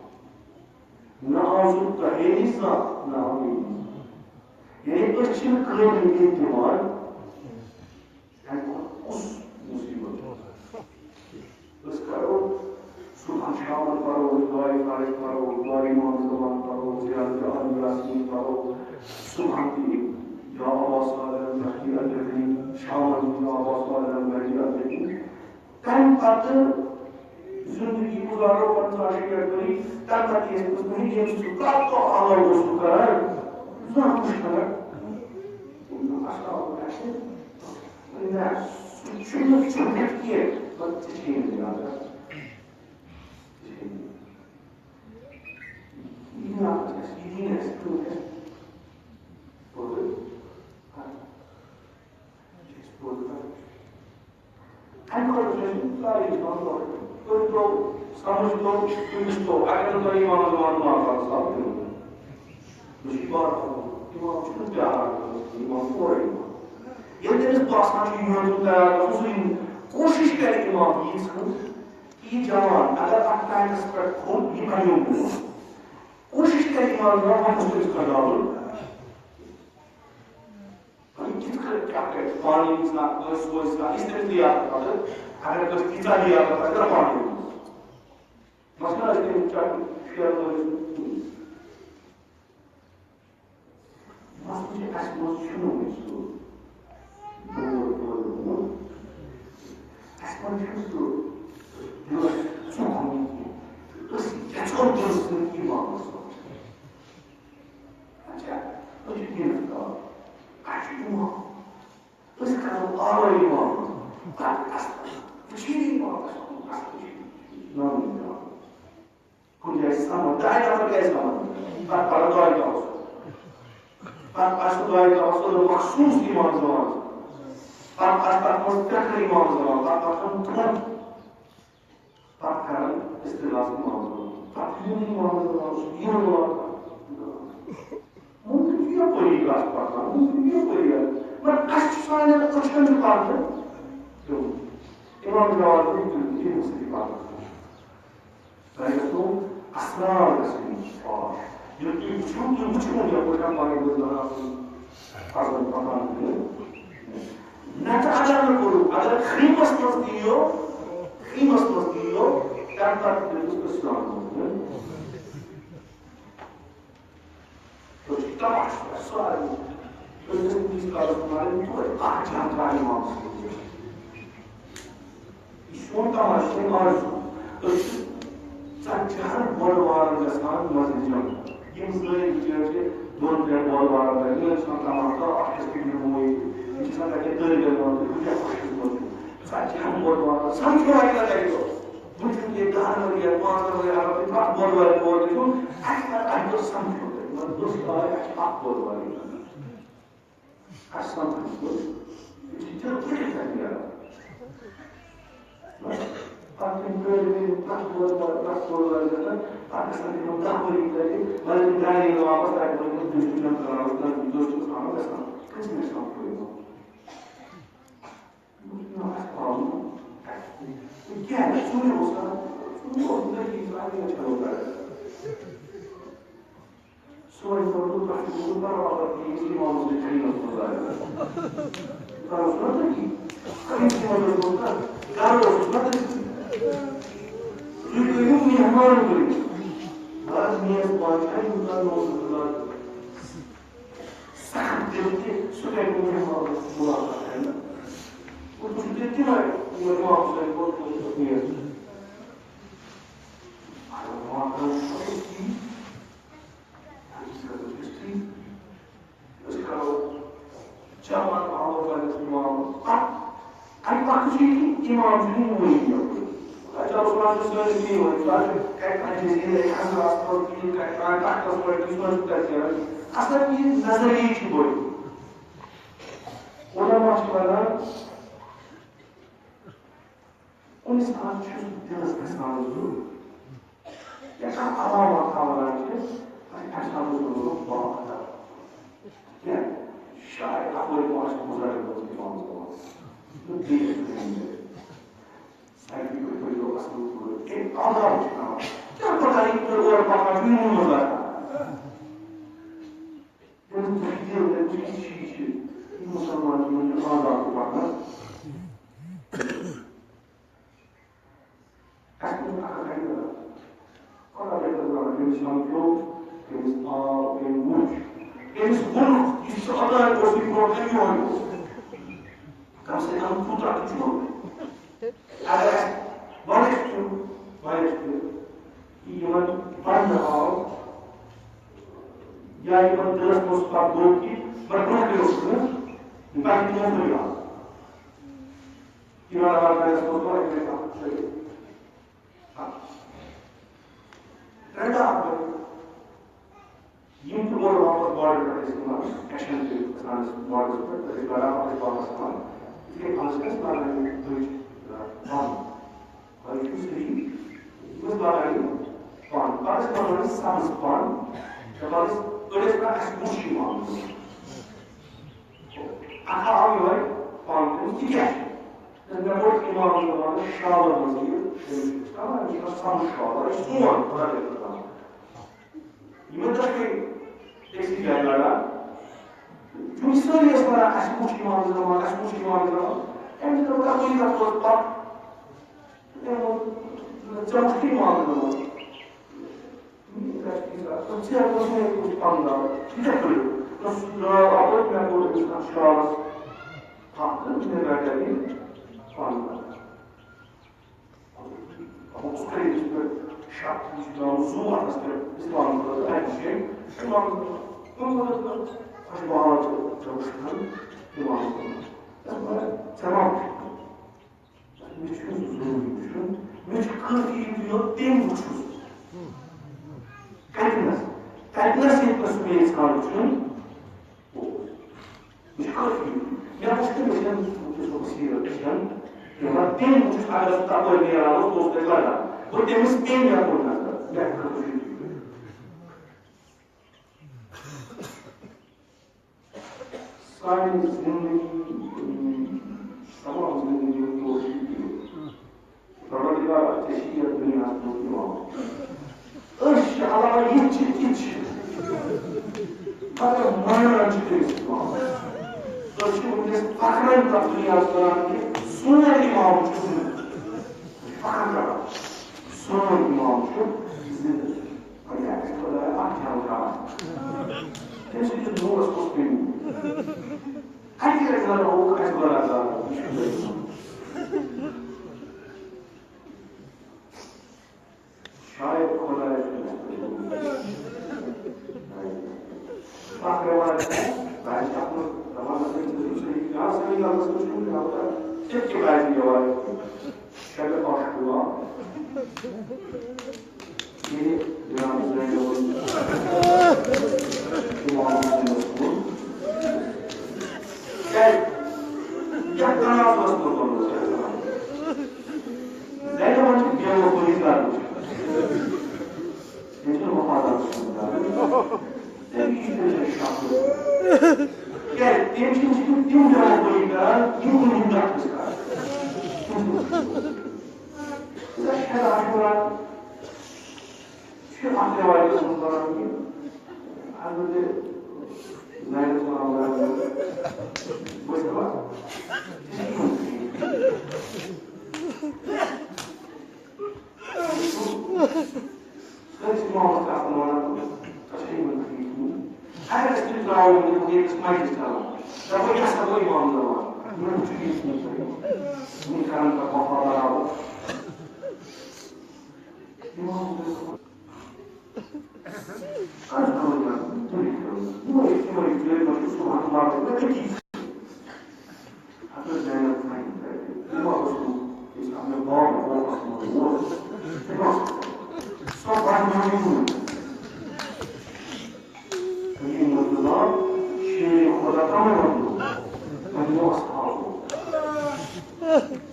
نہ آو سُہ تۄہے نِش زانٛہہ، نہ آو مےٚ نِش زانٛہہ۔ یعنی أسۍ چھِنہٕ قٲبلِ اعتماد۔ اَمہِ کھۄتہٕ کُس مُصیٖبت چھُ؟ أسۍ کرو صُبحن شامن پرو، أسۍ دعایہِ فرض پرو، دعایہِ امام زمان پرو، زیارت عالم یاسین پرو، صُبحن تہِ یا ابا صالح المہدی الدہری، شامن تہِ یا ابا صالح المہدی الدہری۔ تَمہِ پتہٕ زندگی گُزارو پنٛژاہ شیٹھ ؤری، تَمہِ پتہٕ ییٚلہِ أسۍ وٕچھو، ییٚمہِ سۭتۍ کَتھ دۄہ علاوٕ اوس سُہ کران، زانٛہہ وٕچھ نہٕ۔ اَسہِ آو نہٕ اَسہِ نہ، سُہ چھُنہٕ، سُہ چھُنہٕ کینٛہہ، مگر ژےٚ چھے نہٕ یاد آسان۔ ژےٚ چھے نہٕ یاد۔ یہِ یاد آسہِ، یہِ دِیہِ اَسہِ، تیوٗت آسہِ۔ پوٚز۔ چھِ أسۍ پوٚز کران۔ اَمہِ خٲطرٕ چھِ اَسہِ تاریٖخ منٛز پَرُن۔ أسۍ گوٚو سَمٕجھ گوٚو، أمِس گوٚو، اگر نہٕ تۄہہِ اِمام زمان معاف آسہِ، آو تیٚلہِ۔ مےٚ چھُ یہِ بار بار وَنُن، اِمام چھُنہٕ پیاران، اِمام چھُ اورَے یِوان۔ ییٚلہِ تٔمِس باسان چھُ، یِہُنٛد تیار گژھُن، سُہ یِیہِ۔ کوٗشِش کَرِ اِمام ییٖژ ہٕن، کہِ یہِ جوان، اگر اَتھ ٹایمَس پٮ۪ٹھ کھوٚت، یہِ بَنیو برونٛہہ۔ کوٗشِش کَرِ اِمام زمان وَقتَس پٮ۪ٹھ کھَنٛڈاوُن۔ وۄنۍ کِتھ کٔنۍ کیٛاہ کَرِ؟ پانہٕ ییٚمِس نہٕ کٲنٛسہِ سوزِ کانٛہہ، یہِ چھِ تٔمِس لیاقت پَتہٕ۔ اگر کٲنٛسہِ تیٖژاہ لیاقت آسہِ، تیٚلہِ پانہٕ ییٚمِس۔ مثلاً، أسۍ تٔمِس چَک شیر لٲگِتھ۔ مسلہٕ چھُ، اَسہِ منٛز چھُنہٕ وۄنۍ سُہ دود پٲدٕ گوٚمُت۔ اَسہِ منٛز چھُنہٕ سُہ دِلَس سکوٗن کینٛہہ۔ أسۍ یَژھو دِلہٕ سۭتۍ اِمامَس سۭتۍ۔ اچھا، أسۍ چھِ دِنَس ترٛاوان۔ اَسہِ چھُ اِمام۔ أسۍ کَرو آوَے اِمامَس۔ پَتہٕ اَصٕل وٕچھِو اِمامَس کُن، اَصٕل وٕچھِو۔ ناوٕے اِمام۔ کُنہِ جایہِ سَمَن، دَہہِ نَفر گژھِ سَمَن۔ پَتہٕ پَرو دۄیہِ دۄہَس۔ پَتہٕ آسہِ دۄیہِ دۄہَس مخصوٗص اِمام زمان۔ پَتہٕ آسہِ تَتھ منٛز پٮ۪ٹھٕ اِمام زمان، پَتہٕ پَتہٕ تھوٚد۔ پتہٕ کران استغاثہ محمد۔ پتہٕ یِم محمد اوس یِم واتان۔ ممکن چھُ یپٲری کتھ پکان، ممکن چھُ یپٲری آسان۔ مگر اَسہِ چھُ سانٮ۪ن أچھن چھُ پردٕ پیوٚمُت۔ امام جواد چھُ یِم سۭتۍ پردٕ۔ تۄہہِ گژھنو اسرار گژھٕنۍ پاش۔ ییٚلہِ تُہۍ وٕچھِو، تُہۍ وٕچھِو یپٲرۍ کانٛہہ پنٕنۍ بٲژ بناوان۔ پزن پکان۔ نتہٕ اگر نہٕ کوٚرُکھ، اگر خیمس منٛز تہِ یِیو، خیمس منٛز تہِ یِیو، تمہِ پتہٕ تہِ دِتُس اسلام۔ تُہۍ چھِو تماشہٕ سارے۔ تُہۍ ٲسِو کُنہِ کالس ماران توتہِ اکھ جان ترٛاوِ امام صٲب۔ یہِ چھُ سون تماشہٕ، سون آرزو۔ أسۍ چھِ ژتجی ہن بۄدوارن گژھان مسجد جمع۔ یِم سٲری بِچٲرۍ چھِ دۄن ترٛٮ۪ن بۄدوارن پٮ۪ٹھ، یِمن چھِ آسان تماشہٕ، اکھ أکِس کُن یِمو ییٚتہِ۔ یِم چھِ آسان تَتہِ دٔرۍ دٔرۍ وَنان، تُہۍ کیٛاہ خۄش قٕسمت چھِو؟ ژتجی ہن بۄدوارن سمکھیو اَکہِ لٹہِ اَکہِ دۄہ۔ وۄنۍ چھُنہٕ ییٚتہِ دَہن ؤرۍ یَن، پانٛژن ؤرۍ یَن، اگر تُہۍ پرٛٮ۪تھ بۄدوارِ تور گٔژھِو، اَکہِ لٹہِ اَکہِ دۄہ سمکھیو تُہۍ۔ مگر دٔسۍ آے، اَسہِ چھِ اکھ بۄدوارٕے۔ اَسہِ سَمکھِ سُہ، یہِ چھِ دِل پھٕٹِتھ تَتہِ نیران۔ بَس، پَتہٕ یِم کٔرۍ مےٚ یِم پرٛٮ۪تھ بۄدوارِ، پرٛٮ۪تھ بۄدوارِ گژھان، پَتہٕ گژھان تِمَن دَہ ؤری تَتہِ، وۄنۍ ییٚلہِ تِم درٛاے نہٕ واپَس، تَتہِ ووٚن تِمَن، "تُہۍ چھِو جنت کران، تُہۍ چھِو جنت کران گژھان، کٔژِ مِنٹہِ سَمکھو یِمَن؟" دوٚپُس، "نہ، اَسہِ آو نہٕ۔ یہِ کیٛاہ؟ ژوٗرِ اوس کران، ژوٗرِ اوس نہٕ کِہیٖنۍ، ژوٗرِ اوس نہٕ کِہیٖنۍ۔" سُہ وۄنۍ کوٚر تہٕ تۄہہِ چھُو برابر تی یُس اِمامَس سۭتۍ خٔریٖدَس منٛز آیہِ۔ گَرٕ اوس نہ تٔتی۔ خٔریٖد تہِ وَنان اوس نہ، گَرٕ اوس نہ تٔتی۔ تُہۍ کٔرِو مہمان کٔرِو۔ بَس میز پانہٕ چھا یوٗتاہ نوٚو سُہ گُزار۔ سخت دِل تہِ سُہ کَرِ نہٕ مہمانَس مُلاقات کَرنہٕ۔ وۄنۍ چھُ تیٚلہِ تِمَے یِمَن اِمام حُسین کوٚر کوٚر میز۔ اگر واتان چھُ أسۍ ٹھیٖک۔ أسۍ کرو جمع آو پننِس اِمامَس۔ پتہٕ اَمہِ پتہٕ چھُ یہِ کہِ اِمام چھُنہٕ یِوٲنی یَپٲرۍ۔ اچھا، عثمان چھُ سٲنِس یِوٲنی، سُہ حظ چھُ کَتہِ تام چھِ أسۍ ییٚلہِ اَسہِ حضرات پَتہٕ یہِ کَتہِ تام تَختَس پٮ۪ٹھ، یُس حظ چھُ تَتہِ نیران۔ اَصٕل یہِ نظریہِ چھُ بٔڑۍ۔ علماء چھِ وَنان، کُنہِ ساتہٕ چھُ سُہ دِلَس گژھان ضروٗر۔ یا کانٛہہ علامات ہاوان چھِ، اَسہِ چھُ آسان ضروٗرت باخبر۔ کینٛہہ۔ شاید اَپٲرۍ ما آسہِ گُزارِ منٛز اِمام زمان۔ تہٕ بیٚیہِ ٲسۍ نہٕ أمۍ ساروی کھۄتہٕ بٔڑۍ گوٚو اَصٕل پٲٹھۍ۔ أمۍ آداب چھُ تھاوان۔ کیٛاہ پَتہ یہِ تُہۍ اورٕ پَکان چھُو، یِمو منٛز آسان۔ تٔمِس بُتھِ دِل، تٔمِس کِتھ چھِ یہِ چھِ؟ یہِ مُسلمان چھُ، یِمَن چھُ آداب تہِ پَکنَس۔ اَسہِ کوٚر اَکھ اَکھ اَکھ اَکھ۔ خۄدا بہتر زانان، تٔمِس سَمکھیو، تٔمِس آو، تٔمۍ وُچھ، تٔمِس ووٚنُکھ، یُس سُہ عطا اوس، یہِ برونٛٹھ کَنہِ یِوان اوس۔ کَم سے کَم کوٗتاہ تہِ چھُ۔ اگر اَسہِ وَنَس چھُ، وَنَس چھُ، یہِ یِمَن پَرنہٕ آو، یا یِمَن دِلَس منٛز پَتہٕ گوٚو کہِ، مگر برونٛٹھ کَنہِ اوس نہٕ، پَتہٕ تِمو پھٔلۍ آو۔ یِمَن آو گَرَس منٛز پَتہٕ اَکہِ لَٹہِ اَکھ شٲعِر۔ ہاں۔ ترٛےٚ دۄہ اَپٲرۍ۔ یِم تہِ اورٕ واپس border پٮ۪ٹھ ٲسۍ یِوان، action کٔرِتھ گژھان ٲسۍ borderس پٮ۪ٹھ، تَتہِ ٲسۍ برابر ٲسۍ واپس یِوان۔ یِتھُے پانَس ٲسۍ لاگان یِم دٔج، آ، پَن۔ پَن چھُ صحیح، یِم ٲسۍ لاگان یِم پَن۔ پَتہٕ ٲسۍ وَنان ٲسۍ سَبٕز پَن، دَپان ٲسۍ، أڑۍ ٲسۍ وَنان، "اَسہِ وُچھ یہِ پَن۔" اَتھ آو یِہوٚے پَن، دوٚپُس، "یہِ کیٛاہ چھُ؟" دوٚپُن، "مےٚ کوٚر اِمام زمانَس شالَس منٛز یہِ، تٔمِس چھُ تَوَے، أمِس چھُ آسان سَبٕز شال، یہِ چھُ سون، خۄدا رٔچھِنۍ۔" یِمَن دۄشوٕے أکسٕے جایہِ لڑان۔ چوٗنٛکہِ سٲری ٲسۍ وَنان، "اَسہِ وُچھ اِمام زمان، اَسہِ وُچھ اِمام زمان۔" أمۍ دوٚپ، "اَپٲری کَتھ اوس پَتھ؟" أمۍ ووٚن، "ژےٚ وُچھُتھٕے اِمام زمان؟" دوٚپُن، "ژےٚ اوس مےٚ یہِ وُچھ پَنُن گام، یہِ کیٛاہ کٔرِو؟" دوٚپُس، "سُہ درٛاو اَپٲرۍ، مےٚ کوٚر أمِس اَتھ شالَس تھپھ تہٕ مےٚ رَٹہِ یہِ پَنُن گام۔" اوس کٔرِتھ یِتھ پٲٹھۍ شک، یہِ چھُ درٛامُت زُو اَتھَس پٮ۪ٹھ اِسلام خٲطرٕ، اَتہِ چھُ شیخ اِمام خٲطرٕ۔ تِم ووٚن، "خۄش بہار چھُ ژےٚ وٕچھمُت اِمام خٲطرٕ۔" تَتھ وَنان، "ژےٚ ما وٕچھمُت؟" مےٚ چھُ ضروٗری وٕچھُن، مےٚ چھُ کٲفی یُتُے یوت تٔمۍ وٕچھمُت۔ کَتہِ نَس؟ کَتہِ نَس ییٚتہِ نَس مےٚ یَژھان وٕچھُن؟ یہِ چھُ کٲفی۔ مےٚ وُچھ تہٕ مےٚ چھَنہٕ وٕنکیٚس سیٖرت ہیٚچھان کینٛہہ، مگر تٔمۍ وُچھ اگر سُہ تَپٲرۍ نیران اوس، بہٕ اوسُس تَتہِ لَگان۔ بہٕ تٔمِس پیٚیہِ مےٚ کوٚر نظر، مےٚ کٔر خوشی۔ سانہِ زِندگی، تمام زِندگی ہُنٛد توفیٖق دِیِو۔ پروردگار، ژےٚ چھِ یَتھ دُنیاہَس منٛز دِوان۔ أسۍ چھِ علاوٕ یِتھ چھِ، تِتھ چھِ۔ مگر مانان چھِ تٔمِس اِمام۔ أسۍ چھِ وٕنکیٚس فخرن تَتھ دُنیاہَس وَنان کہِ سون اِمام چھُ زِندٕ۔ فخر کران۔ سون اِمام چھُ زِندٕ۔ وۄنۍ اگر خۄدایا اَکھ جان کران۔ تٔمۍ سٕنٛدِس نوٗرَس کُس پیٚیہِ؟ اَکہِ لَٹہِ زانو اَسہِ برادر۔ شاید خۄدایَس چھُ اَسہِ پٮ۪ٹھ۔ اَکھ رٮ۪وایت چھِ، دَپان چھِ اَتھ منٛز، دَپان چھِ، یہِ چھُ صحیح، یا صحیح غلطَس منٛز چھُنہٕ کانٛہہ پَتہ، ژےٚ کیٛاہ باسہِ یہِ رٮ۪وایت؟ شبِ عاشورہ۔ ییٚلہِ جناب زینب اِمام حسینَس ووٚن، کیٛازِ؟ یَتھ جنازَس منٛز ووٚنُس زینبَن چھِ بے وفٲیی کَرٕنۍ۔ تٔمۍ چھِنہٕ وفادار وٕچھمُت زیادٕ۔ تٔمۍ یہِ چھِ تٔمِس سۭتۍ شفقت۔ کیٛازِ؟ تٔمۍ چھِنہٕ تِم، تِم بے وفٲیی کران، یِم نہٕ یِم ڈاکٹرس کران۔ ژٕ چھَکھ ہٮ۪کان اَتھ وَنان، چھِ اَتھ رٮ۪وایتَس منٛز وَنان کہِ حضرت زینب صلی اللہ علیہ وسلم، بہٕ چھُس دَپان، یہِ چھِ یِمَن ٹھیٖک۔ سٲنِس اِمامَس چھِ آسان وَنان، "ژےٚ چھےٚ یِمَن ٹھیٖک ووٚنمُت؟" اگر أسۍ تہِ ترٛاوو وۄنۍ یِمَن ییٚتہِ أسۍ مَجلِس چَلاوان، دَپو، "یہِ ہسا گوٚو اِمام زَمان، یِمَن چھُ یہِ ووٚنمُت، یِم کَرَن پَتہٕ وفا برابر۔" اِمام صٲب، کَر کٲم یَتھ؟ تُہۍ کٔرِو۔ یِمَے، یِمَے ژیٖرۍ پٮ۪ٹھ چھُ صُبحَن لاگُن، مےٚ أتی۔ حضرت زینب فہم کرے، تِمو اوس نہٕ، یُس اَمہِ باغ ووکَس منٛز ووت، تِمو اوس سۄ پَتہٕ مجنون۔ کلیم مرتضیٰ، شیر خدا کمو وَنو، تِمو اوس ہاوُن۔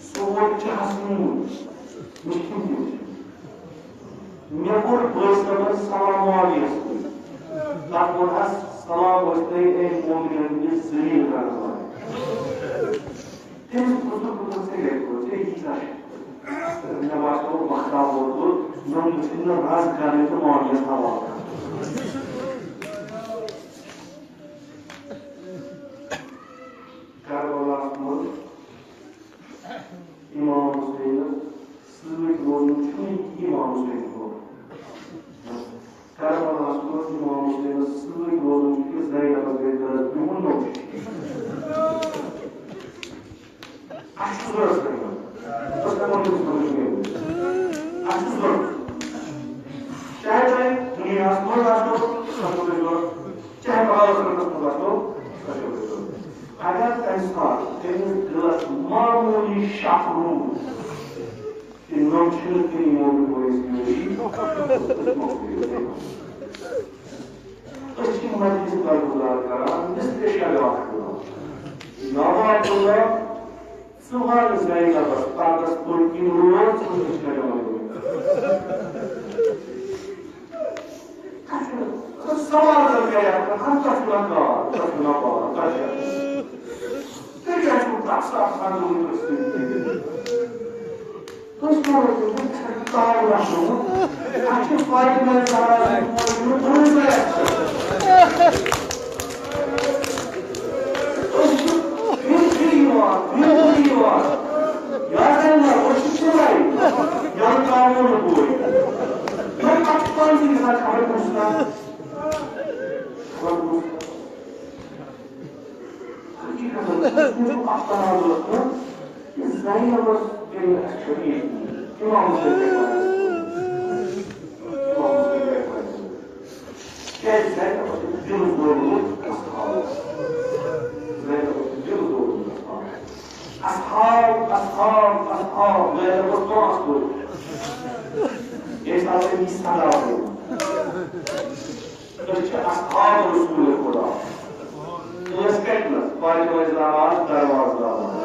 سُہ ووت چہَس نوٗن، مےٚ چھُنہٕ تِم۔ مےٚ کوٚر بٲے صٲبَن سلام معاویَس سۭتۍ۔ تَتھ ووٚن حظ، سلام ٲسۍ تۄہہِ، اے مومنن، یہِ ذلیل کرن وٲلۍ۔ تٔمِس پرٛژھُن، دوٚپُن، "ژےٚ کیٛاہ کوٚر؟ ژےٚ ییٖژاہ چھِ؟" مےٚ باسیو، وقتا ووتُن، نوٚم وٕچھِن نہٕ رز کرٕنۍ تہٕ معاملس حوالہٕ کرُن۔ کربلاہس منٛز امام حسینس سۭتۍ روزُن چھُنہٕ امام حسین گوٚو۔ کربلاہس منٛز امام حسینس سۭتۍ روزُن چھُ کہِ زینبس گژھِ دۄہس بِہُن نوٚو چھُ۔ اَسہِ چھُ ضروٗرت زینب۔ بہٕ چھُس دَپان، یہِ چھُ ضروٗرت۔ اَسہِ چھُ ضروٗرت۔ چاہے تۄہہِ دُنیاہس منٛز آسیو، سۄ چھو تۄہہِ ضروٗرت۔ چاہے پگاہ ٲخرتس منٛز آسیو، سۄ چھو تۄہہِ ضروٗرت۔ اگر تَمہِ ساتہٕ تٔمِس دِلس معموٗلی شک روٗد، کہِ نوٚم چھُنہٕ تٔمۍ مومن وٲیِس میٲری۔ أسۍ چھِ مجلس برگزار کران، مثل شجاعت کران۔ نواب اللہ، ژٕ وَن زینبس پردس پٔتۍ کِنۍ روز، ژٕ وٕچھ شجاعت۔ سوال زن کرِ ہا، ہم تۄہہِ چھُو نہ کار، تۄہہِ چھُو نہ بار، تۄہہِ کیٛاہ چھُ؟ تُہۍ کیٛاہ چھُو پرٛٮ۪تھ ساتہٕ خانٛدرُک قصہٕ؟ تُہۍ کیٛاہ ٲسِو؟ تۄہہِ چھُو کار رَٹُن؟ اَسہِ چھُ فاطمہ زہرا سٕنٛدِ موجوٗب بروسَے اَسہِ پٮ۪ٹھ۔ أسۍ چھِ پھِرِ پھِرِ یِوان، پھِرِ پھِرِ یِوان۔ یا زَن نہ، أسۍ چھِ سِلٲے، یا ترٛاوو نہٕ بوے۔ تُہۍ پَتہٕ چھِ پانہٕ تہِ گژھان خبر کُس تام۔ خبر کُس تام۔ حقیقتاً، اَتھ تنازُلَس منٛز کہِ زینبَس گٔے اَسہِ چھُٹی۔ اِمام حُسین گٔے وۄنۍ۔ اِمام حُسین گٔے وۄنۍ۔ کیٛازِ زینبَس چھُ دِل دوٗرمُت اَصحاب۔ زینبَس چھُ دِل دوٗرمُت اَصحاب۔ اَصحاب، اَصحاب، اَصحاب، زینبَس پانٛژھ پٲٹھۍ۔ ییٚمہِ ساتہٕ أمِس صدا گوٚو۔ أسۍ چھِ اصحاب رسول خدا۔ أسۍ کَتہِ نَس؟ فاطمہ زہرا دروازٕ دروازٕ۔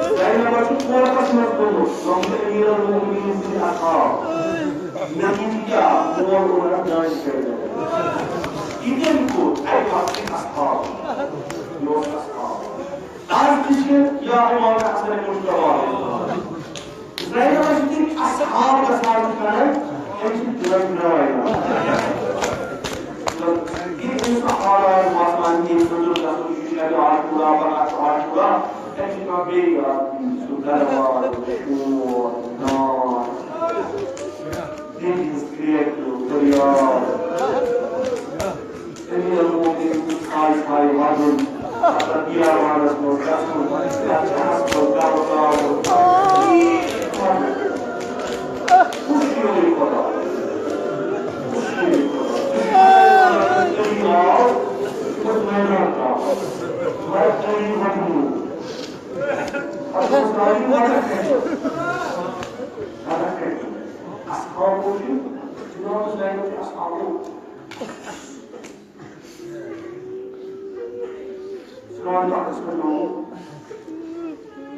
زینبَس چھُ کوٹَس منٛز گوٚمُت، یِم چھِ امیر المومنین سٕنٛدۍ اصحاب۔ نتیٖجہٕ کیٛاہ؟ مول اوٚن اَتھ دانہِ پھٔلۍ۔ یہِ کٔمۍ کوٚر؟ اَکہِ وقتٕکۍ اصحاب۔ یہِ اوس اصحاب۔ آز تہِ چھِ یا امام حسن مجتبیٰ علیہ السلام۔ زینب چھِ تِم اصحاب گژھان چھِ کران، أمۍ چھِ دِلَس درٛاے یِوان۔ تہٕ یہِ چھِ أمِس حالات باسان، یہِ بُزرگ گژھُن، یہِ چھُ شبِ عاشورا، پَتہٕ آسہِ عاشورا، أمۍ چھِ پٮ۪وان بیٚیہِ یاد، سُہ دربار، شور، ناچ، دِل ہٕنٛز کرٛیکھ، فریاد۔ امیر المومنین سُنٛد ژھاے ژھاے وَدُن، پَتہٕ بیابانَس منٛز گژھُن، پَتہٕ چھَہَس منٛز گَرٕ ترٛاوُن۔ خوشی خۄدا، خوشی خۄدا۔ دُشمَن آو، یہِ اوس میدان ترٛاوان۔ مگر علی وَدُن۔ اَتھ اوس علی وَدُن۔ اَصحابو چھِ، جناب زینب چھِ اَصحابو۔ سرٛان تَتھ ٲس مےٚ نومُت۔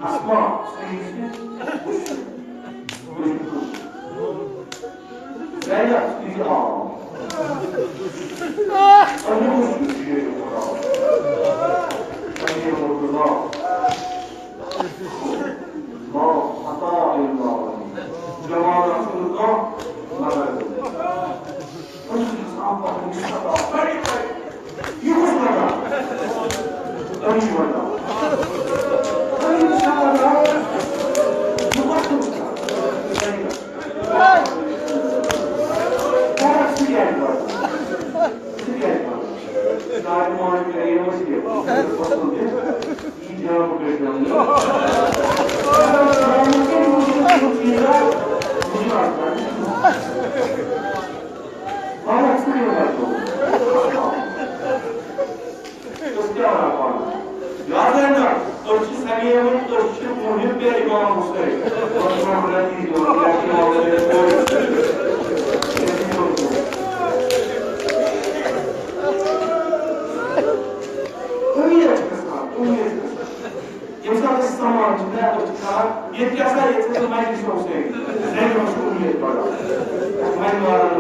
اَسما، سُہ یُس یہِ، یُس یہِ، زینب، سُہ یُس یہِ آو۔ أمۍ اوس یہِ شیر خۄدا۔ أمۍ اوس خۄدا۔ ما عطا الا ولی۔ جمال رسول اللہ، مگر۔ أمۍ چھِ آسان پَنٕنۍ صدا بَڑِ بَڑِ۔ یہِ کُس وَنان؟ أمۍ چھِ وَنان۔ أمۍ چھِ وَنان۔ یہِ کُس وَنان؟ فرق سُہ کیٛازِ وَنان؟ سُہ کیٛازِ وَنان؟ تاج محل کَرے مٔشکِل۔ یہِ جواب کٔرۍ زیو نہٕ۔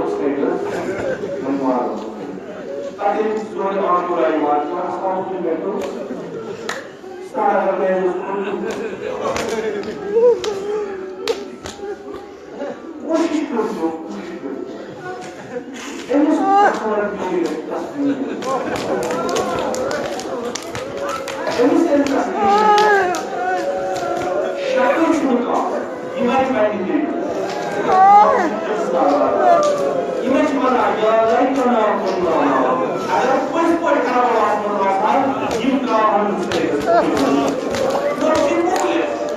سیٹس منٛز وارٕ۔ پتہٕ ییٚلہِ زورٕ آشورا یِوان چھُ، اَسہِ آو سُہ مےٚ دوٚپ، سُہ اگر مےٚ اوس کوٚرمُت۔ کوٗشِش کٔرۍزیو، کوٗشِش کٔرۍزیو۔ أمِس کَتھ وَنان بِچٲرِس تصویٖر؟ أمِس أمۍ تصویٖر شکٕل چھُنہٕ کانٛہہ۔ یہِ وَنہِ پنٛنہِ دِلہِ۔ یہِ ما چھِ وَنان، یا لَیتَنا کُنَّا مَعَہُم۔ اگر پٔزۍ پٲٹھۍ کَرو آسمُت آسان، یِم ترٛاوہَن نہٕ سٲنِس۔ نہ چھِ پولیس۔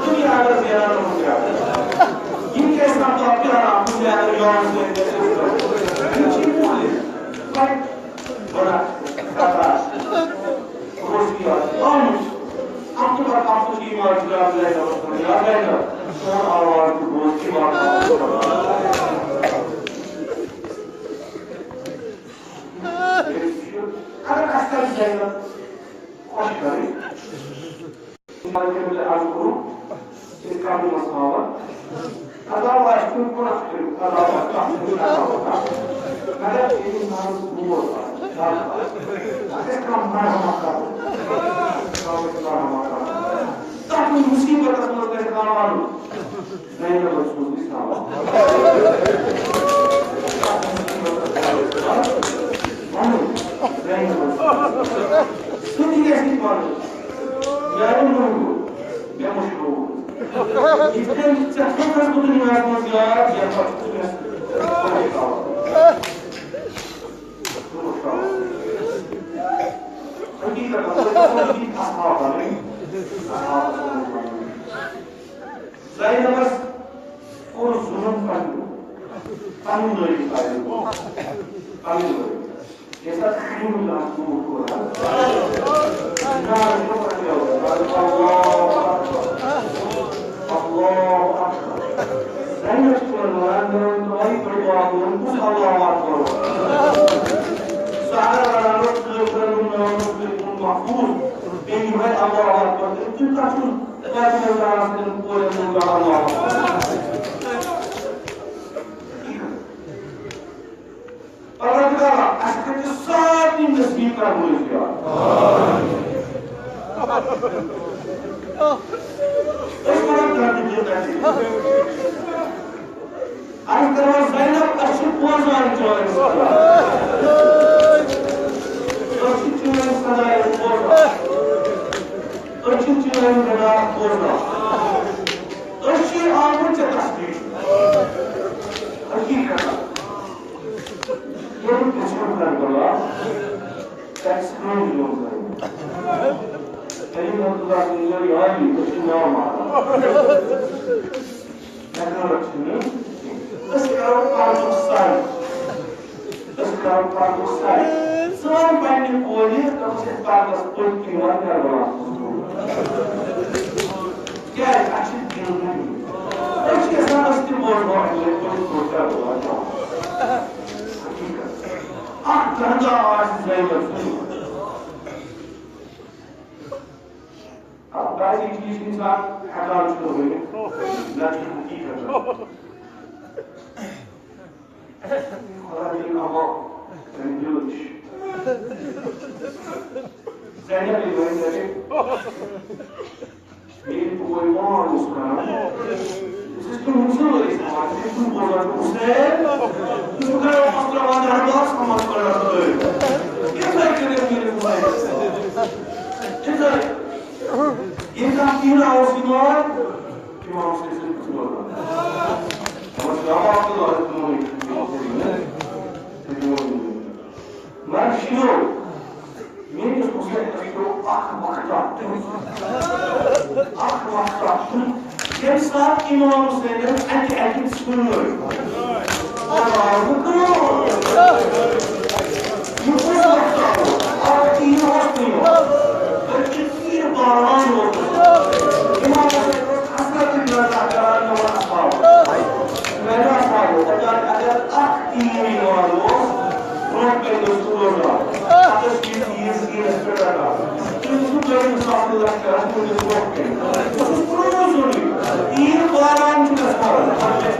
دُنیا اگر زینان اوس کیٛاہ؟ یِم کیٛازِ سَمکھاو پیٛاران، کُنہِ جایہِ اگر یور سۭتۍ گژھِ، یِم چھِ پولیس۔ وۄنۍ بڑا خطرہ۔ روزگار آمُت۔ ہفتہٕ پتہٕ ہفتہٕ چھِ یِوان جناب زینبَس وَنان، یا زینب، سون آواز تہِ بوز، یہِ واتناو۔ اگر اَسہِ تَگہِ زینب خۄش کَرٕنۍ، مگر ییٚلہِ مےٚ عرض کوٚرُکھ، أسۍ کَرو مساوات۔ عذاب آسہِ کُنہِ کُن اَتھ کٔرِو، عذاب آسہِ تَتھ کُن، عذاب آسہِ تَتھ کُن۔ مگر ییٚلہِ اِنسانَس موت آسہِ، دَگ آسہِ، اَتھ گژھِ کانٛہہ مرحمہ کَرُن۔ کانٛہہ گژھِ مرحمہ کَرُن۔ تَتھ منٛز مُصیٖبتَس منٛز گژھِ کانٛہہ وَنُن۔ زینبَس سوٗز اِسلام۔ وَنُن، زینبَس سوٗز۔ سُہ تہِ گژھِ نہٕ پَرُن۔ میٛانہِ موٗجوٗب، مےٚ مٔشرو۔ یِتھ کٔنۍ ژےٚ تھوٚوتھَس بہٕ دُنیاہَس منٛز یاد، یَتھ پَتہٕ چھُ مےٚ سۭتۍ خۄش تھاوان۔ خۄش تھاوان۔ حقیٖقتاً، تُہۍ چھِو یِتھۍ اَصحاب بَنٕنۍ، اَصحاب بَنٕنۍ۔ زینبَس کوٚر ظُلُم پنٛنیو، پنٛنیو لٲگِتھ پنٛنیو، پنٛنیو لٲگِتھ۔ ییٚمہِ ساتہٕ خیٖم لاس دوٗر کوٚر حظ، نار چھُ پَتہٕ یَوان، نار چھُ اللہ اکبر، اللہ اکبر۔ زینب چھِ تِمَن وَنان، مےٚ ووٚن تۄہہِ بٔڑۍ باب ووٚن، کُس اللہ اکبر اوس؟ سُہ اگر وَنان اوس، تُلِو سا یِم نٲوۍ، تُلِو محفوظ، بیٚیہِ یِہوٚے اللہ اکبر، تُہۍ کَتھ چھُو؟ پروردگارا، اَسہِ کٔرۍ زِ سارنٕے نصیٖب کَر وٲنٛسہِ یاد۔ أسۍ وَنو گۄڈٕنِچ یہِ نصیٖب۔ عرض کرو زینب، أسۍ چھِ بوزان چٲنۍ صدا۔ أسۍ چھِ چٲنۍ صدا بوزان۔ أسۍ چھِ چٲنۍ ندا بوزان۔ أسۍ چھِ آمٕتۍ ژےٚ تسبیٖح۔ حقیٖقتاً۔ ییٚلہِ گژھِ کربلا، تَتہِ ژھانٛڈ یوٚم زَن۔ علی محمد اللہ سٕنٛدۍ یٲری، أسۍ چھِ ناو ماران۔ مےٚ کٔر چھِنہٕ۔ أسۍ کَرو پَرنُک سَر۔ أسۍ کَرو پَرنُک سَر۔ ژٕ وَن پنٛنہِ کورِ، دوٚپُس، أسۍ پَرنَس پٔتۍ کِنۍ وَن کربلاہَس منٛز۔ کیٛازِ؟ اَسہِ چھِ دِل دُنیا۔ أسۍ چھِ یَژھان أسۍ تہِ بوزو اَکہِ لَٹہِ پٔتۍ کِنۍ کربلا۔ حقیٖقت۔ اکھ دنٛدہ آسہِ زینب سُنٛد۔ اکھ بعضی چیٖز چھِ اِنسان ہٮ۪کان چھُ ؤنِتھ، نہ چھُ حقیٖقت۔ خۄدا دِیِن اَما تٔمۍ دِل نِش۔ زینب ییٚلہِ وَنہِ تَتہِ، میٛٲنۍ بوے پانہٕ اوس کران۔ بہٕ چھُس تِم زٕ ؤری تھاوان، تِم چھِ بوزان، حُسین، ژٕ چھُکھ کران پانٛژھ ترٛاوان دَہ بَس، اَما چھُ کران ژٕ دٲرِتھ۔ یِتھَے کٔنۍ ٲسۍ میٛٲنِس حُسینَس۔ یِتھَے۔ ییٚلہِ کانٛہہ کِہرا اوس یِوان، اِمام حُسین سٕنٛدِ خٲطرٕ۔ اَما چھُ دَپان، عبداللہ، أسۍ دِمو نہٕ یہِ۔ مگر شُرٮ۪و، میٲنِس حُسینَس پیوٚو اکھ وقتہ تیُتھ، اکھ وقتہ تیُتھ، ییٚمہِ ساتہٕ اِمام حُسینَن اَکہِ اَکہِ ژھٲنٛڈ۔ اللہ اکبر۔ یہِ کُس وقتہ اوس؟ اکھ تیٖر اوس نہٕ یِوان۔ أسۍ چھِ تیٖر باران اوس۔ اِمام حُسین اوس حسرت نظر کران، نوٚو اصحاب۔ میانیو اصحابو، دپان اگر اکھ تیٖر یِوان اوس، برونٛہہ کنہِ اوس سُہ روزان۔ پتہٕ ٲسۍ یہِ تیٖر تیٖرس پٮ۪ٹھ رٹان۔ تُہۍ وٕچھِو، دوٚیِم ساس لچھ کران تُہٕنٛدِس برونٛہہ کنہِ۔ بہٕ چھُس پرٛون سورُے۔ تیٖر باران چھُ گژھان۔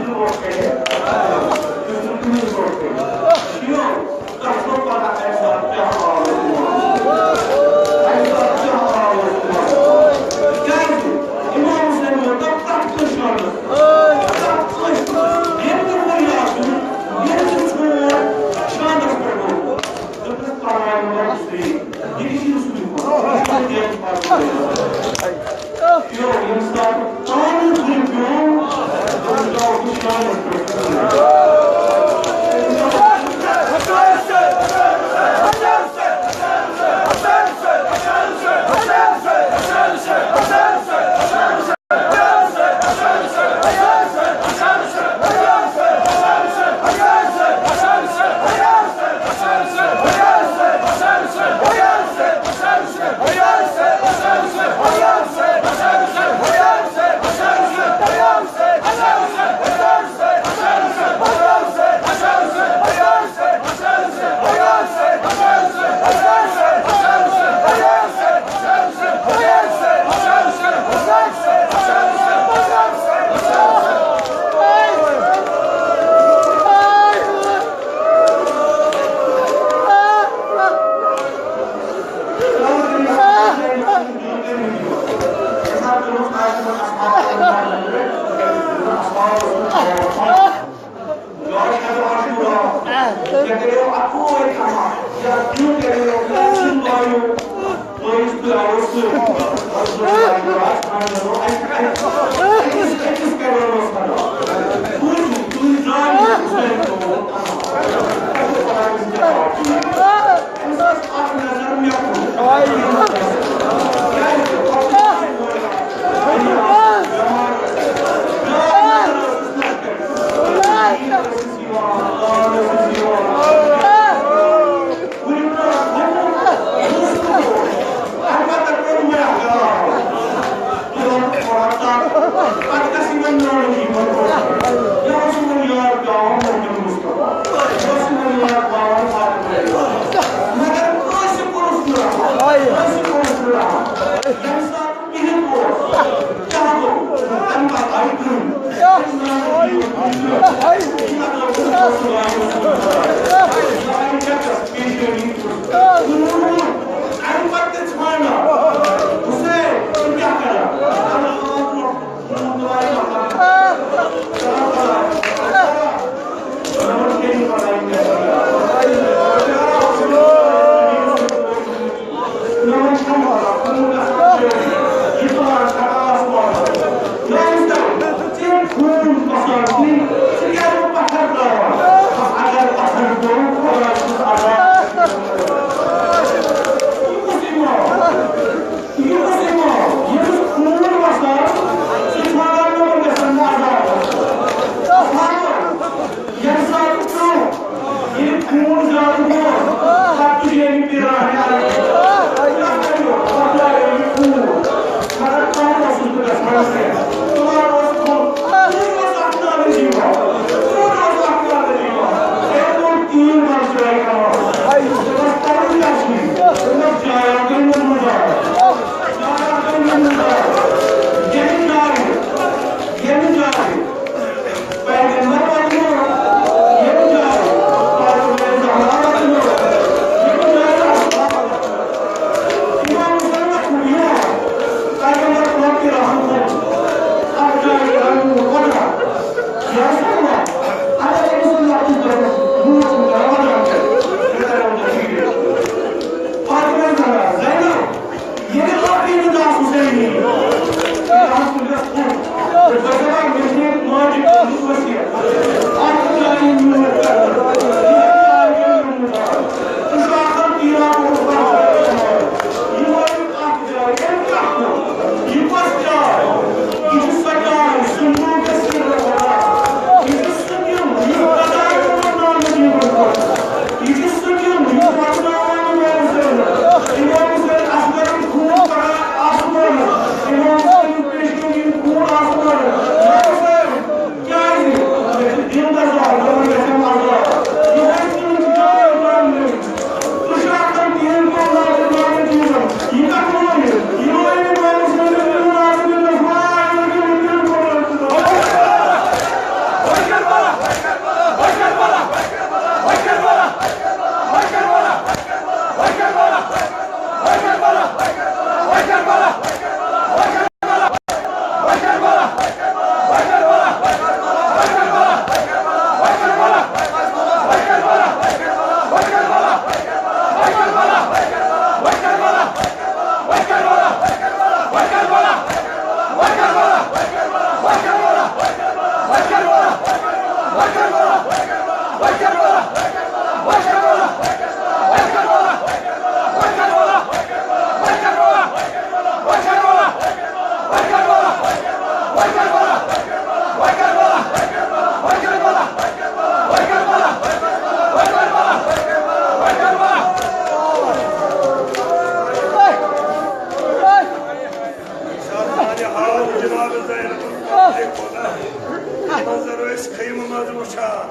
وٕچھان۔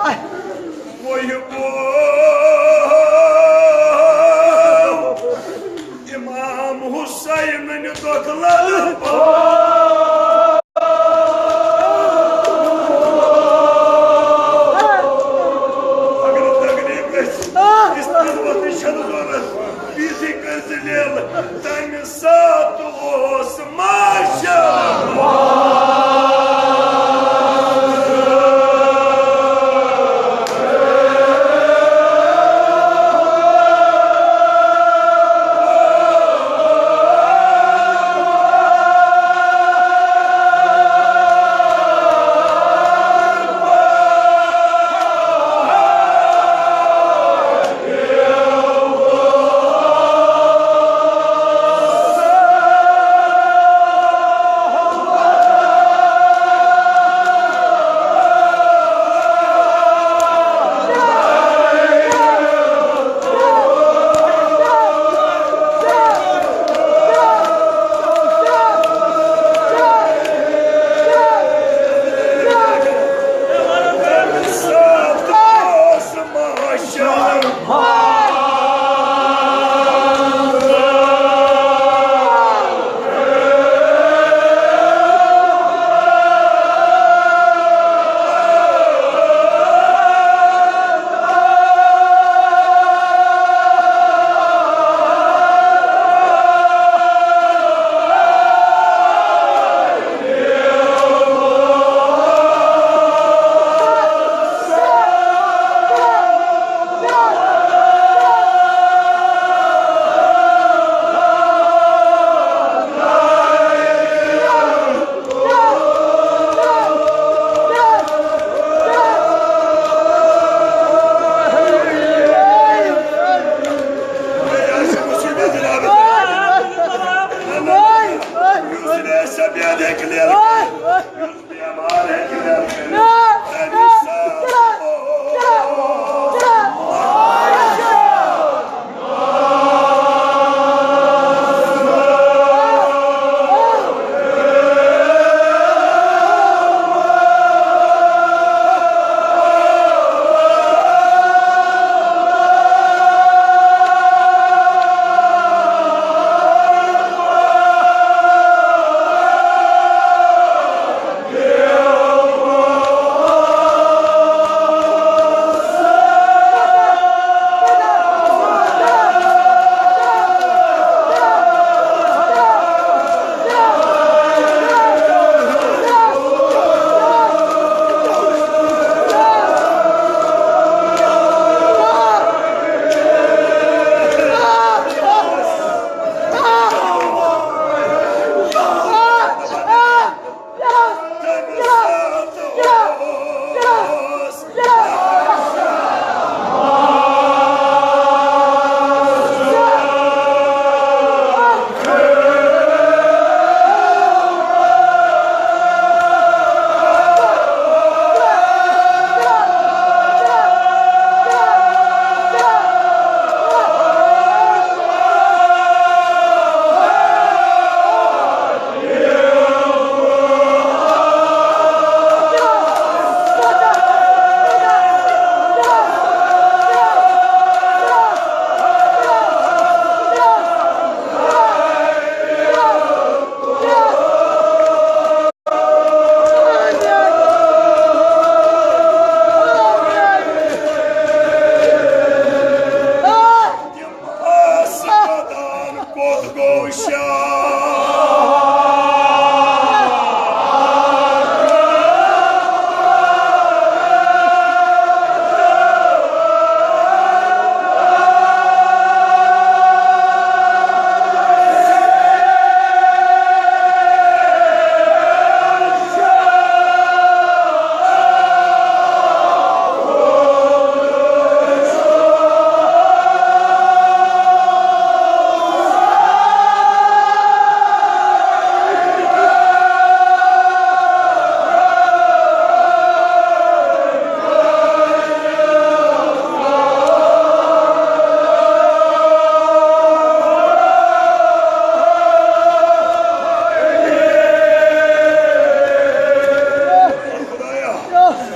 وۄنۍ گوٚو امام حسین نہِ دۄکھ لَلہٕ۔ اگر تکلیف گژھِ، اس خدمت چھنہٕ ضرورت، بیٚیہِ کٔرۍ زِ لیلہٕ۔ تمہِ ساتہٕ اوس ماشاء اللہ۔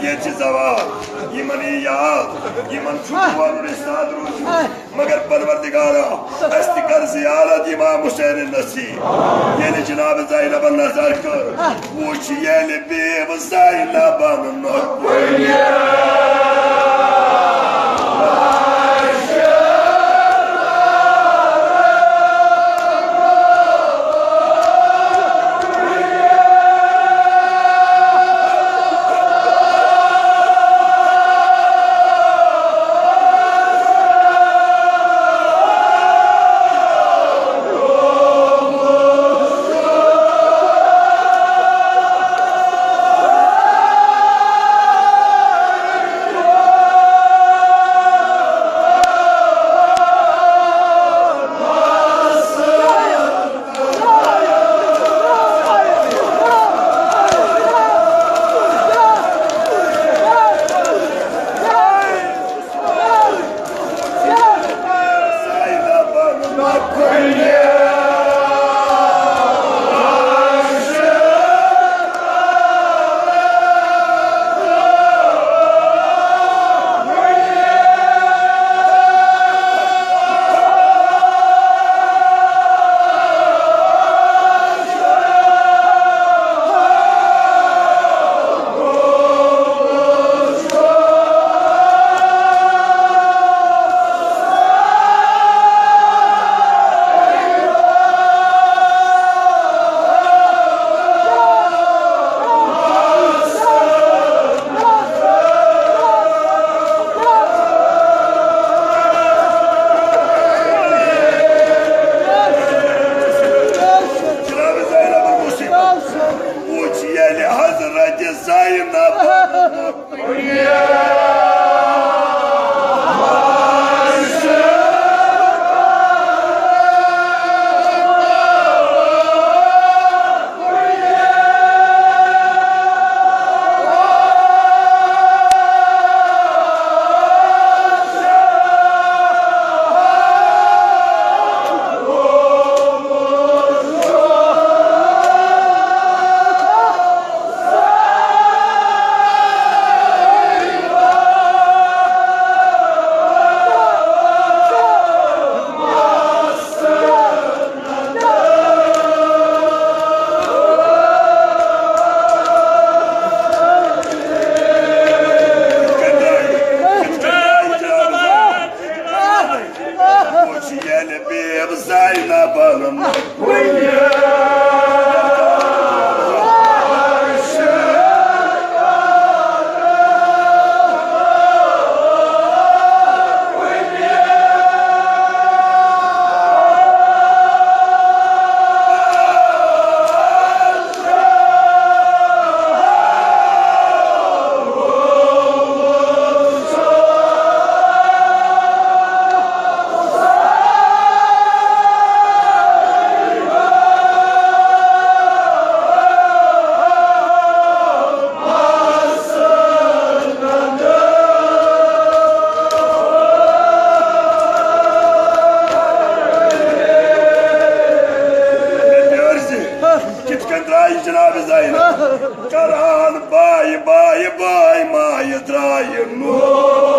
ییٚتہِ چھِ زوال، یِمن یی یاد، یِمن چھُ بولُن اِستاد روٗدمُت۔ مگر پروردگارا، اَسہِ تہِ کر زیارت امام حسین نصیر۔ ییٚلہِ جناب زینبن نظر کٔر، وُچھ ییٚلہِ بیو زینبن نۄکُن۔ جناب زینب المصیبہ، وُچھ ییٚلہِ حضرت زینب وُچھ ییٚلہِ بیو زینبن کِتھ کٔنۍ درٛایہِ جناب زینب؟ کران بایہِ بایہِ بایہِ مایہِ درٛایہِ نوٗر۔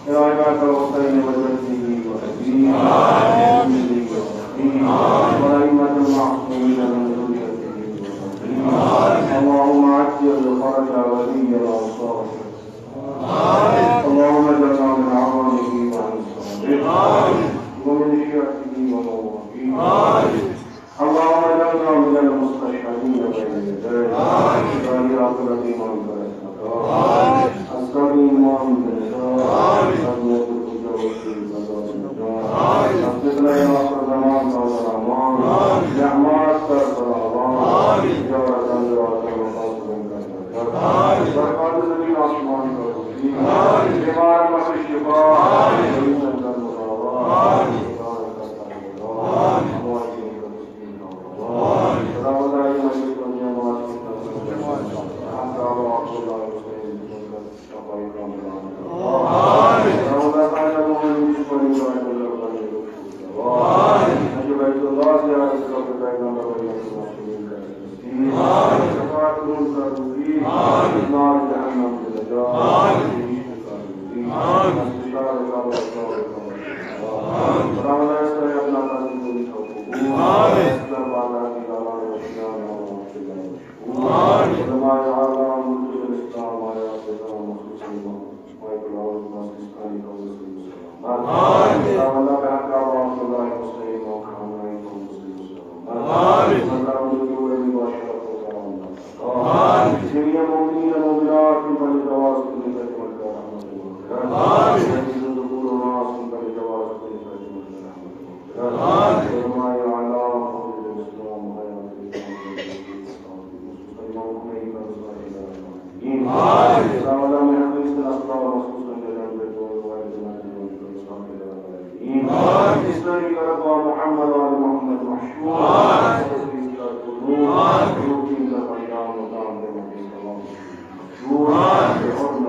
يا عباد الحسين وجده وأبيه وأمه وأخيه وأئمة المعصومين من ذريته وصحبه. اللهم عجل فرج ولي الأنصار. اللهم اجعلنا من عوانه وأنصاره ومن شيعته ومواليه. اللهم اجعلنا من المستشهدين بين يديك. آمين. يا رب العالمين. آمين. آمين. آمين. آمين. آمين. آمين. آمين. آمين. آمين. آمين. آمين. آمين. جميع المؤمنين والمؤمنات من بلد جواز كل فتح والكرامة والكرم. آمين. الذين ذكروا الناس من بلد جواز كل فتح والكرامة والكرم. آمين. وما يعلم حدود الإسلام وحياة الإسلام والمسلمين. آمين. اللهم اهدنا الصراط المستقيم. آمين. بسرك رب محمد وآل محمد محشور. آمين. وفيك القلوب. آمين. وفيك الأيام وتعلم الإسلام. محشور. آمين. بحرمة